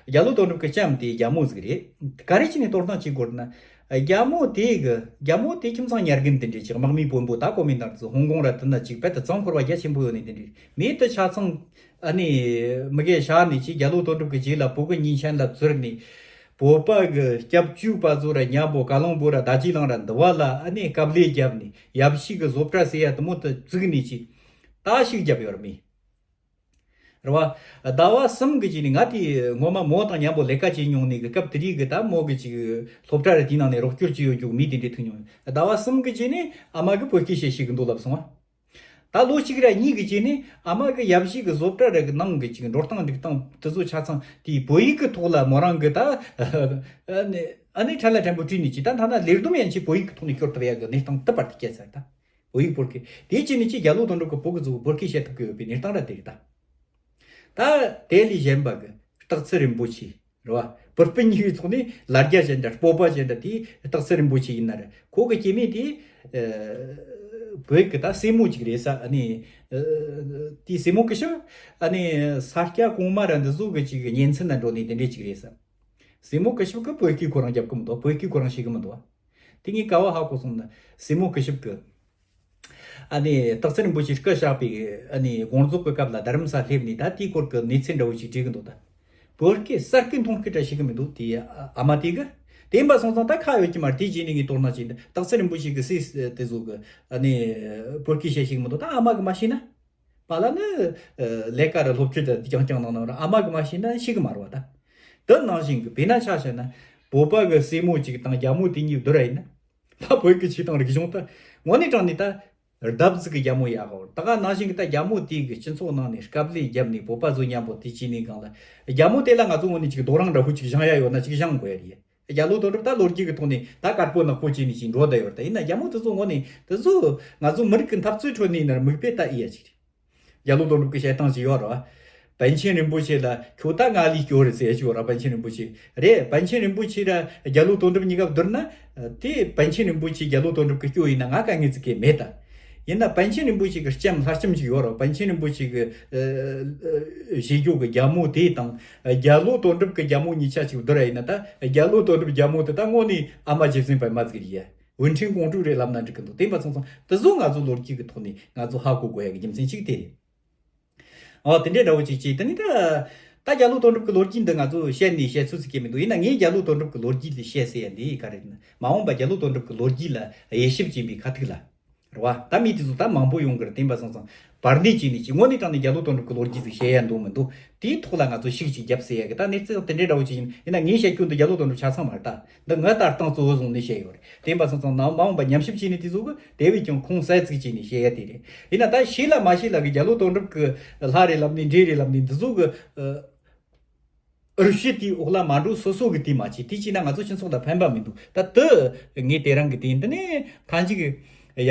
རྒྱ་ལོ་དོན་གྲུབ་ཀྱི་ལྕམ་དེ་རྒྱ་མོ་ཟིག་རེད། ག་རེ་བྱས་ནས་དོ་སྣང་བྱེད་དགོས་ན། རྒྱ་མོ་དེ་གི་རྒྱ་མོ་དེ་ཁྱིམ་ཚང་ཉར་རྒན་དེ་འདྲས་ཅིག་དམག་མི་དཔོན་པོ་ད་གོ་མིན་ཏང་ཙི་ཧོང་ཀོང་ར་དེ་ན་ཅིག་དཔེ་དེ་གཙང་ཁོར་བ་རྒྱ་ཆེན་པོ་ཡོད་ནི་དེ་འདྲས་མེད་དུ་ཆ་ཚང་ཨ་ནི་མི་གེ་ཤ་ནི་ཅིག་རྒྱ་ལོ་དོན་གྲུབ་ཀྱི་རྗེས་ལ་བོད་གི་ཉིན་ཆན་ལ་བཙུར་ནི། བོད་པ་གི་སྐྱབས་བཅོལ་བ་ཚོ་ར་མཉམ་པོ་ཀ་ལོང་པོ་ར་རྡ་རྗེ་གླིང་ར་འདི་བ་ལ་ཨ་ནི་དཀའ་ལས་བརྒྱབ་ནི་ཡབ་གཞིས་གི་བཟོ་གྲྭ་ཟེར་ཡ་དེ་མོ་དེ་བཙུགས་ནི་ཅིག་ད་ཞིག་བརྒྱབ་ཡོད་ར་མི། རེད་བ། ཟླ་བ་གསུམ་གི་རྗེས་ནས་ང་དེ་ངོ་མ་མོ་དང་མཉམ་པོ་ལས་ཀ་བྱེད་མྱོང་ནས་གི་སྐབས་དེ་དུས་གི་ད་མོ་གི་ཅིག་སློབ་གྲྭ་རེ་དེའི་ནང་ནས་རོགས་སྐྱོར་བྱེད་ཡོད་རྒྱུ་མི་དེ་འདྲས་ཐུག་མྱོང་། ཟླ་བ་གསུམ་གི་རྗེས་ནས་ཨ་མ་གི་བོད་སྐད་བཤད་ཤེས་གི་འདུག་ལབ་སོང་བ། ད་ལོ་གཅིག་ར་གཉིས་གི་རྗེས་ནས་ཨ་མ་གི་ཡབ་གཞིས་གི་བཟོ་གྲྭ་རེ་གི་ནང་གི་ཅིག་འགྲོ་སྟངས་འགྲིག་སྟངས་དེ་ཚོ་ཆ་ཚང་དེའི་བོད་ཡིག་གི་ཐོག་ལ་མོ་རང་གི་ད་ཨ་ནི་ཨ་ནི་ཁྲལ་ལ་ཕྲན་བུ་བྲིས་ནས་ཅིག་ད་ཐ་ན་ལས་བསྡོམས་ཡན་ཆད་བོད་ཡིག་གི་ཐོག་ནས་སྐྱོར་ཐུབ་ཡ་གི་གནས་སྟངས་དེ་བར་དུ་བསྐྱལ་ཚར་ད། བོད་ཡིག་བོད་སྐད་དེའི་རྗེས་ནས་ཅིག་རྒྱ་ལོ་དོན་གྲུབ་ཀྱི་བོད་ཀྱི་གཙོ་བོ་བོད་སྐད་བཤད་ཐུབ་ཀྱི་ཡོད་པའི་གནས་སྟངས་ར་དེ་རེད་ད། ད་དེ་ལས་གཞན་པ་གི་སྟག་ཚེ་རིན་པོ་ཆེ་རེད་བ། བུ་སྤུན་གཉིས་ཀྱི་ཐོག་ནས་ལ་རྒྱ་ཅན་འདྲ་སྤོབས་པ་ཅན་འདྲ་དེ་སྟག་ཚེ་རིན་པོ་ཆེ་ཡིན་ན་རེད། ཁོ་གི་སྐྱེ་དམན་དེ་བོད་ཀྱི་ད་སྲས་མོ་ཅིག་རེད་ས། ཨ་ནི་དེའི་སྲས་མོ་སྐུ་ཞབས་ཨ་ནི་ས་སྐྱ་གོང་མ་ར་འདི་ཚོ་གི་ཅིག་གི་གཉེན་ཚན་ན་འགྲོ་ནས་དེ་འདྲས་ཅིག་རེད་ས། སྲས་མོ་སྐུ་ཞབས་ཀྱི་བོད་སྐད་ཁོ་རང་རྒྱབ་ཀྱི་མི་འདུག་བོད་སྐད་ཁོ་རང་ཤེས་ཀྱི་མི་འདུག་དེ་ངས་ག་བ་ཧ་གོ་སོང་ན་སྲས་མོ་སྐུ་ཞབས་ཀྱི་ཨ་ནི་སྟག་ཚེ་རིན་པོ་ཆེ་སྐུ་གཤེགས་པའི་ཨ་ནི་དགོངས་རྫོགས་ཀྱི་སྐབས་ལ་རྡ་རམ་ས་སླེབས་ནས་ད་དེའི་སྐོར་གྱི་གནས་ཚུལ་འདྲ་བོ་ཞིག་བྲིས་ཀྱི་འདུག་ད་བོད་སྐད་གསར་སྐད་མཐོང་སྐད་འདྲ་ཞིག་གི་མི་འདུག་དེ་ཨ་མ་དེ་གི་དེ་འབའ་སོང་ཙང་ད་ཁ་ཡོད་ཀྱི་མ་རེད། དེ་རྗེས་ནས་ངས་དོ་སྣང་བྱས་ནས་སྟག་ཚེ་རིན་པོ་ཆེ་གི་སྲས་དེ་ཚོ་གི་ཨ་ནི་བོད་སྐད་བཤད་ཤེས་ཀྱི་མི་འདུག་ད་ཨ་མ་གི་མ་ཤེས་ན། པཱ་ལགས་ནི་ལས་ཀ་ར་སློབ་ཁྲིད་དང་རྐྱང་རྐྱང་གནང་གནང་ར་ཨ་མ་གི་མ་ཤེས་ན་ཤེས་གི་མ་རེད་བ་ད། དེ་ནང་བཞིན་གི་དཔེར་ན་ཆ་བཞག་ན་བོད་པ་གི་སྲས་མོ་གཅིག་དང་རྒྱ་མོ་དེ་གཉིས་བསྡུར་ར་ཡིན་ན། ད་བོད་ཀྱི་ཆོས་དང་རིག་གཞུང་ད་དངོས་གནས་དྲང་གནས་ད་རྡབ་གཅིག་གི་རྒྱ་མོ་ཡག་གོ་ད་ག་ནང་བཞིན་གི་ད་རྒྱ་མོ་དེ་གི་སྤྱི་ཚོགས་ནང་ནས་དཀའ་ལས་བརྒྱབ་ནས་བོད་པ་ཚོ་མཉམ་པོ་དེ་བྱས་ནས་གང་ལ་རྒྱ་མོ་དེ་ལ་ང་ཚོ་དངོས་གནས་ཅིག་རྡོ་རིང་འདྲ་བོ་ཅིག་བཞེངས་ཡ་ཡོད་ན་ཅིག་བཞེངས་དགོས་ཡ་རེད། རྒྱ་ལོ་དོན་གྲུབ་ད་ལོ་རྒྱུས་ཀྱི་ཐོག་ནས་ད་དཀར་པོ་ནག་པོ་བྱས་ནས་ཅིག་འགྲོ་བསྡད་ཡོད་རེད། ད་ཡིན་ན་རྒྱ་མོ་དེ་ཚོ་དངོས་གནས་དེ་ཚོ་ང་ཚོ་མི་རིགས་ཀྱི་འཐབ་རྩོད་ཁྲོད་ནས་ཡིན་ན་ར་མིག་དཔེ་ལྟ་ཨེ་ཡ་ཅིག་རེད། རྒྱ་ལོ་དོན་གྲུབ་ཀྱི་བཤད་སྟངས་ཅིག་ཡོད་རེད་བ། པཎ་ཆེན་རིན་པོ་ཆེ་ལ་ཁྱོད་ད་ང་ལས་སྐྱོ་རེད་ཟེར་ཡ་ཅིག་ཡོད་རེད། པཎ་ཆེན་རིན་པོ་ཆེ་རེད། པཎ་ཆེན་རིན་པོ་ཆེ་ར་རྒྱ་ལོ་དོན་གྲུབ་གཉིས་ཀ་བསྡུར་ན་དེ་པཎ་ཆེན་རིན་པོ་ཆེ་རྒྱ་ལོ་དོན་གྲུབ་ཀྱི་སྐྱོ་ཡིན་ན་ང་དཀའ་ངལ་ཅིག་གི་མེད་ད། ཡིན་ན་པཎ་ཆེན་རིན་པོ་ཆེ་གི་ལྕམ་ལྷ་ལྕམ་ཅིག་ཡོད་རེད། པཎ་ཆེན་རིན་པོ་ཆེ་གི་ཨ་ཨ་བཞེས་རྒྱུ་གི་རྒྱ་མོ་དེ་དང་རྒྱ་ལོ་དོན་གྲུབ་ཀྱི་རྒྱ་མོ་གཉིས་ཆ་ཅིག་བསྡུར་ཡ་ཡིན་ན་ད་རྒྱ་ལོ་དོན་གྲུབ་རྒྱ་མོ་དེ་ད་དངོས་གནས་ཨ་མ་རྗེ་བཙུན་པད་མ་ཟིག་རེད་ཡ། འོན་ཁྲིན་ཀོང་ཀྲུའུ་རེད་ལབ་ན་འགྲིག་གི་འདུག་དེ་འབའ་ཚང་ཚང་དེ་ཚོ་ང་ཚོ་ལོ་རྒྱུས་ཀྱི་ཐོག་ནས་ང་ཚོ་ཧ་གོ་དགོས་ཡ་གི་རྒྱུ་མཚན་གཅིག་དེ་རེད། ཨོ་དེ་འདྲའི་འདྲ་བོ་ཅིག་ཅིག་དེ་ནི་ད་ད་རྒྱ་ལོ་དོན་གྲུབ་ཀྱི་ལོ་རྒྱུས་འདི་ང་ཚོ་བཤད་ནས་བཤད་ཚོད་ཅིག་གི་མི་འདུག་ཡིན་ན་ངས་རྒྱ་ལོ་དོན་གྲུབ་ཀྱི་ལོ་རྒྱུས་ལ་བཤད་ཟེར་ཡ་འདི་ག་རེ་རེད་ན་མ་འོངས་པ་རྒྱ་ལོ་དོན་གྲུབ་ཀྱི་ལོ་རྒྱུས་ལ་དབྱེ་ཞིབ་བྱེད་པའི་ཁ་ཐུག་ལ། རེད་བ། ད་མི་དེ་ཚོ་ད་མང་པོ་ཡོང་གི་རེད། དེ་འབའ་སོང་ཙང་བར་འདི་བྱས་ནས་ཅིག་དངོས་གནས་དྲང་ནས་རྒྱ་ལོ་དོན་གྲུབ་ཀྱི་ལོ་རྒྱུས་ཟིག་བཤད་ཡ་འདུག་མི་འདུག་དེའི་ཐོག་ལ་ང་ཚོ་ཤུགས་ཅིག་བརྒྱབ་ཟེར་ཡ་གི་ད་གནས་ཚུལ་དེ་འདྲའི་འདྲ་བོ་ཅིག་ཡིན། ཡིན་ན་ངས་བཤད་རྒྱུ་འདི་རྒྱ་ལོ་དོན་གྲུབ་ཆ་ཚང་མ་རེད་ད། འདི་ངའི་ལྟ་སྟངས་གཙོ་བོ་བཟུང་ནས་བཤད་ཡོད་རེད། དེ་འབའ་སོང་ཙང་ནང་མ་འོངས་པ་ཉམས་ཞིབ་བྱས་ནས་དེ་ཚོ་གི་དེ་བས་ཀྱང་ཁུངས་གསལ་ཅིག་བྱས་ནས་བཤད་ཡ་དེ་རེད། ཡིན་ན་ད་ཤེས་ལ་མ་ཤེས་ལ་གི་རྒྱ་ལོ་དོན་གྲུབ་ཀྱི་ལྷ་རེད་ལབ་ནས་འདྲེ་རེད་ལབ་ནས་འདི་ཚོ་གི་ཨ། རུ་བཤད་དེའི་འོག་ལ་མ་འགྲོ། སོ་སོ་གི་དེ་མ་བྱེད། དེ་བྱས་ན་ང་ཚོ་སྤྱི་ཚོགས་ལ་ཕན་པ་མི་འདུག་ད་དུ་ངས་དེ་རིང་གི་དེ་འདི་ནས་ཐང་ཅིག་གི་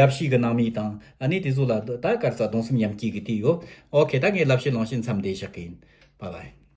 ཡབ་ཤི་གི་ནང་མི་དང་ཨ་ནི་དེ་ཚོ་ལ་ད་གར་ས་གདུང་སེམས་མཉམ་སྐྱེད་གི་དེ་ཡོད། ཨོ་ཁེ། ད་ངས་ལབ་བཤད་ལོང་བཤད་མཚམས་འདི་བཞག་གི་ཡིན། བཱའི་བཱའི།